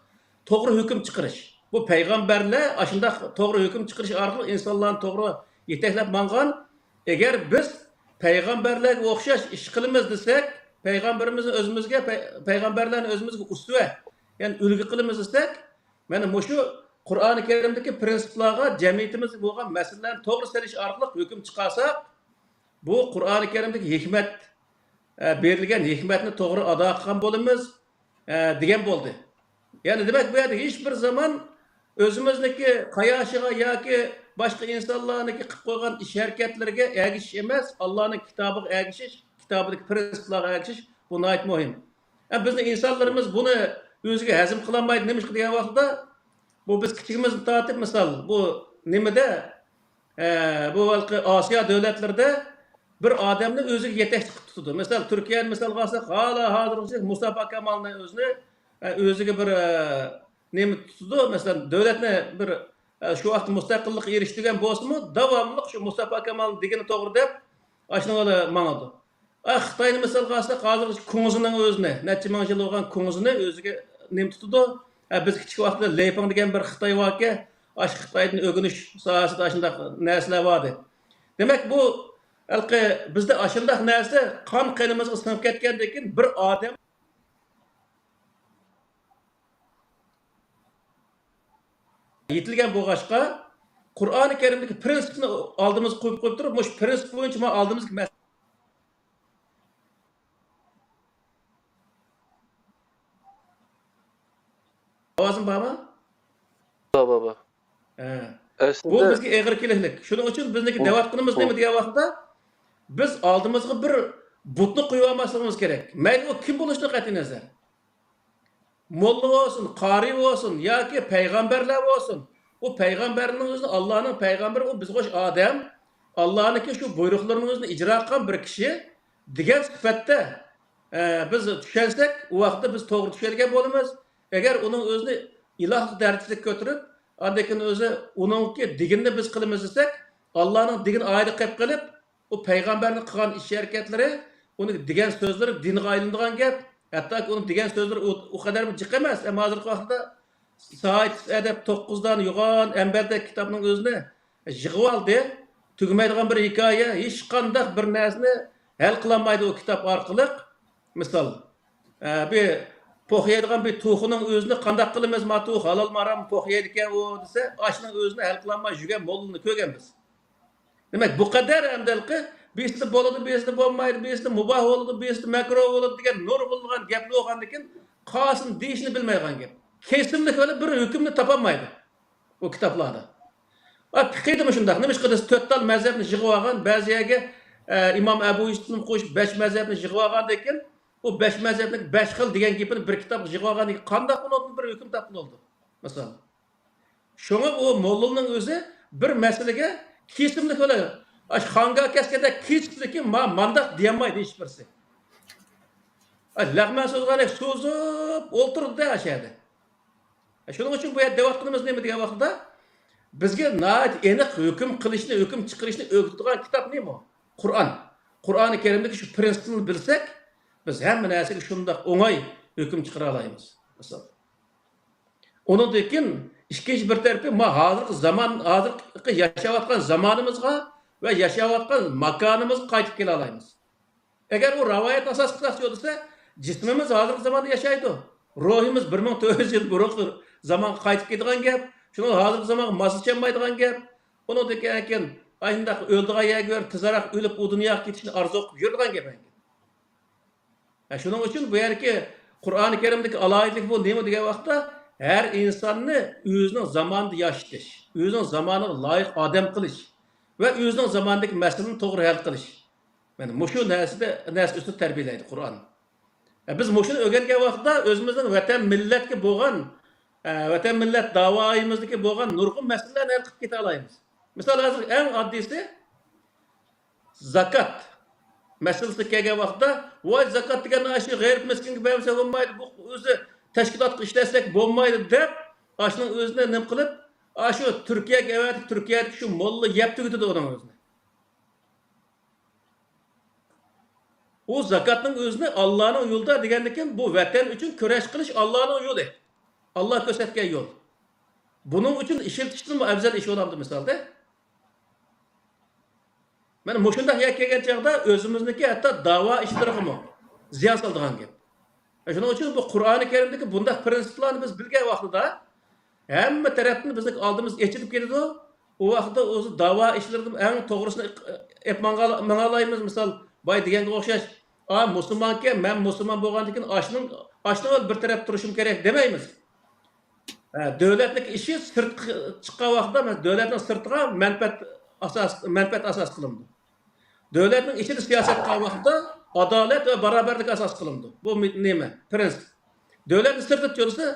توغرا ھۆكۈم چىقىرىش. بۇ پەيغەمبەرلەر ئاشۇنداق توغرا ھۆكۈم چىقىرىش ئارقىلىق ئىنسانلارنى توغرا يېتەكلەپ ماڭغان. ئەگەر بىز پەيغەمبەرلەرگە ئوخشاش ئىش قىلىمىز دېسەك، پەيغەمبىرىمىزنى ئۆزىمىزگە، پەي-، پەيغەمبەرلەرنى ئۆزىمىزگە ئۇسۋە، يەنى ئۈلگە قىلىمىز دېسەك، مانا مۇشۇ قۇرئانى كەرىمدىكى پرىنسىپلارغا جەمئىيىتىمىزدە بولغان مەسىلىلەرنى توغرا سېلىش ئارقىلىق ھۆكۈم چىقارساق، بۇ قۇرئانى كەرىمدىكى ھېكمەت، ئە، بېرىلگەن ھېكمەتنى توغرا ئادا قىلغان بولىمىز، ئە، دېگەن بولدى. يەنى دېمەك، بۇ يەردە ھېچ بىر زامان ئۆزىمىزنىڭكى قاياشىغا ياكى باشقا ئىنسانلارنىڭكى قىلىپ قويغان ئىش ھەرىكەتلىرىگە ئەگىشىش ئەمەس، ئاللانىڭ كىتابىغا ئەگىشىش، كىتابىدىكى پرىنسىپلارغا ئەگىشىش، بۇ ناھايىتى مۇھىم. ئە، بىزنىڭ ئىنسانلىرىمىز بۇنى ئۆزىگە ھەزىم قىلالمايدۇ. نېمىشقا دېگەن ۋاقىتتا، بۇ بىز كىچىكىمىزدىن تارتىپ، مىسال، بۇ نېمىدە، ئە، بۇ ھېلىقى ئاسىيا دۆلەتلىرىدە بىر ئادەمنى ئۆزىگە يېتەكچى قىلىپ تۇتىدۇ. مىسال، تۈركىيەنى مىسالغا ئالساق، ھالا ھازىرغىچە مۇستافا كامالنى ئۆزىنى، ئە، ئۆزىگە بىر، ئە، نېمە تۇتىدۇ. مەسىلەن، دۆلەتنى بىر، ئە، شۇ ۋاقىتتا مۇستەقىللىققا ئېرىشتۈرگەن بولسىمۇ، داۋاملىق شۇ مۇستافا كامالنىڭ دېگىنى توغرا دەپ، ئاشۇنىڭ بىلەن ماڭىدۇ. ئا، خىتاينى مىسالغا ئالساق، ھازىرغىچە كۇڭزىنىڭ ئۆزىنى، نەچچە مىڭ يىل بولغان كۇڭزىنى ئۆزىگە نېمە تۇتىدۇ؟ ئا، بىز كىچىك ۋاقىتتا لېيپىڭ دېگەن بىر خىتاي باركەن، ئاشۇ خىتايدىن ئۆگىنىش ساھەسىدە ئاشۇنداق نەرسىلەر باردى. دېمەك، بۇ ھېلىقى بىزدە ئاشۇنداق نەرسە قان قېنىمىزغا سىڭىپ كەتكەندىن كېيىن بىر ئادەم يېتىلگەن بولغاچقا، قۇرئانى كەرىمدىكى پرىنسىپنى ئالدىمىزغا قويۇپ، قويۇپ تۇرۇپ، مۇشۇ پرىنسىپ بويىچە مانا ئالدىمىزدىكى مەسىلە. ئاۋازىم بارمۇ؟ بار، بار، بار. ھە. بۇ ئەسلىدە بىزگە ئېغىر كېلىشلىك. شۇنىڭ ئۈچۈن بىزنىڭكى ھە. دەۋاتقىنىمىز ھە. نېمە دېگەن ۋاقىتتا، بىز ئالدىمىزغا بىر بۇتنى قويۇۋالماسلىقىمىز كېرەك. مەيلى ئۇ كىم بولۇشىدىن قەتئىينەزەر. موللا بولسۇن، قارىي بولسۇن ياكى پەيغەمبەرلەر بولسۇن. ئۇ پەيغەمبەرنىڭ ئۆزى، ئاللانىڭ پەيغەمبىرى، ئۇ بىزگە ئوخشاش ئادەم. ئاللانىڭكى شۇ بۇيرۇقلىرىنىڭ ئۆزىنى ئىجرا قىلغان بىر كىشى دېگەن سۈپەتتە، ئە، بىز چۈشەنسەك، ئۇ ۋاقىتتا بىز توغرا چۈشەنگەن بولىمىز. ئەگەر ئۇنىڭ ئۆزىنى ئىلاھلىق دەرىجىسىگە كۆتۈرۈپ، ئاندىن كېيىن ئۆزى ئۇنىڭكى دېگىنىنى بىز قىلىمىز دېسەك، ئاللانىڭ دېگىنى ئايرى قېلىپ قېلىپ، ئۇ پەيغەمبەرنىڭ قىلغان ئىش ھەرىكەتلىرى، ئۇنىڭ دېگەن سۆزلىرى دىنغا ئايلىنىدىغان گەپ. ھەتتاكى ئۇنىڭ دېگەن سۆزلىرى ئۇ، ئۇ قەدەرمۇ جىق ئەمەس. ئەمما ھازىرقى ۋاقىتتا ساھىتىس ئەدەپ توققۇز دانە يوغان ئەمبەردەك كىتابنىڭ ئۆزىنى يىغىۋالدى. تۈگىمەيدىغان بىر ھېكايە، ھېچقانداق بىر نەرسىنى ھەل قىلالمايدۇ ئۇ كىتاب ئارقىلىق. مىسال، ئە، بىر پوخ يەيدىغان بىر توخۇنىڭ ئۆزىنى قانداق قىلىمىز، ما توخۇ ھالالمۇ ھاراممۇ پوخ يەيدىكەن ئۇ دېسە، ئاشۇنىڭ ئۆزىنى ھەل قىلالماي يۈرگەن موللىنى كۆرگەنمىز. دېمەك، بۇ قەدەر ئەمدى ھېلىقى بىرسىدە بولىدۇ، بىرسىدە بولمايدۇ، بىرسىدە مۇباھ بولىدۇ، بىرسىدە مەكرۇھ بولىدۇ دېگەن نۇرغۇنلىغان گەپلەر بولغاندىكىن، قالسۇن دېيىشنى بىلمەيدىغان گەپ. كېسىملىك بىر ھۆكۈمنى تاپالمايدۇ ئۇ كىتابلاردا. ئا، پىقىدىمۇ شۇنداق. نېمىشقا دېسە، تۆت تال مەزھەپنى يىغىۋالغان، بەزى يەرگە، ئە، ئىمام ئەبۇ يۈسۈپنى قوشۇپ، بەش مەزھەپنى يىغىۋالغاندىن كېيىن، ئۇ بەش مەزھەپنىڭ بەش خىل دېگەن گېپىنى بىر كىتابقا يىغىۋالغاندىن كېيىن، قانداق ئۇنىڭدىن بىر ھۆكۈم تاپقىلى بولىدۇ؟ مىسال. شۇڭا ئۇ موللىنىڭ ئۆزى بىر مەسىلىگە كېسىملىك بىلەن، ئاشۇ خانگا كەسكەندەك كېسىملىكى ما-، مانداق دېيەلمەيدۇ ھېچبىرسى. ئا، لەغمەن سوزغاندەك سوزۇپ ئولتۇرىدۇ-دە ئاشۇ يەردە. شۇنىڭ ئۈچۈن بۇ يەردە دەۋاتقىنىمىز نېمە دېگەن ۋاقىتتا، بىزگە ناھايىتى ئېنىق ھۆكۈم قىلىشنى، ھۆكۈم چىقىرىشنى ئۆگىتىدىغان كىتاب نېمە؟ قۇرئان. قۇرئانى كەرىمدىكى شۇ پرىنسىپنى بىلسەك، بىز ھەممە نەرسىگە شۇنداق ئوڭاي ھۆكۈم چىقىرالايمىز. مىسال. ئۇنىڭدىن كېيىن ئىككىنچى بىر تەرىپى، ما ھازىرقى زامان، ھازىرقى ياشاۋاتقان زامانىمىزغا ۋە ياشاۋاتقان ماكانىمىزغا قايتىپ كېلەلەيمىز. ئەگەر ئۇ رىۋايەتنى ئاساس قىلساق دېسە، جىسمىمىز ھازىرقى زاماندا ياشايدۇ. روھىمىز بىر مىڭ تۆت يۈز يىل بۇرۇنقى زامانغا قايتىپ كېتىدىغان گەپ. شۇنىڭ ھازىرقى زامانغا ماسلىشالمايدىغان گەپ. ئۇنىڭدىن كېيىن ئاشۇنداق ئۆلىدىغان يەرگە بېرىپ، تېزراق ئۆلۈپ، ئۇ دۇنياغا كېتىشنى ئارزۇ قىلىپ يۈرىدىغان گەپ ئەمەسكەن. ھە، شۇنىڭ ئۈچۈن بۇ يەردىكى قۇرئانى كەرىمدىكى ئالاھىدىلىك بۇ نېمە دېگەن ۋاقىتتا، ھەر ئىنساننى ئۆزىنىڭ زامانىدا ياشىتىش، ئۆزىنىڭ زامانىغا لايىق ئادەم قىلىش ۋە ئۆزىنىڭ زامانىدىكى مەسىلىنى توغرا ھەل قىلىش. مانا مۇشۇ نەرسىدە، نەرسە ئۈستىدە تەربىيەلەيدۇ قۇرئان. ھە، بىز مۇشۇنى ئۆگەنگەن ۋاقىتتا ئۆزىمىزنىڭ ۋەتەن مىللەتكە بولغان، ھە، ۋەتەن مىللەت داۋايىمىزدىكى بولغان نۇرغۇن مەسىلىلەرنى ھەل قىلىپ كېتەلەيمىز. مىسال، ھازىر ئەڭ ئاددىيسى، زاكات مەسىلىسىگە كەلگەن ۋاقىتتا، ۋاي، زاكات دېگەننى ئاشۇ غېرىب مىسكىنگە بەرمىسە بولمايدۇ، بۇ ئۆزى تەشكىلاتقا ئىشلەتسەك بولمايدۇ دەپ، ئاشۇنىڭ ئۆزىنى نېمە قىلىپ، ئاشۇ تۈركىيەگە ئەۋەتىپ، تۈركىيەدىكى شۇ موللا يەپ تۈگىتىدۇ ئۇنىڭ ئۆزىنى. ئۇ زاكاتنىڭ ئۆزىنى ئاللانىڭ يولىدا دېگەندىكىن، بۇ ۋەتەن ئۈچۈن كۈرەش قىلىش ئاللانىڭ يولى. ئاللا كۆرسەتكەن يول. بۇنىڭ ئۈچۈن ئىشلىتىشتىنمۇ ئەۋزەل ئىش بولامدۇ مىسالدا؟ مانا مۇشۇنداق يەرگە كەلگەن چاغدا ئۆزىمىزنىڭكى ھەتتا داۋا ئىشلىرىغىمۇ زىيان سالىدىغان گەپ. شۇنىڭ ئۈچۈن بۇ قۇرئانى كەرىمدىكى بۇنداق پىرىنسىپلارنى بىز بىلگەن ۋاقتىدا، ھەممە تەرەپتىن بىزنىڭ ئالدىمىز ئېچىلىپ كېتىدۇ. ئۇ ۋاقىتتا ئۆزى داۋا ئىشلىرىدىن ئەڭ توغرىسىنى ئېپ ماڭالايمىز. مىسال، باي دېگەنگە ئوخشاش، ئا، مۇسۇلمانكەن، مەن مۇسۇلمان بولغاندىن كېيىن ئاشنىڭ، ئاشنىڭ بىر تەرەپ تۇرۇشۇم كېرەك دېمەيمىز. ھە، دۆلەتنىڭ ئىشى سىرتقا چىققان ۋاقىتتا، مەسىلەن، دۆلەتنىڭ سىرتىغا مەنپەئەت ئاساس، مەنپەئەت ئاساس قىلىنىدۇ. دۆلەتنىڭ ئىچىدە سىياسەت قىلغان ۋاقىتتا ئادالەت ۋە باراۋەرلىك ئاساس قىلىنىدۇ. بۇ مې-، نېمە؟ پىرىنسىپ. دۆلەتنى سىرتىدا تۇرسا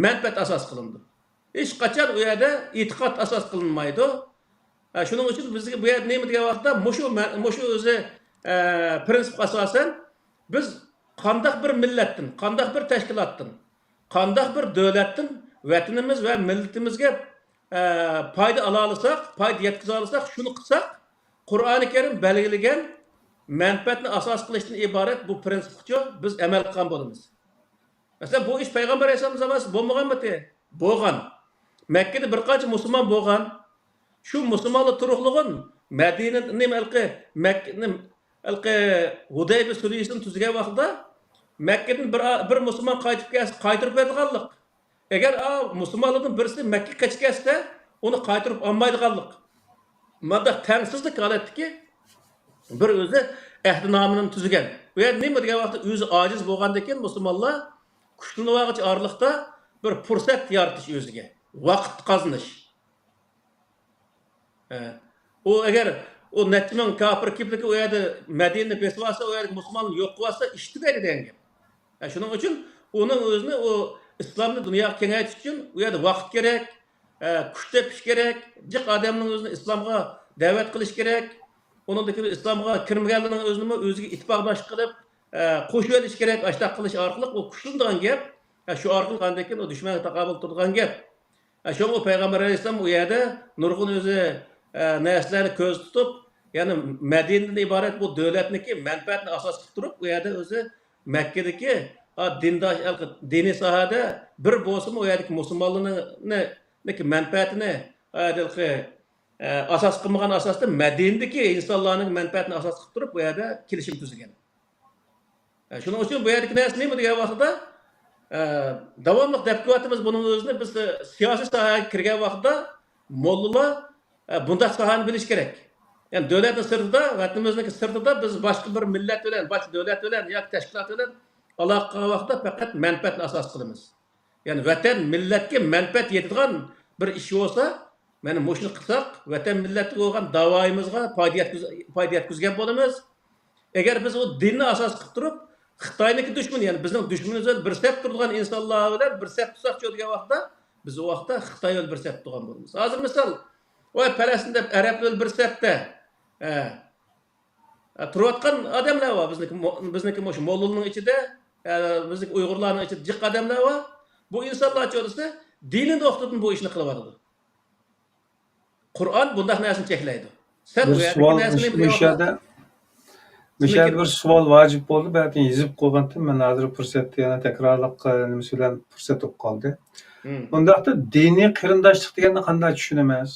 مەنپەئەت ئاساس قىلىنىدۇ. ھېچقاچان ئۇ يەردە ئېتىقاد ئاساس قىلىنمايدۇ. ھە، شۇنىڭ ئۈچۈن بىزگە بۇ يەردە نېمە دېگەن ۋاقىتتا مۇشۇ مە-، مۇشۇ ئۆزى، ئە، پىرىنسىپقا ئاساسەن بىز قانداق بىر مىللەتتىن، قانداق بىر تەشكىلاتتىن، قانداق بىر دۆلەتتىن ۋەتىنىمىز ۋە مىللىتىمىزگە، ئە، پايدا ئالالىساق، پايدا يەتكۈزەلىسەك، شۇنى قىلساق، قۇرئانى كەرىم بەلگىلىگەن مەنپەئەتنى ئاساس قىلىشتىن ئىبارەت بۇ پىرىنسىپقىچە بىز ئەمەل قىلغان بولىمىز. مەسىلەن، بۇ ئىش پەيغەمبەر ئەلەيھىسسالام زامانىسىدا بولمىغانمىتى؟ بولغان. مەككىدە بىر قانچە مۇسۇلمان بولغان. شۇ مۇسۇلمانلار تۇرۇقلۇغۇن مەدىنە، نېمە، ھېلىقى مەك-، نېمە، ھېلىقى ھۇدەيبىيە سۈلھىسىنى تۈزگەن ۋاقتىدا مەككىدىن بىر، بىر مۇسۇلمان قايتىپ كەلسە، قايتۇرۇپ بېرىدىغانلىق. ئەگەر ئا، مۇسۇلمانلاردىن بىرسى مەككىگە قېچىپ كەتسە، ئۇنى قايتۇرۇپ ئالمايدىغانلىق. مانداق تەڭسىزلىك ھالەتتىكى بىر ئۆزى ئەھدىنامىنى تۈزگەن. بۇ يەردە نېمە دېگەن ۋاقىتتا ئۆزى ئاجىز بولغاندىن كېيىن مۇسۇلمانلار كۈچلىنىۋالغۇچە ئارىلىقتا بىر پۇرسەت يارىتىش ئۆزىگە، ۋاقىت قازىنىش. ھە. ئۇ ئەگەر ئۇ نەچچە مىڭ كاپىر كېلىپلا ئۇ يەردە مەدىنىنى بېسىۋالسا، ئۇ يەردىكى مۇسۇلمانلارنى يوق قىلىۋالسا، ئىش تۈگەيدۇ دېگەن گەپ. ھە، شۇنىڭ ئۈچۈن ئۇنىڭ ئۆزىنى، ئۇ ئىسلامنى دۇنياغا كېڭەيتىش ئۈچۈن ئۇ يەردە ۋاقىت كېرەك، ھە، كۈچ تېپىش كېرەك، جىق ئادەمنىڭ ئۆزىنى ئىسلامغا دەۋەت قىلىش كېرەك. ئۇنىڭدىن كېيىن ئىسلامغا كىرمىگەنلەرنىڭ ئۆزىنىمۇ ئۆزىگە ئىتتىپاقداش قىلىپ، ئە، قوشۇۋېلىش كېرەك. ئاشۇنداق قىلىش ئارقىلىق ئۇ كۈچلىنىدىغان گەپ. ئە، شۇ ئارقىلىق ئاندىن كېيىن ئۇ دۈشمەنگە تاقابىل تۇرىدىغان گەپ. ئە، شۇڭا ئۇ پەيغەمبەر ئەلەيھىسسالام ئۇ يەردە نۇرغۇن ئۆزى، ئە، نەرسىلەرنى كۆزدە تۇتۇپ، يەنى مەدىنىدىن ئىبارەت بۇ دۆلەتنىكى مەنپەئەتىنى ئاساس قىلىپ تۇرۇپ، ئۇ يەردە ئۆزى مەككىدىكى، ئا، دىنداش، دىنىي ساھەدە بىر بولسىمۇ ئۇ يەردىكى مۇسۇلمانلارنىڭ، نىكى مەنپەئەتىنى، ئا، ھېلىقى ئە، ئاساس قىلمىغان ئاساستا مەدىنىدىكى ئىنسانلارنىڭ مەنپەئەتىنى ئاساس قىلىپ تۇرۇپ، بۇ يەردە كېلىشىم تۈزگەن. ئە، شۇنىڭ ئۈچۈن بۇ يەردىكى نەرسە نېمە دېگەن ۋاقتىدا، ئە، داۋاملىق دەپ كېلىۋاتىمىز بۇنىڭ ئۆزىنى، بىز، ئە، سىياسىي ساھەگە كىرگەن ۋاقتىدا موللىلار، ئە، بۇنداق ساھەنى بىلىشى كېرەك. يەنى دۆلەتنىڭ سىرتىدا، ۋەتىنىمىزنىڭ سىرتىدا بىز باشقا بىر مىللەت بىلەن، باشقا دۆلەت بىلەن ياكى تەشكىلات بىلەن ئالاقە قىلغان ۋاقىتتا پەقەت مەنپەئەتنى ئاساس قىلىمىز. يەنى ۋەتەن، مىللەتكە مەنپەئەت يېتىدىغان بىر ئىش بولسا، مانا مۇشۇنى قىلساق، ۋەتەن، مىللەتكە بولغان داۋايىمىزغا پايدا يەتكۈز-، پايدا يەتكۈزگەن بولىمىز. ئەگەر بىز ئۇ دىننى ئاساس قىلىپ تۇرۇپ، خىتاينىڭكى دۈشمىنى، يەنى بىزنىڭ دۈشمىنىمىز بىلەن بىر سەپ تۇرىدىغان ئىنسانلار بىلەن بىر سەپ تۇتساقچۇ دېگەن ۋاقىتتا، بىز ئۇ ۋاقىتتا خىتاي بىلەن بىر سەپ تۇرغان بولىمىز. ھازىر مىسال، ۋاي پەلەستىن دەپ ئەرەب بىلەن بىر سەپتە، ھە، ھە، تۇرۇۋاتقان ئادەملەر بار. بىزنىڭكى مو-، بىزنىڭكى مۇشۇ موللىنىڭ ئىچىدە، ھە، بىزنىڭكى ئۇيغۇرلارنىڭ ئىچىدە جىق ئادەملەر بار. بۇ ئىنسانلارچۇ دېسە، دىنىي نۇقتىدىن بۇ ئىشنى قىلىۋاتىدۇ. قۇرئان بۇنداق نەرسىنى چەكلەيدۇ. سەن بىر ئۇ يەردىكى سوئال نەرسىنى مۇش-، بىلىۋاتىدۇ. مۇشۇ يەردە، مۇشۇ يەردە بىر سوئال ۋاجىپ بولدى. بەلكى يېزىپ قويغانتىم. مەن ھازىر پۇرسەتتە يەنە تەكرارلىق، ئە، نېمىسى بىلەن پۇرسەت بولۇپ قالدى. مم. ئۇنداقتا دىنىي قېرىنداشلىق دېگەننى قانداق چۈشىنىمىز؟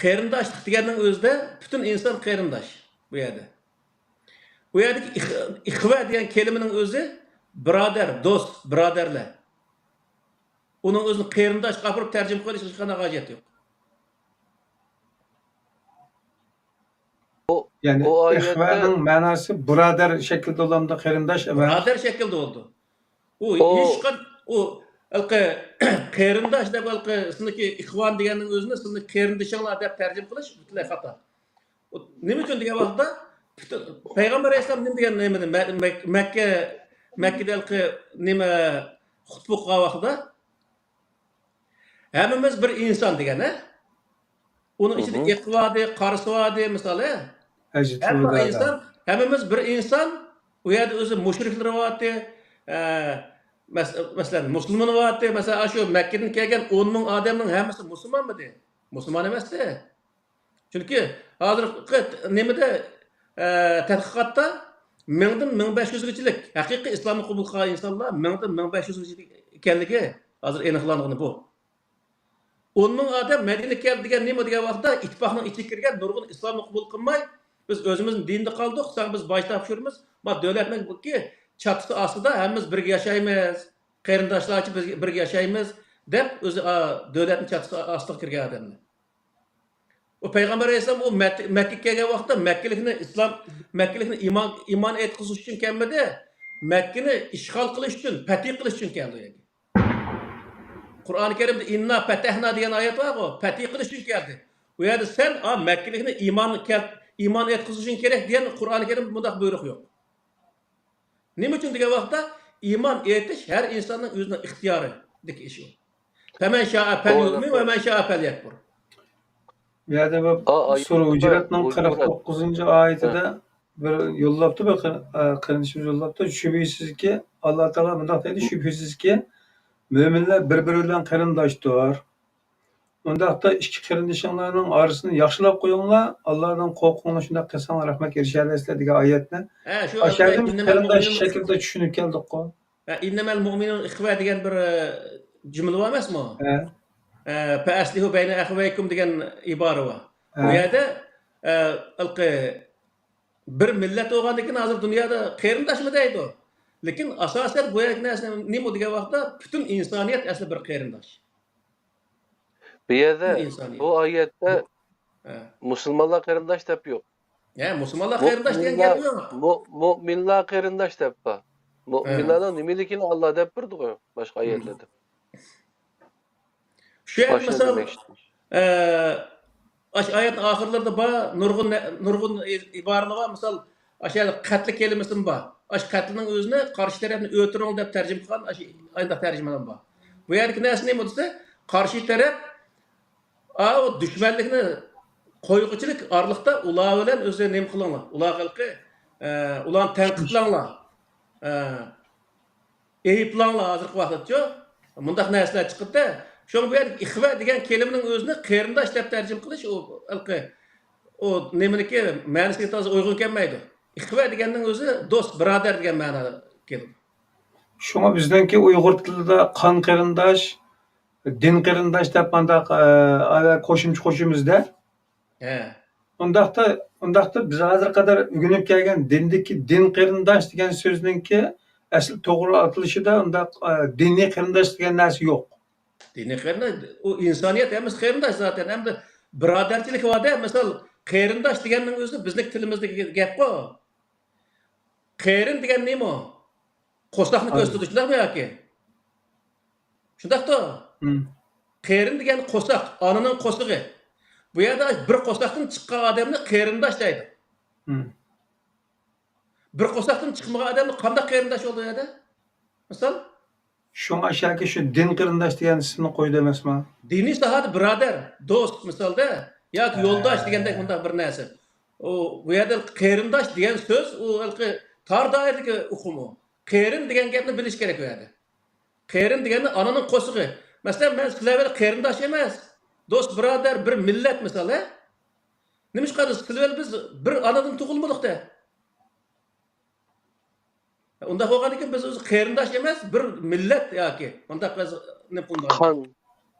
قېرىنداشلىق دېگەننىڭ ئۆزىدە پۈتۈن ئىنسان قېرىنداش بۇ يەردە. بۇ يەردىكى ئىخ-، ئىخۋە دېگەن كەلىمىنىڭ ئۆزى بۇرادەر، دوست، بۇرادەرلەر. ئۇنىڭ ئۆزىنى قېرىنداشقا ئاپىرىپ تەرجىمە قىلىش ھېچقانداق ھاجەت يوق. ئۇ، يەنى ئۇ ئايەتتە ئىخۋەنىڭ مەناسى بۇرادەر شەكلىدە بولامدۇ، قېرىنداش ئەمەس؟ بۇرادەر شەكلىدە بولىدۇ. ئۇ ئۇ ھېچقان-، ئۇ ھېلىقى قېرىنداش دەپ، ھېلىقى سىلىكى ئىخۋان دېگەننىڭ ئۆزىنى سىلىكى قېرىندىشىڭلار دەپ تەرجىمە قىلىش پۈتۈنلەي خاتا. ئۇ نېمە ئۈچۈن دېگەن ۋاقىتتا، پۈتۈن پەيغەمبەر ئەلەيھىسسالام نېمە دېگەن، نېمىدە، مە-، مەك-، مەككە، مەككىدە ھېلىقى نېمە خۇتبە ئوقۇغان ۋاقتىدا، ھەممىمىز بىر ئىنسان دېگەن، ھە؟ ئۇنىڭ ئىچىدە مھم. ئېقى بار ئىدى، قارىسى بار ئىدى، مىسال، ھە؟ ھەممە ئىنسان، ھەممىمىز بىر ئىنسان. ئۇ يەردە ئۆزى مۇشرىكلىرى بار ئىدى. ئە، مەس-، مەسىلەن، مۇسۇلمىنى بار ئىدى. مەسىلەن، ئاشۇ مەككىدىن كەلگەن ئون مىڭ ئادەمنىڭ ھەممىسى مۇسۇلمانمىدى؟ مۇسۇلمان ئەمەستى. چۈنكى ھازىرقى نېمىدە، ئە، تەتقىقاتتا مىڭدىن مىڭ بەش يۈزگىچىلىك ھەقىقىي ئىسلامنى قوبۇل قىلغان ئىنسانلار مىڭدىن مىڭ بەش يۈزگىچىلىك ئىكەنلىكى ھازىر ئېنىقلانغىنى بۇ. ئون مىڭ ئادەم مەدىنىگە كەلدى دېگەن نېمە دېگەن ۋاقىتتا، ئىتتىپاقنىڭ ئىچىگە كىرگەن نۇرغۇن ئىسلامنى قوبۇل قىلماي، بىز ئۆزىمىزنىڭ دىنىدا قالدۇق، ساڭا بىز باج تاپشۇرىمىز، ما دۆلەتنىڭكى چاتىسى ئاستىدا ھەممىمىز بىرگە ياشايمىز، قېرىنداشلارچە بىز بىرگە ياشايمىز دەپ ئۆزى، ئا، دۆلەتنىڭ چاتىسى ئاستىغا كىرگەن ئادەملەر. ئۇ پەيغەمبەر ئەلەيھىسسالام ئۇ مەت-، مەككىگە كەلگەن ۋاقىتتا مەككىلىكنى ئىسلام، مەككىلىكنى ئىمان، ئىمان ئېيتقۇزۇش ئۈچۈن كەلمىدى، مەككىنى ئىشغال قىلىش ئۈچۈن، پەتھى قىلىش ئۈچۈن كەلدى ئۇ يەرگە. قۇرئانى كەرىمدە «ئىننا پەتەھنا» دېگەن ئايەت بارغۇ، پەتھى قىلىش ئۈچۈن كەلدى. ئۇ يەردە سەن، ئا، مەككىلىكنى ئىمان كەل-، ئىمان ئېيتقۇزۇشۇڭ كېرەك دېگەن قۇرئانى كەرىمدە بۇنداق بۇيرۇق يوق. نېمە ئۈچۈن دېگەن ۋاقىتتا، ئىمان ئېيتىش ھەر ئىنساننىڭ ئۆزىنىڭ ئىختىيارىدىكى ئىشى ئۇ. «فمن شاء فليؤمن ومن شاء فليكفر». بۇ يەردە بىر ئا، ئايەت سۈرە بار، ھۇجراتنىڭ قىرىق توققۇزىنچى ئايىتىدە ھە. بىر يوللاپتۇ، بىر قېر-، ئە، قېرىندىشىمىز يوللاپتۇ. شۈبھىسىزكى، ئاللا تائالا مۇنداق دەيدۇ، شۈبھىسىزكى، مۆمىنلەر بىر-بىرى بىلەن قېرىنداشتۇر. ئۇنداقتا ئىككى قېرىندىشىڭلارنىڭ ئارىسىنى ياخشىلاپ قويۇڭلار، ئاللادىن قورقۇڭلار، شۇنداق قىلساڭلار رەھمەتكە ئېرىشەلەيسىلەر دېگەن ئايەتنى ھە، شۇ ئاشۇ يەردىن ئىننەمەل قېرىنداش مۇئمىنۇن شەكلىدە چۈشىنىپ كەلدۇققۇ. ھە، «ئىننەمەل مۇئمىنۇن ئىخۋە» دېگەن بىر، ئە، جۈملە بار ئەمەسمۇ؟ ھە. ئە، «فەئەسلىھۇ بەينە ئەخەۋەيكۇم» دېگەن ئىبارە بار. ھە. بۇ يەردە، ئە، ھېلىقى بىر مىللەت بولغاندىن كېيىن ھازىر دۇنيادا قېرىنداشمۇ دەيدۇ. لېكىن ئاساسەن بۇ يەردىكى نەرسە نېمە دېگەن ۋاقىتتا پۈتۈن ئىنسانىيەت ئەسلى بىر قېرىنداش. بۇ يەردە، پۈتۈن ئىنسانىيەت. بۇ ئايەتتە ھە. مۇسۇلمانلار قېرىنداش دەپ يوق. ھە، مۇسۇلمانلار قېرىنداش دېگەن گەپ يوق. مۇ-، مۇئمىنلار قېرىنداش دەپ بار. ھە. مۇئمىنلارنىڭ نېمىلىكىنى ئاللا دەپ بېرىدىغۇ باشقا ھە. ئايەتلەردە. شۇ يەردە مىسال، ئە، ئاشۇ ئايەتنىڭ ئاخىرلىرىدا بار، نۇرغۇن نە-، نۇرغۇن ئى-، ئىبارىلەر بار. مىسال، ئاشۇ يەردە قەتل كەلىمىسىمۇ بار. ئاشۇ قەتلنىڭ ئۆزىنى قارشى تەرەپنى ئۆلتۈرۈڭ دەپ تەرجىمە قىلغان، ئاشۇ ئايەتلەر تەرجىمىلەر بار. بۇ يەردىكى نەرسە نېمە دېسە، قارشى تەرەپ، ئا، ئۇ دۈشمەنلىكنى قويغۇچىلىك ئارىلىقتا ئۇلار بىلەن ئۆزى نېمە قىلىڭلار. ئۇلار خەلقى، ئە، ئۇلارنى تەنقىدلەڭلار. ئە، ئەيىبلەڭلار ھازىرقى ۋاقىتتىچۇ؟ مۇنداق نەرسىلەر چىقىدىدە. شۇڭا بۇ يەردە ئىخۋە دېگەن كېلىمىنىڭ ئۆزىنى قېرىنداش دەپ تەرجىمە قىلىش، ئۇ ھېلىقى، ئۇ نېمىنىڭكى مەنىسىگە تازا ئۇيغۇن كەلمەيدۇ. ئىخۋە دېگەننىڭ ئۆزى دوست، بۇرادەر دېگەن مەنادا كېلىدۇ. شۇڭا بىزنىڭكى ئۇيغۇر تىلىدا قان قېرىنداش، دىن قېرىنداش دەپ مانداق، ئە، قوشۇمچە قوشىمىزدە. ھە. ئۇنداقتا، ئۇنداقتا بىز ھازىرغا قەدەر ئۆگىنىپ كەلگەن دىندىكى دىن قېرىنداش دېگەن سۆزنىڭكى ئەسلى توغرا ئاتىلىشىدا ئۇنداق، ئە، دىنىي قېرىنداش دېگەن نەرسە يوق. دىنىي قېرىنداش، ئۇ ئىنسانىيەت ھەممىسى قېرىنداش زاتەن. ھەمدە بۇرادەرچىلىك بار-دە، مىسال، قېرىنداش دېگەننىڭ ئۆزى بىزنىڭ تىلىمىزدىكى گەپقۇ. قېرىن دېگەن نېمە؟ قورساقنى كۆرسىتىدۇ، شۇنداقمۇ ياكى؟ شۇنداقتۇ؟ مم. قېرىن دېگەن قورساق، ئانىنىڭ قورسىقى. بۇ يەردە بىر قورساقتىن چىققان ئادەمنى قېرىنداش دەيدۇ. مم. بىر قورساقتىن چىقمىغان ئادەمنى قانداق قېرىنداش بولىدۇ ئۇ يەردە؟ مىسال؟ شۇڭا ئاشۇ شۇ دىن قېرىنداش دېگەن ئىسىمنى قويدى ئەمەسمۇ؟ دىنىي ساھەدە بۇرادەر، دوست مىسالدا ياكى ھە. يولداش دېگەندەك مۇنداق بىر نەرسە. ئۇ، بۇ يەردە قېرىنداش دېگەن سۆز، ئۇ ھېلىقى تار دائىرىدىكى ئۇقۇم ئۇ. قېرىن دېگەن گەپنى بىلىش كېرەك ئۇ يەردە. قېرىن دېگەندە ئانىنىڭ قورسىقى. مەسىلەن، مەن سىلەر بىلەن قېرىنداش ئەمەس، دوست، بۇرادەر، بىر مىللەت مىسال، ھە؟ نېمىشقا دېسە، سىلەر بىلەن بىز بىر ئانىدىن تۇغۇلمىدۇق-دە. ئۇنداق بولغاندىكىن بىز ئۆزى قېرىنداش ئەمەس، بىر مىللەت ياكى مۇنداق بىز نېمە قىلىدىغان. قان.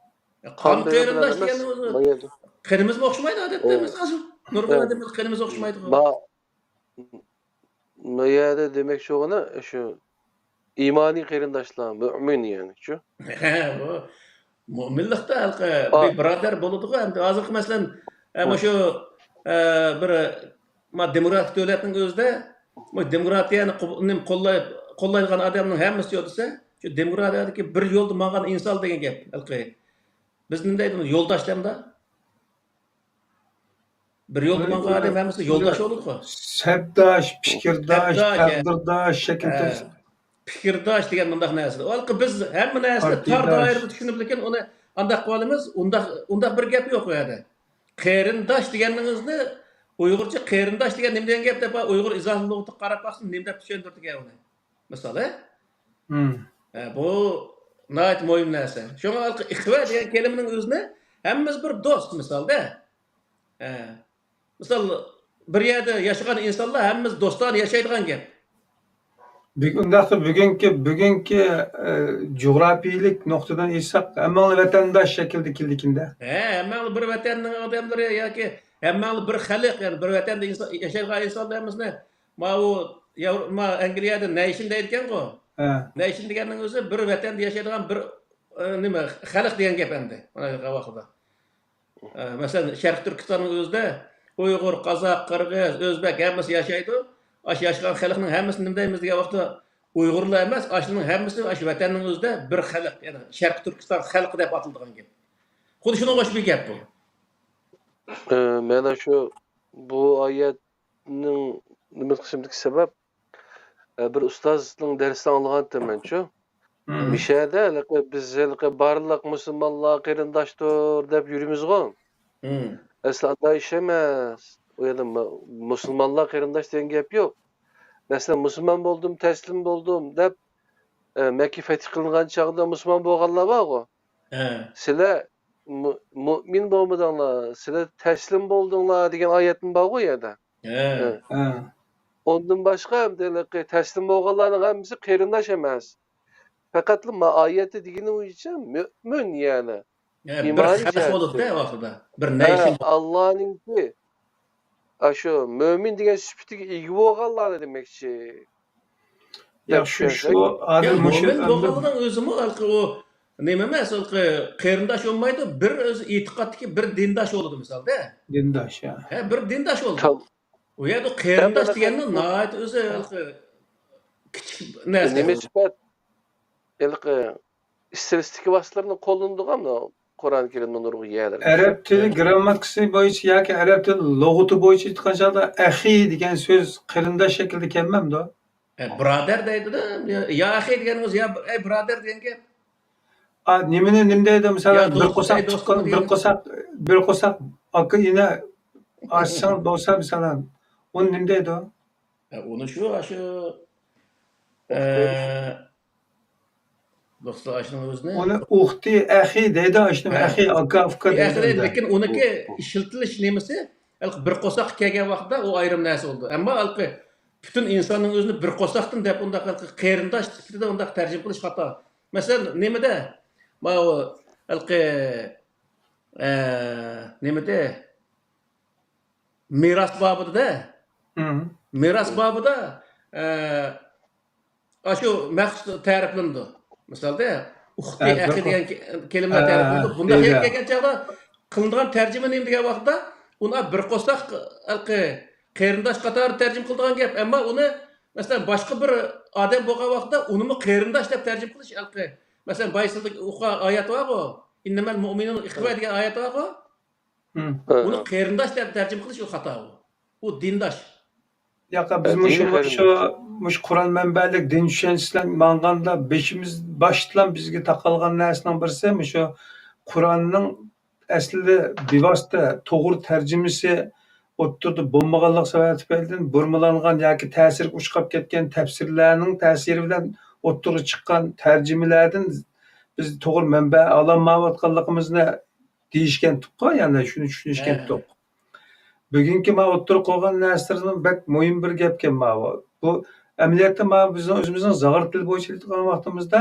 قان قېرىنداش دېگەن ئۆزى، قېنىمىزمۇ ئوخشىمايدۇ ئادەتتە. مىسال، نۇرغۇن ئادەملەر قېنىمىز ئوخشىمايدىغۇ. ما يەردە دېمەكچى بولغىنى شۇ، ئىمانىي قېرىنداشلار، مۆمىن يەنى شۇ. بۇ مۆمىنلىقتا ھېلىقى بىر بۇرادەر بولىدىغۇ. ئەمدى ھازىرقى مەسىلەن، ئە، مۇشۇ، ئە، بىر، ما، دېموكراتىك دۆلەتنىڭ ئۆزىدە، ما، دېموكراتىيەنى قوب-، نېمە، قوللاي-، قوللايدىغان ئادەمنىڭ ھەممىسى يوق دېسە، شۇ دېموكراتىيەدىكى بىر يولدا ماڭغان ئىنسان دېگەن گەپ. ھېلىقى بىز نېمە دەيدۇ، يولداش دەيمىز. بىر يولدا ماڭغان ئادەم ھەممىسى يولداش بولىدىغۇ. سەپداش، پىكىرداش، سەپداش، تەقدىرداش، شەكىلداش. پىكىرداش دېگەن مۇنداق نەرسە. ھېلىقى بىز ھەممە نەرسىنى تار دائىرىدە چۈشىنىپ، لېكىن ئۇنى ئانداق قىلىۋالىمىز. ئۇنداق، ئۇنداق بىر گەپ يوق ئۇ يەردە. قېرىنداش دېگەنلىرىڭىزنى ئۇيغۇرچە قېرىنداش دېگەن نېمە دېگەن گەپ دەپ، ئۇيغۇر ئىزاھ لۇغىتىغا قاراپ باقسۇن، نېمە دەپ چۈشەندۈرىدىكەن ئۇنى. مىسال، ھە؟ ھە، بۇ ناھايىتى مۇھىم نەرسە. شۇڭا ھېلىقى ئىخۋە دېگەن كەلىمىنىڭ ئۆزىنى ھەممىمىز بىر دوست، مىسالدا. ھە. مىسال، بىر يەردە ياشىغان ئىنسانلار ھەممىمىز دوستانە ياشايدىغان گەپ. بۈگ-، ئۇنداقتا بۈگۈنكى، بۈگۈنكى، ئە، جۇغراپىيىلىك نۇقتىدىن ئېيتساق، ھەممىڭلار ۋەتەنداش شەكلىدە كېلىدىكىن-دە. ھە، ھەممىڭلار بىر ۋەتەننىڭ ئادەملىرى ياكى ھەممىڭلار بىر خەلق، يەنى بىر ۋەتەندە ئىنسان، ياشايدىغان ئىنسانلار ھەممىسىنى ماۋۇ ياۋرو-، ما ئەنگلىيەدە نەيشن دەيدىكەنغۇ. ھە. نەيشن دېگەننىڭ ئۆزى بىر ۋەتەندە ياشايدىغان بىر، ئە، نېمە، خەلق دېگەن گەپ ئەمدى. مانا ۋاقىتتا. ئە، مەسىلەن، شەرقىي تۈركىستاننىڭ ئۆزىدە ئۇيغۇر، قازاق، قىرغىز، ئۆزبەك ھەممىسى ياشايدۇ. ئاشۇ ياشىغان خەلقنىڭ ھەممىسىنى نېمە دەيمىز دېگەن ۋاقىتتا، ئۇيغۇرلا ئەمەس، ئاشۇنىڭ ھەممىسى ئاشۇ ۋەتەننىڭ ئۆزىدە بىر خەلق، يەنى شەرقىي تۈركىستان خەلقى دەپ ئاتىلىدىغان گەپ. خۇددى شۇنىڭغا ئوخشاش بىر گەپ بۇ. ئە، مانا شۇ، بۇ ئايەتنىڭ نېمە قىلىشىمدىكى سەۋەب، ئە، بىر ئۇستازنىڭ دەرسىنى ئاڭلىغانتىمەن شۇ. مم. مىشەدە ھېلىقى بىز ھېلىقى بارلىق مۇسۇلمانلار قېرىنداشتۇر دەپ يۈرىمىزغۇ. مم. ئەسلى ئانداق ئىش ئەمەس. ئۇ يەردە مۇ-، مۇسۇلمانلار قېرىنداش دېگەن گەپ يوق. مەسىلەن، مۇسۇلمان بولدۇم، تەسلىم بولدۇم دەپ، ئە، مەككە فەتھ قىلىنغان چاغدا مۇسۇلمان بولغانلار بارغۇ. ھە. سىلەر مۇ-، مۇئمىن بولمىدىڭلار، سىلەر تەسلىم بولدۇڭلار دېگەن ئايەتمۇ بارغۇ ئۇ يەردە. ھە. ھە. ھە. ئۇندىن باشقا، ھېلىقى تەسلىم بولغانلارنىڭ ھەممىسى قېرىنداش ئەمەس. پەقەتلا ما ئايەتتە دېگىنى بويىچە مۆمىن، يەنى. ھە، بىر ئىمانىي خەلق جەھەتتە. بولىدۇ-دە ۋاقتىدا. بىر ھە، نەيشن. ئاللانىڭكى، ئاشۇ مۆمىن دېگەن سۈپىتىگە ئىگە بولغانلارنى دېمەكچى. ياق، دەپ شۇ، چۈشەنسەك. شۇ، ھازىر يا، مۇشۇ مۆمىن ئەمدى بولغانلىقنىڭ ئۆزىمۇ ھېلىقى ئۇ نېمە ئەمەس، ھېلىقى قېرىنداش بولمايدۇ، بىر ئۆزى ئېتىقادتىكى بىر دىنداش بولىدۇ مىسالدا. دىنداش، يا. ھە، بىر دىنداش بولدى. تام-، ئۇ يەردە قېرىنداش دېگەننىڭ ناھايىتى ئۆزى ھېلىقى كىچىك نەرسە. نېمە سۈپەت؟ ھېلىقى ئىستىلىستىكا ۋاسىتىلىرىنى قوللىنىدىغان قۇرئان كەرىمنىڭ نۇرغۇن يەرلىرى. ئەرەب تىلى گىرامماتىكىسى بويىچە ياكى ئەرەب تىلى لۇغىتى بويىچە ئېيتقان چاغدا ئەخى دېگەن سۆز قېرىنداش شەكلىدە كەلمەمدۇ؟ ئە، بۇرادەر دەيدۇ-دە. يا، يا ئەخى دېگەنىڭىز يا، ئەي بۇرادەر دېگەن گەپ. ئا، نېمىنى، نېمە دەيدۇ؟ مىسالەن، يا بىر دوست، قورساق ئەي دوستۇم تۇغقان، بىر دېگەن. قورساق، بىر قورساق ئاكا ئىنى ئاچساڭ بولسا، مىسالەن، ئۇنى نېمە دەيدۇ؟ ئە، ئۇنى شۇ، ئاشۇ، ئە، دوستلار، ئاشۇنىڭ ئۆزىنى ئۇنى ئۇختى، ئەخى دەيدۇ، ئاشۇنى ھە. ئەخى، ئاكا، ئۇكا ئەخى دەيدۇ دەيدۇ، ئەمدى. لېكىن ئۇنىڭكى ئىشلىتىلىش نېمىسى، ھېلىقى بىر قورساققا كەلگەن ۋاقىتتا ئۇ ئايرىم نەرسە بولىدۇ. ئەمما ھېلىقى پۈتۈن ئىنساننىڭ ئۆزىنى بىر قورساقتىن دەپ ئۇنداق ھېلىقى قېرىنداش سۈپىتىدە ئۇنداق تەرجىمە قىلىش خاتا. مەسىلەن، نېمىدە؟ ماۋۇ ھېلىقى، ئە، نېمىدى؟ مىراس بابىدا-دە. مم. مىراس بابىدا، ئە، ئاشۇ مەخسۇس تەرىپلىنىدۇ. مىسالدا، ئۇختى، ھە، ئەخى دېگەن كە-، كەلىمىلەر ھە، تەرىپلىنىدۇ. بۇنداق دەيدۇ. يەرگە كەلگەن چاغدا قىلىنىدىغان تەرجىمە نېمە دېگەن ۋاقىتتا، ئۇنى بىر قورساق ھېلىقى قېرىنداش قاتارىدا تەرجىمە قىلىدىغان گەپ. ئەمما ئۇنى، مەسىلەن، باشقا بىر ئادەم بولغان ۋاقىتتا ئۇنىمۇ قېرىنداش دەپ تەرجىمە قىلىش ھېلىقى. مەسىلەن، بايا سىلەرگە ئوقۇغان ئايەت بارغۇ، «ئىننەمەل مۇئمىنۇنە ئىخۋە» دېگەن ئايەت بارغۇ. مم. ئۇنى قېرىنداش دەپ تەرجىمە قىلىش ئۇ خاتا ئۇ. ئۇ دىنداش. ياق، بىز مۇشۇ، مۇشۇ، مۇشۇ قۇرئان مەنبەلىك دىن چۈشەنچىسى بىلەن ماڭغاندا بېشىمىز، باشتىلا بىزگە تاقالغان نەرسىنىڭ بىرسى مۇشۇ قۇرئاننىڭ ئەسلىدە بىۋاسىتە توغرا تەرجىمىسى ئوتتۇرىدا بولمىغانلىقى سەۋەبى تۈپەيلىدىن بۇرمىلانغان ياكى تەسىرگە ئۇچراپ كەتكەن تەپسىرلەرنىڭ تەسىرى بىلەن ئوتتۇرىغا چىققان تەرجىمىلەردىن بىز توغرا مەنبە ئالالمايۋاتقانلىقىمىزنى دېيىشكەنتۇققۇ، يەنى شۇنى چۈشىنىشكەنتۇق. بۈگۈنكى ماۋۇ ئوتتۇرىغا قويغان نەرسىلىرىمۇ بەك مۇھىم بىر گەپكەن ماۋۇ. بۇ ئەمەلىيەتتە، مانا بىزنىڭ ئۆزىمىزنىڭ زاغرا تىلى بويىچە ئېيتقان ۋاقتىمىزدا،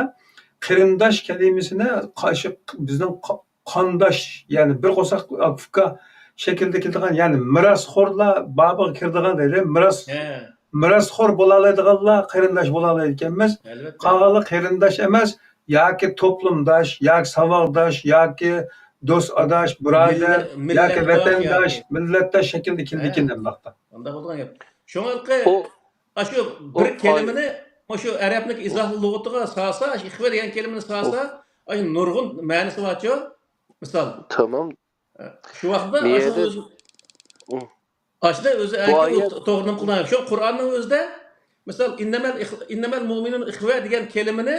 قېرىنداش كەلىمىسىنى قا-، شۇ بىزنىڭ قا-، قانداش، يەنى بىر قورساق ئاكا-ئۇكا شەكلىدە كېلىدىغان، يەنى مىراسخورلار بابىغا كىرىدىغان دەيلى. مىراس-، ھە. مىراسخور بولالايدىغانلار قېرىنداش بولالايدىكەنمىز. ئەلۋەتتە. قالغانلار قېرىنداش ئەمەس، ياكى توپلۇمداش، ياكى ساۋاقداش، ياكى دوست ئاداش، بۇرادەر، مىللەت-، ياكى مىللەتداش ۋەتەنداش، ياكى مىللەتداش شەكلىدە كېلىدىكەن ھە. ئەمدى. ئۇنداق بولىدىغان گەپ. شۇڭا ھېلىقى ئۇ، ئاشۇ بىر ئۇ كەلىمىنى، مۇشۇ ئەرەبنىڭ ئىزاھلىق لۇغىتىغا سالسا، ئاشۇ ئىخۋە دېگەن كەلىمىنى سالسا، ئۇ ئاشۇ نۇرغۇن مەنىسى بارچۇ، مىسال. تامام. شۇ ۋاقىتتا ئاشۇنىڭ ئۆزى، ئۇ. ئاشۇنى ئۆزى بۇ ئەركىن ئايەت تو-، توغرا نېمە قىلىدىغان. شۇ قۇرئاننىڭ ئۆزىدە، مىسال، «ئىننەمەل ئىخ-، ئىننەمەل مۇئمىنۇن ئىخۋە» دېگەن كەلىمىنى،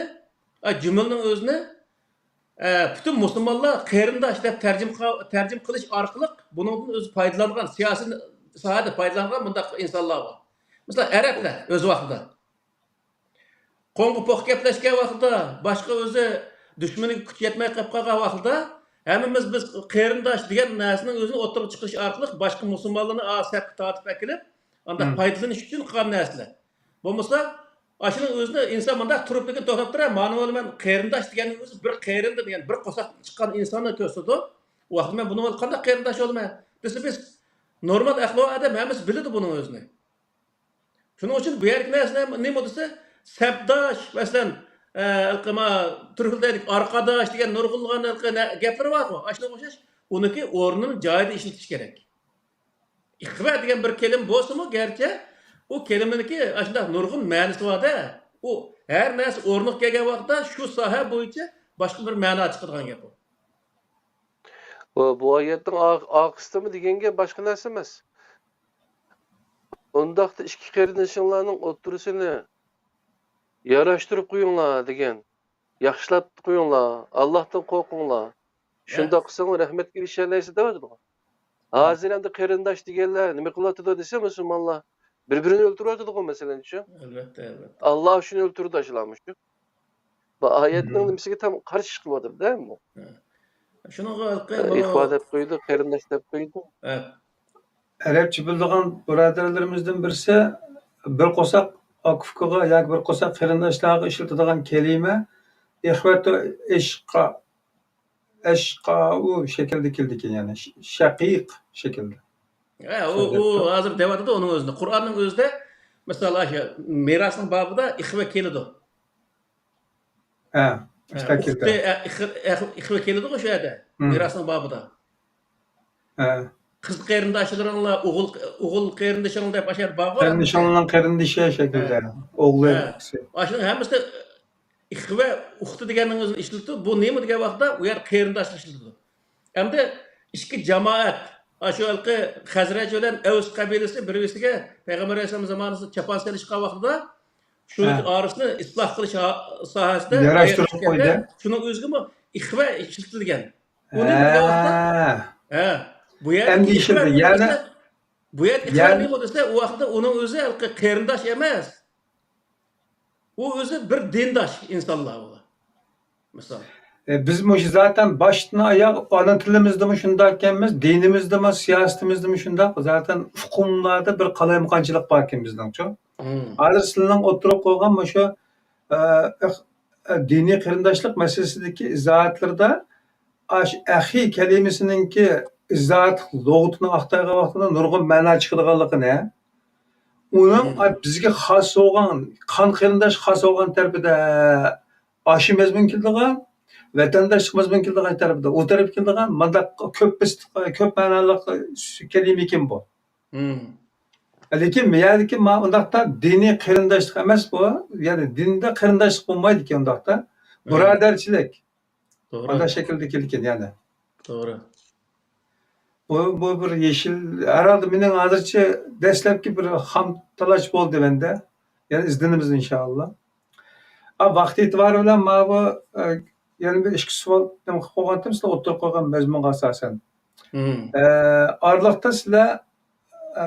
ئا، جۈملىنىڭ ئۆزىنى، ئە، پۈتۈن مۇسۇلمانلار قېرىنداش دەپ تەرجىمە قىل-، تەرجىمە قىلىش ئارقىلىق بۇنىڭدىن ئۆزى پايدىلانغان، سىياسىي ساھەدە پايدىلانغان مۇنداق ئىنسانلار بار. مىسال، ئەرەبلەر ئۆز ۋاقتىدا قوڭغا پوق گەپلەشكەن ۋاقتىدا، باشقا ئۆزى دۈشمىنىگە كۈچى يەتمەي قېلىپ قالغان ۋاقتىدا، ھەممىمىز بىز قېرىنداش دېگەن نەرسىنىڭ ئۆزىنى ئوتتۇرىغا چىقىرىش ئارقىلىق باشقا مۇسۇلمانلارنى ئا سەپكە تارتىپ ئەكېلىپ، ئانداق مم. پايدىلىنىش ئۈچۈن قىلغان نەرسىلەر. بولمىسا، ئاشۇنىڭ ئۆزىنى ئىنسان مۇنداق تۇرۇپ لېكىن توختاپ تۇرار، مانا مانا مەن قېرىنداش دېگەننىڭ ئۆزى بىر قېرىندىن، يەنى بىر قورساقتىن چىققان ئىنساننى كۆرسىتىدۇ. ئۇ ۋاقىتتا مەن بۇنىڭغا قانداق قېرىنداش بولىمەن دېسە، بىز نورمال ئەقلىۋان ئادەم ھەممىسى بىلىدۇ بۇنىڭ ئۆزىنى. شۇنىڭ ئۈچۈن بۇ يەردىكى نەرسە نېمە، نېمە دېسە، سەپداش، مەسىلەن، ئە، ھېلىقى ما تۈركلەردىكى ئارقىداش دېگەن نۇرغۇنلىغان ھېلىقى نە-، گەپلىرى بارغۇ، ئاشۇنىڭغا ئوخشاش، ئۇنىڭكى ئورنىنى جايىدا ئىشلىتىش كېرەك. ئىخۋە دېگەن بىر كەلىمە بولسىمۇ، گەرچە ئۇ كەلىمىنىڭكى ئاشۇنداق نۇرغۇن مەنىسى بار-دە، ئۇ ھەر نەرسە ئورنىغا كەلگەن ۋاقىتتا شۇ ساھە بويىچە باشقا بىر مەنا چىقىدىغان گەپ ئۇ. بۇ، بۇ ئايەتنىڭ ئا-، ئارقىسىدىمۇ دېگەن گەپ باشقا نەرسە ئەمەس. ئۇنداقتا ئىككى قېرىندىشىڭلارنىڭ ئوتتۇرىسىنى ياراشتۇرۇپ قويۇڭلار دېگەن. ياخشىلاپ قويۇڭلار، ئاللاھتىن قورقۇڭلار. ھە. شۇنداق قىلساڭلار رەھمەتكە ئېرىشەلەيسىز دەۋاتىدىغۇ. ھازىر ئەمدى قېرىنداش دېگەنلەر نېمە قىلىۋاتىدۇ دېسە، مۇسۇلمانلار بىر-بىرىنى ئۆلتۈرۈۋاتىدىغۇ، مەسىلەن، شۇ. ئەلۋەتتە، ئەلۋەتتە. ئاللا ئۈچۈن ئۆلتۈرىدۇ ئاشۇلارمۇ شۇ. بۇ ئايەتنىڭ مم. نېمىسىگە تام قارشى چىقىۋاتىدۇ-دە ئەمدى. ھە. شۇنىڭغا ھېلىقى ئىخۋا دەپ قويىدۇ، قېرىنداش دەپ قويىدۇ. ھە. ئەرەبچە بىلىدىغان بۇرادەرلىرىمىزدىن بىرسى بىر قورساق ئاكا-ئۇكىغا ياكى بىر قورساق قېرىنداشلارغا ئىشلىتىدىغان كەلىمە ئىخۋەتۇ ئىشقا، ئەشقاۋۇ شەكلىدە كېلىدىكەن، يەنى ش-، شەقىق شەكلىدە. ھە، ئۇ، ئۇ ھازىر دەۋاتىدۇ ئۇنىڭ ئۆزىنى. قۇرئاننىڭ ئۆزىدە، مىسال، ئاشۇ مىراسنىڭ بابىدا ئىخۋە كېلىدۇ. ھە، ھە، ئىختا ئۇختى، كېلىدۇ. ئە، ئىخ-، ئە، ئىخۋە كېلىدىغۇ شۇ يەردە، مم. مىراسنىڭ بابىدا. ھە. قىز قېرىنداشلىرىڭلار، ئوغۇل، ئوغۇل قېرىندىشىڭ دەپ ئاشۇ يەردە بارغۇ. قېرىندىشىڭنىڭ قېرىندىشى شەكلىدە. ھە. ئوغلى، ھە. ئۇكىسى. ئاشۇنىڭ ھەممىسىدە ئىخۋە، ئۇختى دېگەننىڭ ئۆزىنى ئىشلىتىدۇ. بۇ نېمە دېگەن ۋاقىتتا، ئۇ يەر قېرىنداشنى ئىشلىتىدۇ. ئەمدى ئىككى جامائەت، ئاشۇ ھېلىقى خەزرەج بىلەن ئەۋس قەبىلىسى بىر-بىرسىگە پەيغەمبەر ئەلەيھىسسالام زامانىسىدا چاپان سېلىشقان ۋاقتىدا، شۇ ھە. ئارىسىنى ئىسلاھ قىلىش ھا-، ساھەسىدە ياراشتۇرۇپ قويدى. شۇنىڭ ئۆزىگىمۇ ئىخۋە ئىشلىتىلگەن. ئۇنى ھە. بىلگەن ۋاقىتتا، ھە، بۇ يەردىكى ئەندىشىدە، ئىخۋە نېمە يەنى دېسە، بۇ يەردىكى ئىخۋە يەنى نېمە دېسە، ئۇ ۋاقىتتا ئۇنىڭ ئۆزى ھېلىقى قېرىنداش ئەمەس. ئۇ ئۆزى بىر دىنداش ئىنسانلار ئۇلار. مىسال. ئە، بىز مۇشۇ زاتەن باشتىن ئاياغ ئانا تىلىمىزدىمۇ شۇنداق ئىكەنمىز، دىنىمىزدىمۇ، سىياسىتىمىزدىمۇ شۇنداق. زاتەن ئۇقۇملاردا بىر قالايمىقانچىلىق بار ئىكەن بىزنىڭچۇ. مم. ھازىر سىلەرنىڭ ئوتتۇرىغا قويغان مۇشۇ، ئە، ئىخ-، ئە، دىنىي قېرىنداشلىق مەسىلىسىدىكى ئىزاھاتلىرىدا ئاش-، ئەخى كەلىمىسىنىڭكى ئىزاھات لۇغىتىنى ئاختارغان ۋاقتىدا نۇرغۇن مەنا چىقىدىغانلىقىنى، ئۇنىڭ مم. بىزگە خاس بولغان، قان قېرىنداش خاس بولغان تەرىپىدە ئاشۇ مەزمۇن كېلىدىغان، ۋەتەنداشلىق مەزمۇن كېلىدىغان تەرىپىدە، ئۇ تەرەپ كېلىدىغان، مۇنداق كۆپ بىس-، كۆپ مەنالىق كەلىمىكەن بۇ. مم. لېكىن بۇ يەردىكى ما-، ئۇنداقتا دىنىي قېرىنداشلىق ئەمەس بۇ. يەنى دىندا قېرىنداشلىق بولمايدىكەن ئۇنداقتا. مم. بۇرادەرچىلىك. توغرا. ئانداق شەكىلدە كېلىدىكەن يەنە. توغرا. بۇ، بۇ بىر يېشىل، ھەرھالدا مېنىڭ ھازىرچە دەسلەپكى بىر خام تالاش بولدى مەندە. يەنە ئىزدىنىمىز ئىنشائاللا. ئا، ۋاقىت ئېتىبارى بىلەن مانا بۇ، ئە، يەنە بىر ئىككى سوئال نېمە قىلىپ قويغانتىم، سىلەر ئوتتۇرىغا قويغان مەزمۇنغا ئاساسەن. مم. ئە، ئارىلىقتا سىلەر، ئە،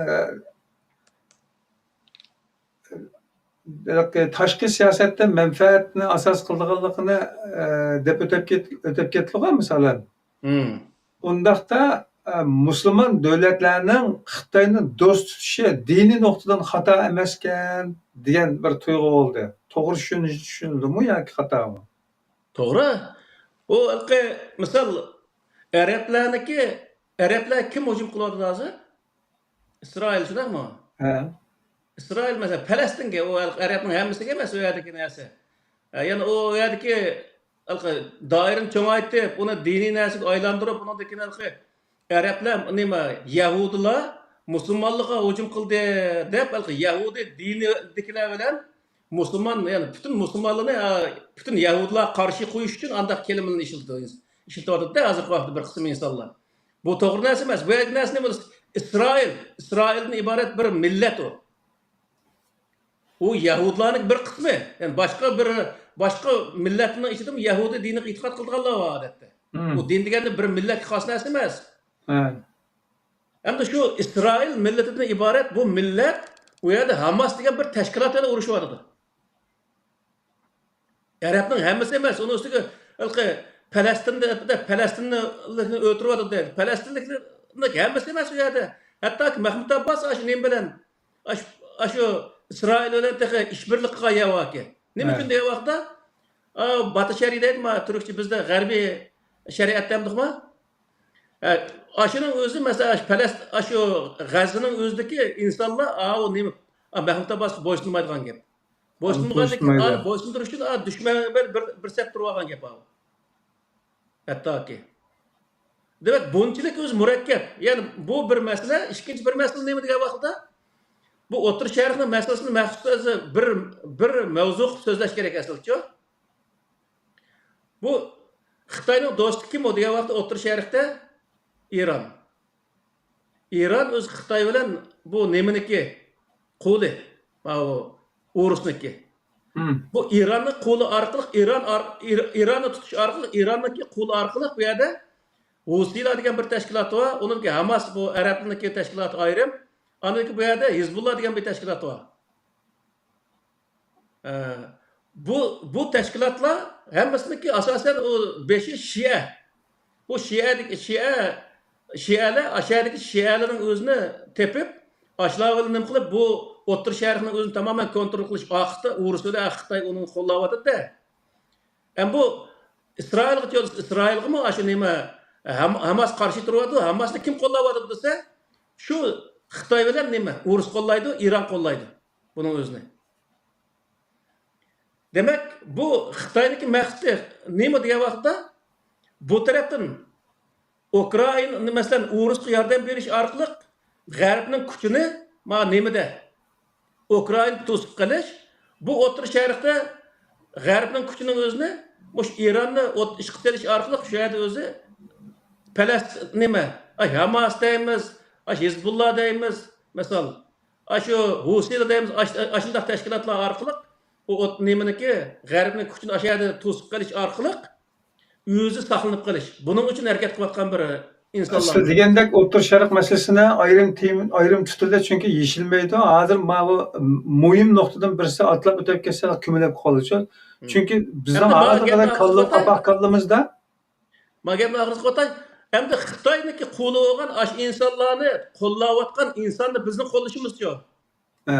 ھېلىقى تاشقى سىياسەتتە مەنپەئەتنى ئاساس قىلىدىغانلىقىنى، ئە، دەپ ئۆتۈپ كەت-، ئۆتۈپ كەتتىلىغۇ، مىسالەن. مم. ئۇنداقتا، ئە، مۇسۇلمان دۆلەتلەرنىڭ خىتاينى دوست تۇتۇشى دىنىي نۇقتىدىن خاتا ئەمەسكەن دېگەن بىر تۇيغۇ بولدى. توغرا چۈشىنىش-، چۈشىنىلدىمۇ ياكى خاتامۇ؟ توغرا. ئۇ ھېلىقى مىسال، ئەرەبلەرنىڭكى، ئەرەبلەر كىم ھۇجۇم قىلىۋاتىدۇ ھازىر؟ ئىسرائىل، شۇنداقمۇ؟ ھە. ئىسرائىل، مەسىلەن، پەلەستىنگە، ئۇ ھېلىقى ئەرەبنىڭ ھەممىسىگە ئەمەس ئۇ يەردىكى نەرسە. ھە، يەنى ئۇ يەردىكى ھېلىقى دائىرىنى چوڭايتىپ، ئۇنى دىنىي نەرسىگە ئايلاندۇرۇپ، ئۇنىڭدىن كېيىن ھېلىقى ئەرەبلەر، نېمە، يەھۇدىيلار مۇسۇلمانلارغا ھۇجۇم قىلدى دەپ، ھېلىقى يەھۇدىي دىنىدىكىلەر بىلەن مۇسۇلمان، يەنى پۈتۈن مۇسۇلمانلارنى، ئا، پۈتۈن يەھۇدىيلارغا قارشى قويۇش ئۈچۈن ئانداق كېلىمىلەرنى ئىشلىتىۋاتىدۇ، ئىشلىتىۋاتىدۇ-دە، ھازىرقى ۋاقىتتا بىر قىسىم ئىنسانلار. بۇ توغرا نەرسە ئەمەس. بۇ يەردىكى نەرسە نېمە؟ ئىسرائىل، ئىسرائىلدىن ئىبارەت بىر مىللەت ئۇ. ئۇ يەھۇدىيلارنىڭ بىر قىسمى. يەنى باشقا بىر، باشقا مىللەتنىڭ ئىچىدىمۇ يەھۇدىي دىنىغا ئېتىقاد قىلىدىغانلار بار ئادەتتە. مم. ئۇ دىن دېگەننى بىر مىللەتكە خاس نەرسە ئەمەس. ھە. ئەمدى شۇ ئىسرائىل مىللىتىدىن ئىبارەت بۇ مىللەت، ئۇ يەردە ھاماس دېگەن بىر تەشكىلات بىلەن ئۇرۇشۇۋاتىدۇ. ئەرەبنىڭ ھەممىسى ئەمەس، ئۇنىڭ ئۈستىگە ھېلىقى پەلەستىندە، پەلەستىنلىكنى ئۆلتۈرۈۋاتىدۇ دەيدۇ. پەلەستىنلىكنىڭ ھەممىسى ئەمەس ئۇ يەردە. ھەتتاكى مەھمۇد ئابباس ئاشۇ نېمە بىلەن، ئاشۇ، ئاشۇ ئىسرائىل بىلەن تېخى ئىشبىرلىك قىلغان يەر باركەن. نېمە ئۈچۈن دېگەن ۋاقىتتا، ئا، باتى شەرئى دەيدۇ، ما، تۈركچە بىزدە غەربىي شەرىئەت دەمدۇقما؟ ئە، ئاشۇنىڭ ئۆزى، مەسىلەن، ئاشۇ پەلەست-، ئاشۇ غەززىنىڭ ئۆزىدىكى ئىنسانلار، ئاۋۇ نېمە، ئا، مەھمۇد ئابباسقا بويسۇنمايدىغان گەپ. بويسۇنمىغاندىن كېيىن، بويسۇنمايدۇ. ئا، بويسۇندۇرۇش ئۈچۈن، ئا، دۈشمەن بىر، بىر، بىر سەپ تۇرۇۋالغان گەپ ئاۋۇ. ھەتتاكى. دېمەك، بۇنچىلىك ئۆزى مۇرەككەپ. يەنى بۇ بىر مەسىلە، ئىككىنچى بىر مەسىلە نېمە دېگەن ۋاقىتتا، بۇ ئوتتۇرا شەرقنىڭ مەسىلىسىنى مەخسۇس ئۆزى بىر، بىر مەۋزۇ قىلىپ سۆزلەش كېرەك ئەسلىچۇ. بۇ خىتاينىڭ دوستى كىم ئۇ دېگەن ۋاقىتتا ئوتتۇرا شەرقتە ئىران. ئىران ئۆزى خىتاي بىلەن بۇ نېمىنىكى؟ قۇلى. ماۋۇ ئورۇسنىكى. مم. بۇ ئىراننىڭ قۇلى ئارقىلىق، ئىران ئار-، ئىر-، ئىراننى تۇتۇش ئارقىلىق، ئىراننىڭكى قۇلى ئارقىلىق بۇ يەردە ھۇسىيلار دېگەن بىر تەشكىلات بار. ئۇنىڭكى ھاماس، بۇ ئەرەبلەرنىڭكى تەشكىلاتى ئايرىم. ئاندىن كېيىن بۇ يەردە ھىزبۇللا دېگەن بىر تەشكىلات بار. ئە، بۇ، بۇ تەشكىلاتلار ھەممىسىنىڭكى ئاساسەن ئۇ بېشى شىئە. بۇ شىئەدىكى، شىئە، شىئەلەر، ئاشۇ يەردىكى شىئەلەرنىڭ ئۆزىنى تېپىپ، ئاشۇلار بىلەن نېمە قىلىپ، بۇ ئوتتۇرا شەرقنىڭ ئۆزىنى تامامەن كونترول قىلىش، ئاخىرىدا ئورۇس بىلەن خىتاي ئۇنى قوللاۋاتىدۇ-دە. ئەمما بۇ ئىسرائىلغا كەلسە، ئىسرائىلغىمۇ ئاشۇ نېمە، ھام-، ھاماس قارشى تۇرۇۋاتىدۇ. ھاماسنى كىم قوللاۋاتىدۇ دېسە، شۇ خىتاي بىلەن نېمە، ئورۇس قوللايدۇ، ئىران قوللايدۇ بۇنىڭ ئۆزىنى. دېمەك، بۇ خىتاينىڭكى مەقسىتى نېمە دېگەن ۋاقىتتا، بۇ تەرەپتىن ئۇكرائىنا، مەسىلەن، ئورۇسقا ياردەم بېرىش ئارقىلىق غەربنىڭ كۈچىنى، مانا نېمىدە، ئۇكرائىنا توسۇپ قېلىش، بۇ ئوتتۇرا شەرقتە غەربنىڭ كۈچىنىڭ ئۆزىنى مۇشۇ ئىراننى ئوت، ئىشقا سېلىش ئارقىلىق شۇ يەردە ئۆزى پەلەست-، نېمە، ئاي، ھاماس دەيمىز، ئاي، ھىزبۇللا دەيمىز، مىسال، ئاشۇ ھۇسىيلار دەيمىز، ئاش-، ئاشۇنداق تەشكىلاتلار ئارقىلىق بۇ ئوت-، نېمىنىكى، غەربنىڭ كۈچىنى ئاشۇ يەردە توسۇپ قېلىش ئارقىلىق ئۆزى ساقلىنىپ قېلىش. بۇنىڭ ئۈچۈن ھەرىكەت قىلىۋاتقان بىر ئىنسانلار. سىز دېگەندەك ئوتتۇرا شەرق مەسىلىسىنى ئايرىم تېما، ئايرىم تۇتۇلدى، چۈنكى يېشىلمەيدۇ. ھازىر ماۋۇ مۇھىم نۇقتىدىن بىرسى ئاتلاپ ئۆتۈپ كەتسە كۆمۈلۈپ قالىدۇ. چۈنكى بىزنىڭ ھازىرغىدەك كاللا، قاپاق كاللىمىزدا. ما گەپنى ئاخىرىغا قوتاي. ئەمدى خىتاينىڭكى قۇلى بولغان ئاشۇ ئىنسانلارنى قوللاۋاتقان ئىنساننى بىزنىڭ قوللىشىمىزچۇ؟ ھە.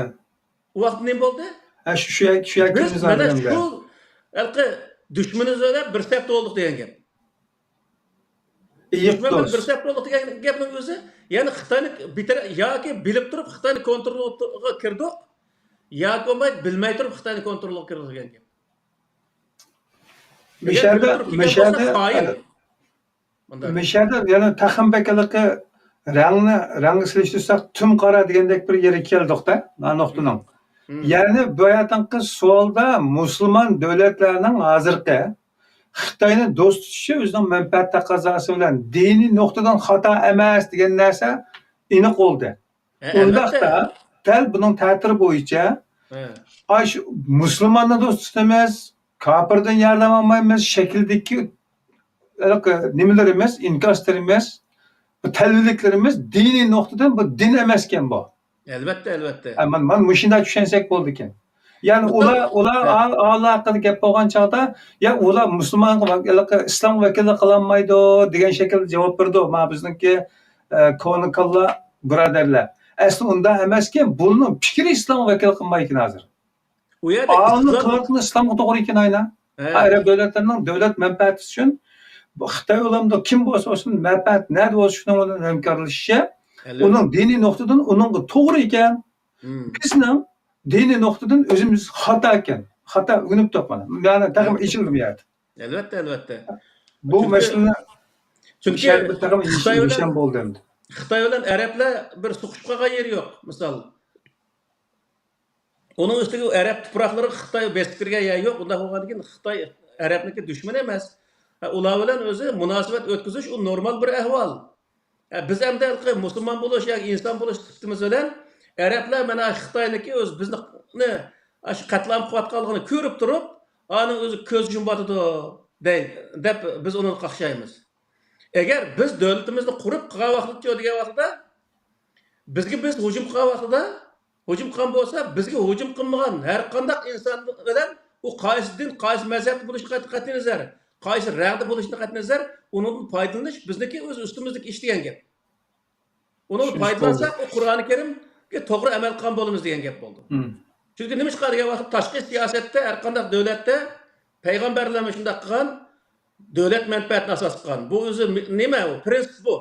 ئۇ ۋاقىت نېمە بولدى؟ ھە، شۇ، شۇ، شۇ بىز مانا شۇ ھېلىقى دۈشمىنىمىز بىلەن بىر سەپتە بولدۇق دېگەن گەپ. دۈشمەن بىلەن بىر سەپتە بولدۇق دېگەن گەپنىڭ ئۆزى، يەنى خىتاينى بىتەر-، ياكى بىلىپ تۇرۇپ خىتاينى كونترولغا كىردۇق، ياكى بولمايدۇ بىلمەي تۇرۇپ خىتاينى كونترولغا كىردۇق دېگەن گەپ. مىشەدە، مىشەدە، مۇنداق. مىشەدە يەنە تېخىمۇ بەك ھېلىقى رەڭنى، رەڭگە سېلىشتۇرساق تۈم قارا دېگەندەك بىر يەرگە كەلدۇق-دە، نۇقتىنىڭ. يەنى بۇ يەردىكى سوئالدا مۇسۇلمان دۆلەتلەرنىڭ ھازىرقى خىتاينى دوست تۇتۇشى ئۆزىنىڭ مەنپەئەت تەقەززاسى بىلەن دىنىي نۇقتىدىن خاتا ئەمەس دېگەن نەرسە ئېنىق بولدى. ھە، ئۇنداقتا ئەلۋەتتە. دەل بۇنىڭ تەتۈرى بويىچە، ھە. ئاش-، مۇسۇلماننى دوست تۇتىمىز، كاپىردىن ياردەم ئالمايمىز، شەكىلدىكى ھېلىقى نېمىلىرىمىز، ئىنكاسلىرىمىز، بۇ تەلۋىلىكلىرىمىز دىنىي نۇقتىدىن بۇ دىن ئەمەسكەن بۇ. ئەلۋەتتە، ئەلۋەتتە. ھە، مانا، مانا مۇشۇنداق چۈشەنسەك بولىدىكەن. يەنى ئۇلار، ئۇلار ھە. ئا-، ئالاقىدا گەپ بولغان چاغدا، يا ئۇلار مۇسۇلمانغا ۋەك-، ھېلىقى ئىسلامغا ۋەكىللىك قىلالمايدۇ دېگەن شەكىلدە جاۋاب بېرىدۇ. مانا بىزنىڭكى ئە، كونا كاللا بۇرادەرلەر. ئەسلى ئۇنداق ئەمەسكەن، بۇنىڭ پىكرى ئىسلامغا ۋەكىللىك قىلمايدىكەن ھازىر. ئۇ يەردە ئالىمنىڭ ئىسلام قىلىۋاتقىنى ئىسلامغا توغرا ئىكەن، ئاينا. ھە. ئەرەب دۆلەتلىرىنىڭ دۆلەت مەنپەئەتى ئۈچۈن، بۇ خىتاي بولامدۇ، كىم بولسا بولسۇن، مەنپەئەت نەدە بولسا شۇنىڭ بىلەن ھەمكارلىشىشى، ئەلۋەتتە. ئۇنىڭ دىنىي نۇقتىدىن ئۇنىڭغا توغرا ئىكەن. مم. بىزنىڭ دىنىي نۇقتىدىن ئۆزىمىز خاتا ئىكەن. خاتا ئۆگىنىپ تۇرۇپمەن. يەنى تېخىمۇ ئېچىلدىم يەردە. ئەلۋەتتە، ئەلۋەتتە. بۇ چۈنكى، مەسىلىنى چۈنكى شەربەت تېخىمۇ خىتاي بىلەن، يېشىلگەن بولدى ئەمدى. خىتاي بىلەن ئەرەبلەر بىر سوقۇشۇپ قالغان يېرى يوق، مىسال. ئۇنىڭ ئۈستىگە ئەرەب تۇپراقلىرىغا خىتاي بېسىپ كىرگەن يەر يوق. ئۇنداق بولغاندىكىن خىتاي ئەرەبنىڭكى دۈشمىنى ئەمەس. ئۇلار بىلەن ئۆزى مۇناسىۋەت ئۆتكۈزۈش ئۇ نورمال بىر ئەھۋال. ئە، بىز ئەمدى ھېلىقى مۇسۇلمان بولۇش ياكى ئىنسان بولۇش سۈپىتىمىز بىلەن ئەرەبلەر مانا خىتاينىڭكى ئۆز بىزنى، ئاشۇ قەتلىئام قىلىۋاتقانلىقىنى كۆرۈپ تۇرۇپ، ئانىڭ ئۆزى كۆز يۇمۇۋاتىدۇ دەي-، دەپ بىز ئۇنى قاقشايمىز. ئەگەر بىز دۆلىتىمىزنى قۇرۇپ قىلغان ۋاقىتچۇ دېگەن ۋاقتىدا، بىزگە بىز ھۇجۇم قىلغان ۋاقتىدا، ھۇجۇم قىلغان بولسا، بىزگە ھۇجۇم قىلمىغان ھەر قانداق ئىنسان بىلەن ئۇ قايسى دىن، قايسى مەزھەپتە بولۇشىدىن قەتئىينەزەر، قايسى رەڭدە بولۇشىدىن قەتئىينەزەر، ئۇنىڭدىن پايدىلىنىش بىزنىڭكى ئۆز ئۈستىمىزدىكى ئىش دېگەن گەپ. ئۇنىڭغا چۈشىنىش پايدىلانساق، بولدى. ئۇ قۇرئانى كەرىمگە توغرا ئەمەل قىلغان بولىمىز دېگەن گەپ بولدى. مم. چۈنكى نېمىشقا دېگەن ۋاقىتتا تاشقى سىياسەتتە ھەر قانداق دۆلەتتە پەيغەمبەرلەرمۇ شۇنداق قىلغان، دۆلەت مەنپەئەتىنى ئاساس قىلغان. بۇ ئۆزى مى-، نېمە ئۇ؟ پرىنسىپ بۇ.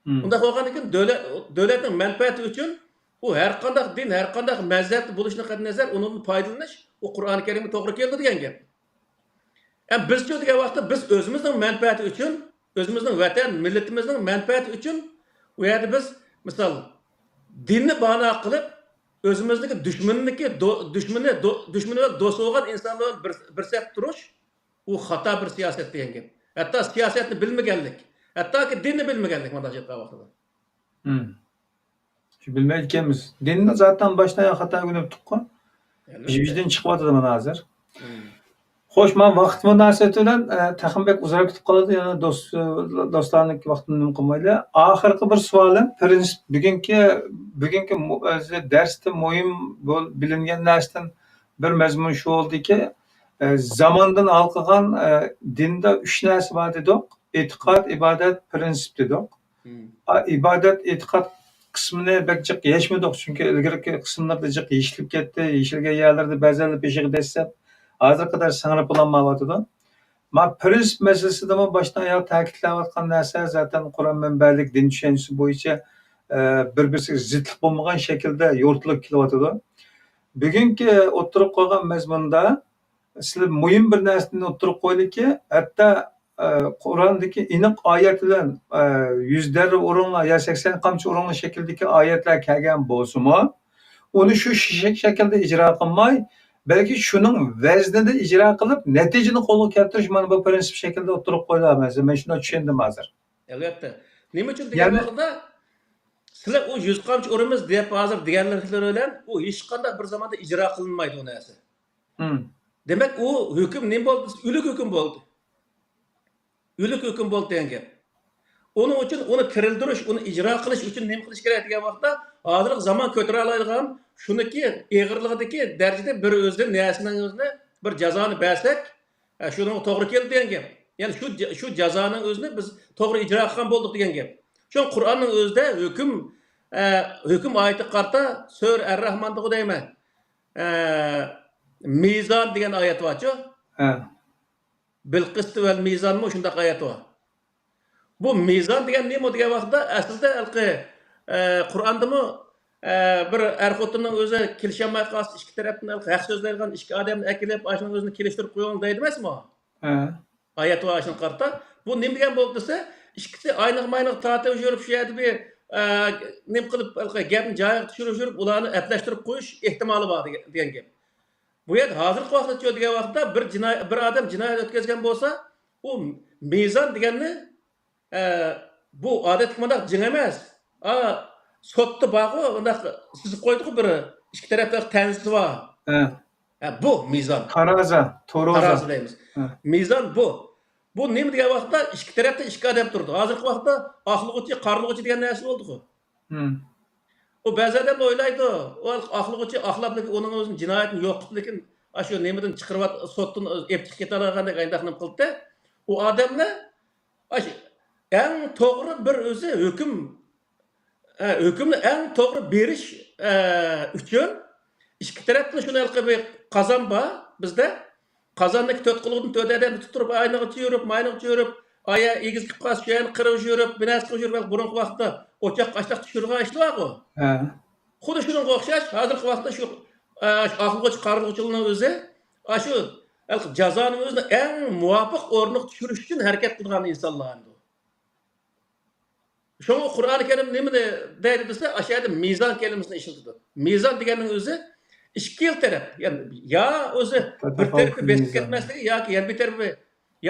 مم. ئۇنداق بولغاندىكىن دۆلەت، دۆلەتنىڭ مەنپەئەتى ئۈچۈن ئۇ ھەر قانداق دىن، ھەر قانداق مەزھەپتە بولۇشىدىن قەتئىينەزەر، ئۇنىڭدىن پايدىلىنىش ئۇ قۇرئانى كەرىمگە توغرا كېلىدۇ دېگەن گەپ. ئەمما بىزچۇ دېگەن ۋاقىتتا بىز ئۆزىمىزنىڭ مەنپەئەتى ئۈچۈن، ئۆزىمىزنىڭ ۋەتەن، مىللىتىمىزنىڭ مەنپەئەتى ئۈچۈن ئۇ يەردە بىز، مىسال، دىننى بانا قىلىپ، ئۆزىمىزنىڭكى دۈشمىنىنىڭكى دو-، دۈشمىنى، دو-، دۈشمىنى بىلەن دوست بولغان ئىنسانلار بىلەن بىر، بىر سەپتە تۇرۇش، ئۇ خاتا بىر سىياسەت دېگەن گەپ. ھەتتا سىياسەتنى بىلمىگەنلىك، ھەتتاكى دىننى بىلمىگەنلىك مۇنداق ئېيتقان ۋاقتىدا. مم. شۇ بىلمەيدىكەنمىز. دىننى زاتەن باشتىن ئاياغ خاتا ئۆگىنىپتۇققۇ. ئەلۋەتتە. ئىچىمىزدىن چىقىۋاتىدۇ مانا ھازىر. مم. خوش، مانا ۋاقىت مۇناسىۋىتى بىلەن، ئە، تېخىمۇ بەك ئۇزاراپ كېتىپ قالىدۇ. يەنە دوست، دوستلارنىڭكى ۋاقتىنى نېمە قىلمايلى. ئاخىرقى بىر سوئالىم، پرىنسىپ، بۈگۈنكى، بۈگۈنكى مۇ-، ئۆزى دەرستە مۇھىم بول-، بىلىنگەن نەرسىدىن بىر مەزمۇن شۇ بولدىكى، ئە، زاماندىن ھالقىغان، ئە، دىندا ئۈچ نەرسە بار دېدۇق. ئېتىقاد، ئىبادەت، پرىنسىپ دېدۇق. مم. ئا، ئىبادەت، ئېتىقاد قىسمىنى بەك جىق يەشمىدۇق، چۈنكى ئىلگىرىكى قىسىملىرىدا جىق يېشىلىپ كەتتى، يېشىلگەن يەرلىرىدە بەزەنلەر بېشىغا دەسسەپ، ھازىرغا قەدەر سىڭىرىپ بولالمايۋاتىدۇ. مانا پرىنسىپ مەسىلىسىدىمۇ باشتىن ئاياغ تەكىتلەۋاتقان نەرسە زاتەن قۇرئان مەنبەلىك دىن چۈشەنچىسى بويىچە، ئە، بىر-بىرسىگە زىتلىق بولمىغان شەكىلدە يورۇتۇلۇپ كېلىۋاتىدۇ. بۈگۈنكى ئوتتۇرىغا قويغان مەزمۇندا سىلەر مۇھىم بىر نەرسىنى ئوتتۇرىغا قويدىكى، ھەتتا، ئە، قۇرئاندىكى ئېنىق ئايەت بىلەن، ئە، يۈز دەررە ئورۇنلار يا سەكسەن قامچا ئورۇنلار شەكلىدىكى ئايەتلەر كەلگەن بولسىمۇ، ئۇنى شۇ شەك-، شەكىلدە ئىجرا قىلماي، بەلكى شۇنىڭ ۋەزنىدە ئىجرا قىلىپ، نەتىجىنى قولغا كەلتۈرۈش، مانا بۇ پرىنسىپ شەكلىدە ئوتتۇرىغا قويۇلۇۋاتىدۇ. مەن شۇنداق چۈشەندىم ھازىر. ئەلۋەتتە. نېمە ئۈچۈن دېگەن يەنى ۋاقىتتا، سىلەر ئۇ يۈز قامچا ئۇرىمىز دەپ ھازىر دېگەنلىرىڭلار بىلەن، ئۇ ھېچقانداق بىر زاماندا ئىجرا قىلىنمايدۇ ئۇ نەرسە. مم. دېمەك، ئۇ ھۆكۈم نېمە بولدى؟ ئۆلۈك ھۆكۈم بولدى. ئۆلۈك ھۆكۈم بولدى دېگەن گەپ. ئۇنىڭ ئۈچۈن ئۇنى تىرىلدۈرۈش، ئۇنى ئىجرا قىلىش ئۈچۈن نېمە قىلىش كېرەك دېگەن ۋاقىتتا، ھازىرقى زامان كۆتۈرەلەيدىغان، شۇنىڭكى ئېغىرلىقىدىكى دەرىجىدە بىر ئۆزى نەرسىنىڭ ئۆزىنى بىر جازانى بەرسەك، ئە، شۇنىڭغا توغرا كېلىدۇ دېگەن گەپ. يەنى شۇ جا-، شۇ جازانىڭ ئۆزىنى بىز توغرا ئىجرا قىلغان بولدۇق دېگەن گەپ. شۇڭا قۇرئاننىڭ ئۆزىدە ھۆكۈم، ئە، ھۆكۈم ئايىتىگە قارىتا سۈرە ئەر-راھماندىغۇ دەيمەن. ئە، مىزان دېگەن ئايەت بارچۇ؟ ھە. بىلقىستى ۋەل مىزانمۇ شۇنداق ئايەت بار. بۇ مىزان دېگەن نېمە دېگەن ۋاقىتتا، ئەسلىدە ھېلىقى، ئە، قۇرئاندىمۇ، ئە، بىر ئەر-خوتۇننىڭ ئۆزى كېلىشەلمەي قالسا، ئىككى تەرەپتىن ھېلىقى ھەق سۆزلەيدىغان ئىككى ئادەمنى ئەكېلىپ، ئاشۇنىڭ ئۆزىنى كېلىشتۈرۈپ قويۇڭ دەيدۇ ئەمەسمۇ؟ ھە. ئايەت بار ئاشۇنىڭغا قارىتا. بۇ نېمە دېگەن بولدى دېسە، ئىككىسى ئاينىغا-ماينىغا تارتىۋېرىپ، شۇ يەردە بىر، ئە، نېمە قىلىپ، ھېلىقى گەپنى جايىغا چۈشۈرۈپ يۈرۈپ، ئۇلارنى ئەپلەشتۈرۈپ قويۇش ئېھتىمالى بار دېگەن، دېگەن گەپ. بۇ يەردە ھازىرقى ۋاقىتتا چۈ دېگەن ۋاقىتتا بىر جىناي-، بىر ئادەم جىنايەت ئۆتكۈزگەن بولسا، ئۇ مىزان دېگەننى، ئە، بۇ ئادەتتىكى مۇنداق جىڭ ئەمەس. ئا، سوتتا بارغۇ، ئۇنداق سىزىپ قويدىغۇ بىر ئىككى تەرەپتە تەنزىسى بار. ھە. ھە، بۇ مىزان. تارازا، تورازا. تارازا دەيمىز. ھە. مىزان بۇ. بۇ نېمە دېگەن ۋاقىتتا ئىككى تەرەپتە ئىككى ئادەم تۇرىدۇ. ھازىرقى ۋاقىتتا ئاقلىغۇچى، قارىلىغۇچى دېگەن نەرسە بولدىغۇ. ھىم. ئۇ بەزى ئادەملەر ئويلايدۇ، ئۇ ئاقلىغۇچى ئاقلاپ، لېكىن ئۇنىڭ ئۆزىنى جىنايەتنى يوق قىلىپ، لېكىن ئاشۇ نېمىدىن چىقىرىۋات-، سوتتىن ئېلىپ چىقىپ كېتەلىگەندەك ئاينداق نېمە قىلدى. ئۇ ئادەملەر ئاشۇ ئەڭ توغرا بىر ئۆزى ھۆكۈم، ئە، ھۆكۈمنى ئەڭ توغرا بېرىش، ئە، ئۈچۈن ئىككى تەرەپتىن شۇنى ھېلىقى بىر قازان بار بىزدە. قازاننىڭكى تۆت قۇلىقىدىن تۆت ئادەم تۇتۇپ تۇرۇپ، ئاينىغا چۆرۈپ، ماينىغا چۆرۈپ، ئايا ئېگىز كېلىپ قالسا، شۇ يەرنى قىرىغا چۆرۈپ، بىر نەرسە قىلىپ يۈرۈپ، بۇرۇنقى ۋاقىتتا ئوچاق ئاشلىق چۈشۈرىدىغان ئىشلار بارغۇ. ھە. خۇددى شۇنىڭغا ئوخشاش، ھازىرقى ۋاقىتتا شۇ، ئە، شۇ ئاقلىغۇچى، قارىغۇچىلارنىڭ ئۆزى، ئە، شۇ ھېلىقى جازانىڭ ئۆزىنى ئەڭ مۇۋاپىق ئورنىغا چۈشۈرۈش ئۈچۈن ھەرىكەت قىلىدىغان ئىنسانلار ئەمدى. شۇڭا قۇرئانى كەرىم نېمىنى دەيدۇ دېسە، ئاشۇ يەردە مىزان كەلىمىسىنى ئىشلىتىدۇ. مىزان دېگەننىڭ ئۆزى ئىككىلا تەرەپ، يەنى يا ئۆزى بىر تەرىپى بېسىپ كەتمەسلىكى ياكى يەنە بىر تەرىپى،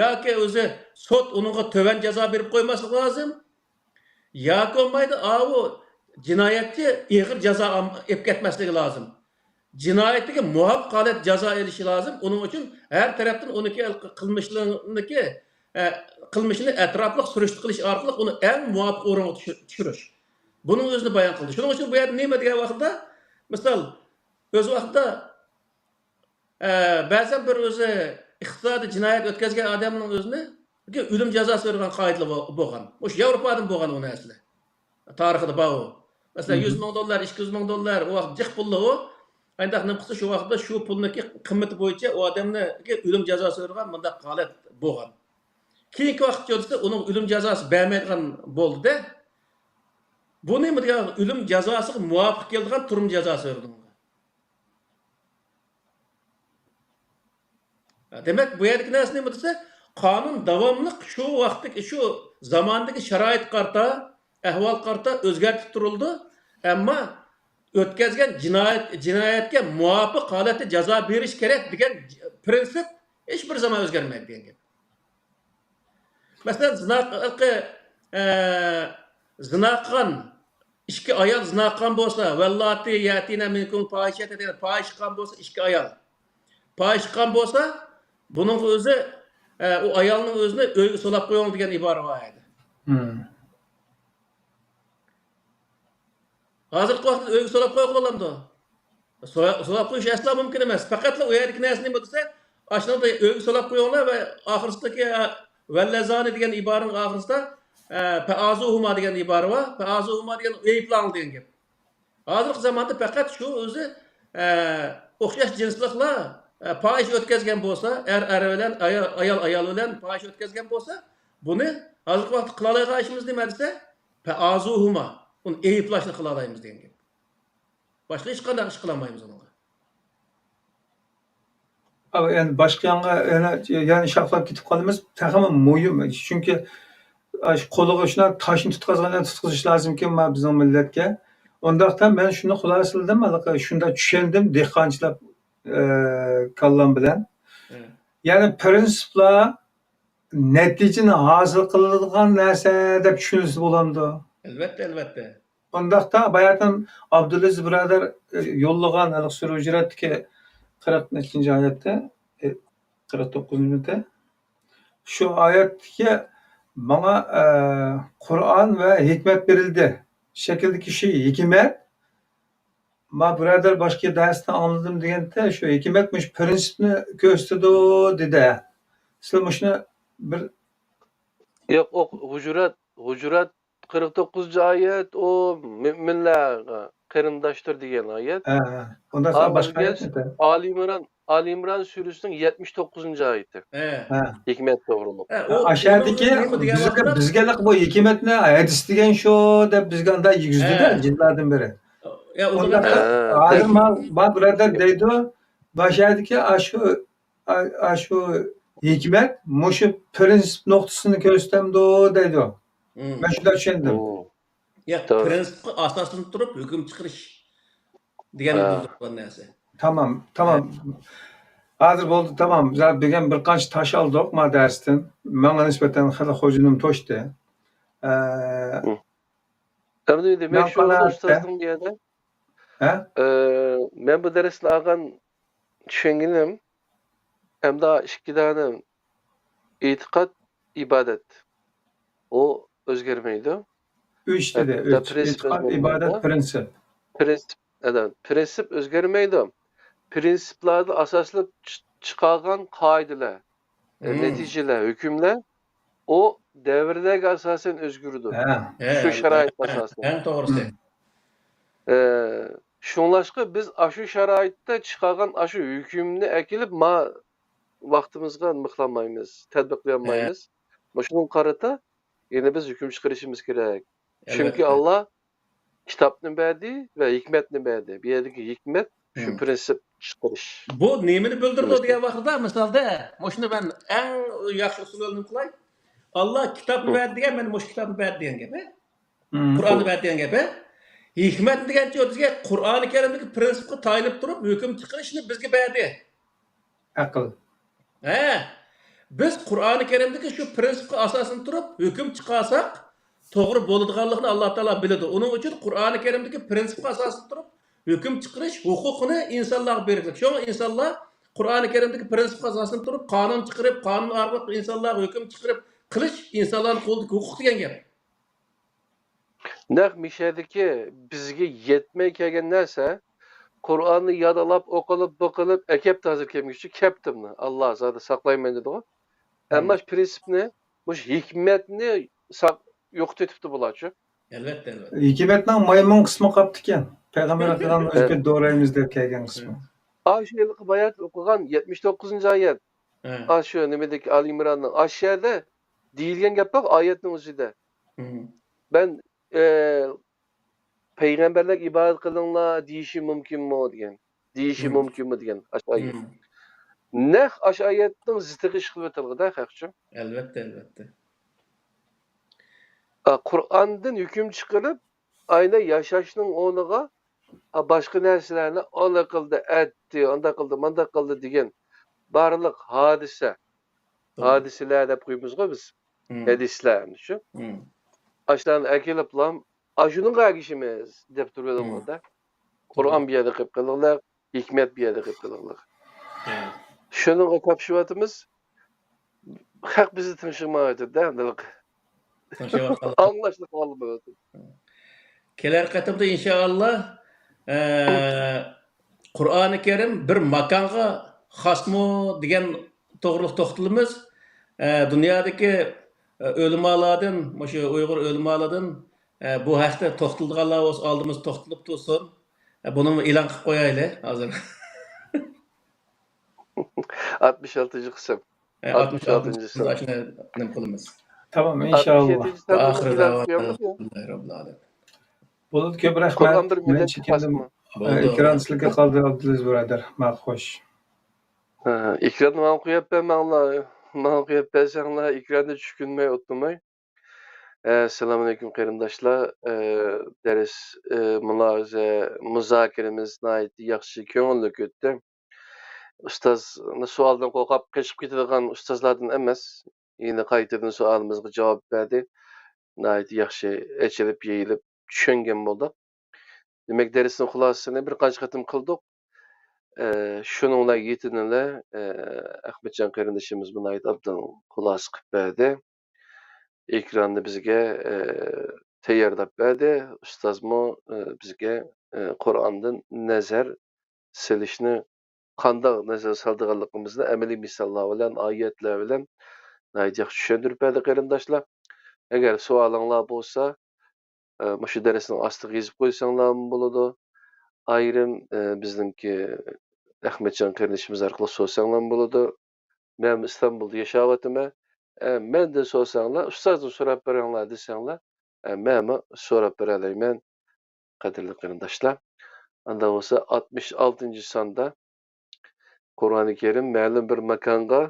ياكى ئۆزى سوت ئۇنىڭغا تۆۋەن جازا بېرىپ قويماسلىقى لازىم، ياكى بولمايدۇ، ئاۋۇ جىنايەتچى ئېغىر جازا ئام-، ئېلىپ كەتمەسلىكى لازىم. جىنايىتىگە مۇۋاپىق ھالەت جازا ئېلىشى لازىم. ئۇنىڭ ئۈچۈن ھەر تەرەپتىن ئۇنىڭكى قىلمىشلىرىنىڭكى، ئە، قىلمىشىنى ئەتراپلىق سۈرۈشتە قىلىش ئارقىلىق ئۇنى ئەڭ مۇۋاپىق ئورۇنغا چۈشۈر-، چۈشۈرۈش. بۇنىڭ ئۆزىنى بايان قىلدى. شۇنىڭ ئۈچۈن بۇ يەردە نېمە دېگەن ۋاقىتتا، مىسال، ئۆز ۋاقتىدا، ئە، بەزەن بىر ئۆزى ئىقتىسادىي جىنايەت ئۆتكەزگەن ئادەمنىڭ ئۆزىنى ئۆلۈم جازاسى بېرىدىغان قائىدىلەر بو-، بولغان. مۇشۇ ياۋروپادىن بولغان ئۇ نەرسىلەر. تارىخىدا بار ئۇ. مەسىلەن، يۈز مىڭ دوللار، ئىككى يۈز مىڭ دوللار، ئۇ ۋاقىت جىق پۇللار ئۇ. ئانداق نېمە قىلسا، شۇ ۋاقىتتا شۇ پۇلنىڭكى قىممىتى بويىچە ئۇ ئادەمنى ئۆلۈم جازاسى بېرىدىغان مۇنداق ھالەت بولغان. كېيىنكى ۋاقىت كۆرسە، ئۇنىڭ ئۆلۈم جازاسى بەرمەيدىغان بولدى-دە. بۇ نېمە دېگەن؟ ئۆلۈم جازاسىغا مۇۋاپىق كېلىدىغان تۈرمە جازاسى بېرىدۇ ئۇنىڭغا. دېمەك، بۇ يەردىكى نەرسە نېمە دېسە، قانۇن داۋاملىق شۇ ۋاقىتتىكى، شۇ زاماندىكى شارائىتقا قارىتا، ئەھۋالغا قارىتا ئۆزگەرتىپ تۇرۇلىدۇ. ئەمما ئۆتكەزگەن جىنايەت، جىنايەتكە مۇۋاپىق ھالەتتە جازا بېرىش كېرەك دېگەن پىرىنسىپ ھېچ بىر زامان ئۆزگەرمەيدۇ دېگەن گەپ. مەسىلەن، زىنا، ئە، زىنا قىلغان ئىككى ئايال زىنا قىلغان بولسا، ۋەللاتى يەتىنە مىنكۇم پاھىشەتە دېگەن پاھىشە قىلغان بولسا ئىككى ئايال. پاھىشە قىلغان بولسا، بۇنىڭغا ئۆزى، ئە، ئۇ ئايالنىڭ ئۆزىنى ئۆيگە سولاپ قويۇڭ دېگەن ئىبارە بار ئىدى. ھازىرقى ۋاقىتتا ئۆيگە سولاپ قويغىلى بولامدۇ؟ سولا-، سولاپ قويۇش ئەسلا مۇمكىن ئەمەس. پەقەتلا ئۇ يەردىكى نەرسە نېمە دېسە، ئاشۇنىڭدا ئۆيگە سولاپ قويۇڭلار ۋە ئاخىرسىدىكى، ئە، ۋەللەزانى دېگەن ئىبارىنىڭ ئاخىرسىدا، ئە، پەئازۇھۇما دېگەن ئىبارە بار. پەئازۇھۇما دېگەن ئەيىبلەڭ دېگەن گەپ. ھازىرقى زاماندا پەقەت شۇ ئۆزى، ئە، ئوخشاش جىنسلىقلار، ئە، پاھىشە ئۆتكەزگەن بولسا، ئەر ئەر بىلەن، ئايال ئايال ئايال بىلەن پاھىشە ئۆتكەزگەن بولسا، بۇنى ھازىرقى ۋاقىتتا قىلالايدىغان ئىشىمىز نېمە دېسە، پەئازۇھۇما، ئۇنى ئەيىبلاشنى قىلالايمىز دېگەن گەپ. باشقا ھېچقانداق ئىش قىلالمايمىز ئۇنىڭغا. ئەمدى باشقا يانغا يەنە، يەنە شاخلاپ كېتىپ قالىمىز. تېخىمۇ مۇھىم، چۈنكى ئاشۇ قولىغا شۇنداق تاشنى تۇتقازغاندەك تۇتقۇزۇش لازىمكەن ما بىزنىڭ مىللەتكە. ئۇنداقتا مەن شۇنى خۇلاسىلىدىم، ھېلىقى شۇنداق چۈشەندىم، دېھقانچىلىق، ئە، كاللام بىلەن. يەنى پىرىنسىپلار نەتىجىنى ھاسىل قىلىدىغان نەرسە دەپ چۈشىنىۋالسا بولامدۇ؟ ئەلۋەتتە، ئەلۋەتتە. ئۇنداقتا باياتىن ئابدۇلئەزىز بۇرادەر، ئە، يوللىغان ھېلىقى سۈرە ھۇجراتتىكى قىرىق نەچچىنچى ئايەتتە، ئە، قىرىق توققۇزىنچىمىتى؟ شۇ ئايەتتىكى ماڭا، ئە، قۇرئان ۋە ھېكمەت بېرىلدى شەكلىدىكى شۇ ھېكمەت، ما بۇرادەر باشقا دەرستىن ئاڭلىدىم دېگەنتى، شۇ ھېكمەت مۇشۇ پىرىنسىپنى كۆرسىتىدۇ دېدى. سىلەر مۇشۇنى بىر ياق، ئۇ ھۇجرات، ھۇجرات قىرىق توققۇزىنچى ئايەت، ئۇ مۆمىنلەر قېرىنداشتۇر دېگەن ئايەت. ھە، ھە. ئۇنداق باشقا ئايەتمىتى؟ ئالى ئىمران، ئالى ئىمران سۈرىسىنىڭ يەتمىش توققۇزىنچى ئايىتى. ھە. ھە. ھېكمەت توغرۇلۇق. ئاشۇ يەردىكى بىزگە، بىزگە بۇ ھېكمەتنى ھەدىس دېگەن شۇ دەپ بىزگە ئانداق يېگۈزدى-دە، ھە، يىللاردىن بېرى. يا، ئۇنداق، ھە، ھازىر ما، ما بۇرادەر دەيدۇ، ئاشۇ يەردىكى ئاشۇ، ئا-، ئاشۇ ھېكمەت مۇشۇ پىرىنسىپ نۇقتىسىنى كۆرسىتەمدۇ دەيدۇ. مم. مەن شۇنداق چۈشەندىم. مم. ياق، توغرا. پىرىنسىپقا ئاساسلىنىپ تۇرۇپ ھۆكۈم چىقىرىش دېگەننى ھە. بىلدۈرىدىغان نەرسە. تامام، تامام. ھە. ھازىر بولدى، تامام. زادى بۈگۈن بىر قانچە تاش ئالدۇق ما دەرستىن. ماڭا نىسبەتەن خېلى خوجىنىم توشتى. ئە، مم. ئەمدى دېمەك شۇ ئۇستازنىڭ بۇ يەردە، ھە؟ ئە، مەن بۇ دەرستىن ئالغان چۈشەنگىنىم، ئەمدى ئىككى دانە ئېتىقاد، ئىبادەت. ئۇ ئۆزگەرمەيدۇ. ئۈچ دېدى، ھەتتا ئۈچ. پىرىنسىپ ئېتىقاد، ئىبادەت، پىرىنسىپ. پىرىنسىپ، ئەدە، پىرىنسىپ ئۆزگەرمەيدۇ. پىرىنسىپلاردا ئاساسلىق چى-، چىقارغان قائىدىلەر، ئە، مم. نەتىجىلەر، ھۆكۈملەر ئۇ دەۋرلەرگە ئاساسەن ئۆزگىرىدۇ. ھە. ھە، شۇ شارائىتقا ھە، ئاساسەن. ئەڭ توغرىسى. ھە. ئە، شۇڭلاشقا بىز ئاشۇ شارائىتتا چىقارغان ئاشۇ ھۆكۈمنى ئەكېلىپ ما ۋاقتىمىزغا مىخلانمايمىز، تەتبىقلىيالمايمىز. ھە. مۇشۇنىڭغا قارىتا يەنە بىز ھۆكۈم چىقىرىشىمىز كېرەك. چۈنكى ئەلۋەتتە. ئاللا كىتابنى بەردى ۋە ھېكمەتنى بەردى. بۇ يەردىكى ھېكمەت شۇ مم. پىرىنسىپ چىقىرىش. بۇ نېمىنى بىلدۈرىدۇ دېگەن ۋاقىتتا، مىسالدا، مۇشۇنى مەن ئەڭ ياخشى ئۇسۇلىنى قىلاي. ئاللا كىتابنى مم. بەردى دېگەن، مەن مۇشۇ كىتابنى بەردى دېگەن گەپ، ھە؟ مم. قۇرئاننى بەردى دېگەن گەپ، ھە؟ ھېكمەتنى دېگەنچە بىزگە قۇرئانى كەرىمدىكى پىرىنسىپقا تايىنىپ تۇرۇپ ھۆكۈم چىقىرىشنى بىزگە بەردى. ئەقىل. ھە، بىز قۇرئانى كەرىمدىكى شۇ پىرىنسىپقا ئاساسەن تۇرۇپ ھۆكۈم چىقارساق، توغرا بولىدىغانلىقىنى ئاللا تائالا بىلىدۇ. ئۇنىڭ ئۈچۈن قۇرئانى كەرىمدىكى پىرىنسىپقا ئاساسەن تۇرۇپ ھۆكۈم چىقىرىش ھوقۇقىنى ئىنسانلارغا بېرىپتۇ. شۇڭا ئىنسانلار قۇرئانى كەرىمدىكى پىرىنسىپقا ئاساسەن تۇرۇپ قانۇن چىقىرىپ، قانۇن ئارقىلىق ئىنسانلارغا ھۆكۈم چىقىرىپ قىلىش ئىنسانلارنىڭ قولىدىكى ھوقۇق دېگەن گەپ. نەق مۇشۇ يەردىكى بىزگە يەتمەي كەلگەن نەرسە، قۇرئاننى يادلاپ، ئوقۇلۇپ، بېقىلىپ، ئەكەپتۇ ھازىر كەلگۈچە، كەپتىمۇ؟ ئاللا زادى ساقلايمەن دېدىغۇ. ئەمما مم. شۇ پىرىنسىپنى، مۇشۇ ھېكمەتنى ساق-، يوقىتىۋېتىپتۇ بۇلارچۇ. ئەلۋەتتە، ئەلۋەتتە. ھېكمەتنىڭ مايمۇن قىسمى قاپتىكەن. پەيغەمبەر ئەكرەمنى ھە. ئۆزگە دورايمىز دەپ كەلگەن قىسمى. ھە. ئاشۇ ھېلىقى باياتىن ئوقۇغان يەتمىش توققۇزىنچى ئايەت. ھە. ئاشۇ نېمىدىكى ئالى ئىمراننىڭ ئاشۇ يەردە دېيىلگەن گەپ بار ئايەتنىڭ ئۆزىدە. مم. مەن، ئە، پەيغەمبەرلەرگە ئىبادەت قىلىڭلار دېيىشى مۇمكىنمۇ دېگەن. دېيىشى مم. مۇمكىنمۇ دېگەن ئاشۇ ئايەت. مم. نەق ئاشۇ ئايەتنىڭ زىتىغا ئىش قىلىۋېتىلغىدە خەقچۇ. ئەلۋەتتە، ئەلۋەتتە. ئا، قۇرئاندىن ھۆكۈم چىقىرىپ، ئاينى ياشاشنىڭ ئورنىغا، ئا، باشقا نەرسىلەرنى ئانا قىلدى، ئەتتى، ئانداق قىلدى، مانداق قىلدى دېگەن بارلىق ھادىسە، توغرا. ھادىسىلەر دەپ قويىمىزغۇ بىز. مم. ھەدىسلەر شۇ. مم. ئاشۇلارنى ئەكېلىپلا، ئاشۇنىڭغا ئەگىشىمىز دەپ تۇرۇۋېلىڭلار-دە. مم. قۇرئان توغرا. بۇ يەردە قېلىپ قېلىڭلار، ھېكمەت بۇ يەردە قېلىپ قېلىڭلار. مم. شۇنىڭغا كاپشىۋاتىمىز. خەق بىزنى تىڭشىمايۋاتىدۇ-دە، ئەمدى. تىڭشىۋاتقانلار. ئاڭلاشنى خالىمايۋاتىدۇ. كېلەر قېتىمدا ئىنشائاللا، ئە، قۇرئانى كەرىم بىر ماكانغا خاسمۇ دېگەن توغرۇلۇق توختىلىمىز. ئە، دۇنيادىكى، ئە، ئۆلىمالاردىن، مۇشۇ ئۇيغۇر ئۆلىمالاردىن، ئە، بۇ ھەقتە توختىلىدىغانلار بولسا ئالدىمىزدا توختىلىپ تۇرسۇن. ئە، بۇنىمۇ ئېلان قىلىپ قويايلى ھازىر. ئاتمىش ئالتىنچى قىسىم. ئە، ئاتمىش ئالتىنچى ئاتمىش ئالتىنچى قىسىمدا سان. شۇنى نېمە قىلىمىز. تامام، ئاتمىش ئىنشائاللا. يەتتىنچى سان ئاخىر بىلەن داۋا قىيامەت يوق. ئەلھەمدۇلىللاھى رەببىل ئالەمىن. بولىدۇ، كۆپ رەھمەت. قۇرئان بىر مەن مىللەتكە چېكىندىم. خاسمۇ؟ بولدى. ئە، ئېكران سىلىگە قالدى، ئابدۇلئەزىز بۇرادەر. ماقۇل، خوش. ھە، ئېكراننى ماڭا قويۇپ بەرمەڭلار. ماڭا قويۇپ بەرسەڭلار، ئېكراندا چۈشكۈنمەي ئولتۇرماي. ئەسسالامۇئەلەيكۇم قېرىنداشلار. ئە، دەرس، ئە، مۇنازىرە، مۇزاكىرىمىز ناھايىتى ياخشى، كۆڭۈللۈك ئۆتتى. ئۇستاز سوئالدىن قورقۇپ قېچىپ كېتىدىغان ئۇستازلاردىن ئەمەس. يەنە قايتىدىن سوئالىمىزغا جاۋاب بەردى. ناھايىتى ياخشى ئېچىلىپ، يېيىلىپ چۈشەنگەن بولدۇق. دېمەك، دەرسنىڭ خۇلاسىسىنى بىر قانچە قېتىم قىلدۇق. ئە، شۇنىڭ بىلەن يېتىنىلە، ئە، ئەخمەتجان قېرىندىشىمىز بۇ ناھايىتى ئوبدان خۇلاسە قىلىپ بەردى. ئېكراننى بىزگە، ئە، تەييارلاپ بەردى. ئۇستازمۇ، ئە، بىزگە، ئە، قۇرئاندىن نەزەر سېلىشنى، قانداق نەزەر سالىدىغانلىقىمىزنى ئەمەلىي مىساللار بىلەن، ئايەتلەر بىلەن ناھايىتى ياخشى چۈشەندۈرۈپ بەردى، قېرىنداشلار. ئەگەر سوئالىڭلار بولسا، ئە، مۇشۇ دەرسنىڭ ئاستىغا يېزىپ قويساڭلارمۇ بولىدۇ. ئايرىم، ئە، بىزنىڭكى ئەخمەتجان قېرىندىشىمىز ئارقىلىق سورىساڭلارمۇ بولىدۇ. مەن ئىستانبۇلدا ياشاۋاتىمەن. ئە، مەندىن سورىساڭلار، ئۇستازدىن سوراپ بېرىڭلار دېسەڭلار، ئە، مەنمۇ سوراپ بېرەلەيمەن، قەدىرلىك قېرىنداشلار. ئاندا بولسا ئاتمىش ئالتىنچى ساندا قۇرئانى كەرىم مەلۇم بىر ماكانغا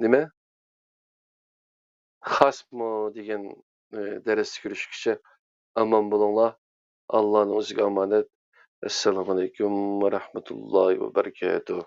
نېمە؟ خاسمۇ دېگەن، ئى، دەرستە كۆرۈشكىچە ئامان بولۇڭلار. ئاللانىڭ ئۆزىگە ئامانەت. ئەسسالامۇئەلەيكۇم ۋە رەھمەتۇللاھى ۋە بەرىكاتۇھ.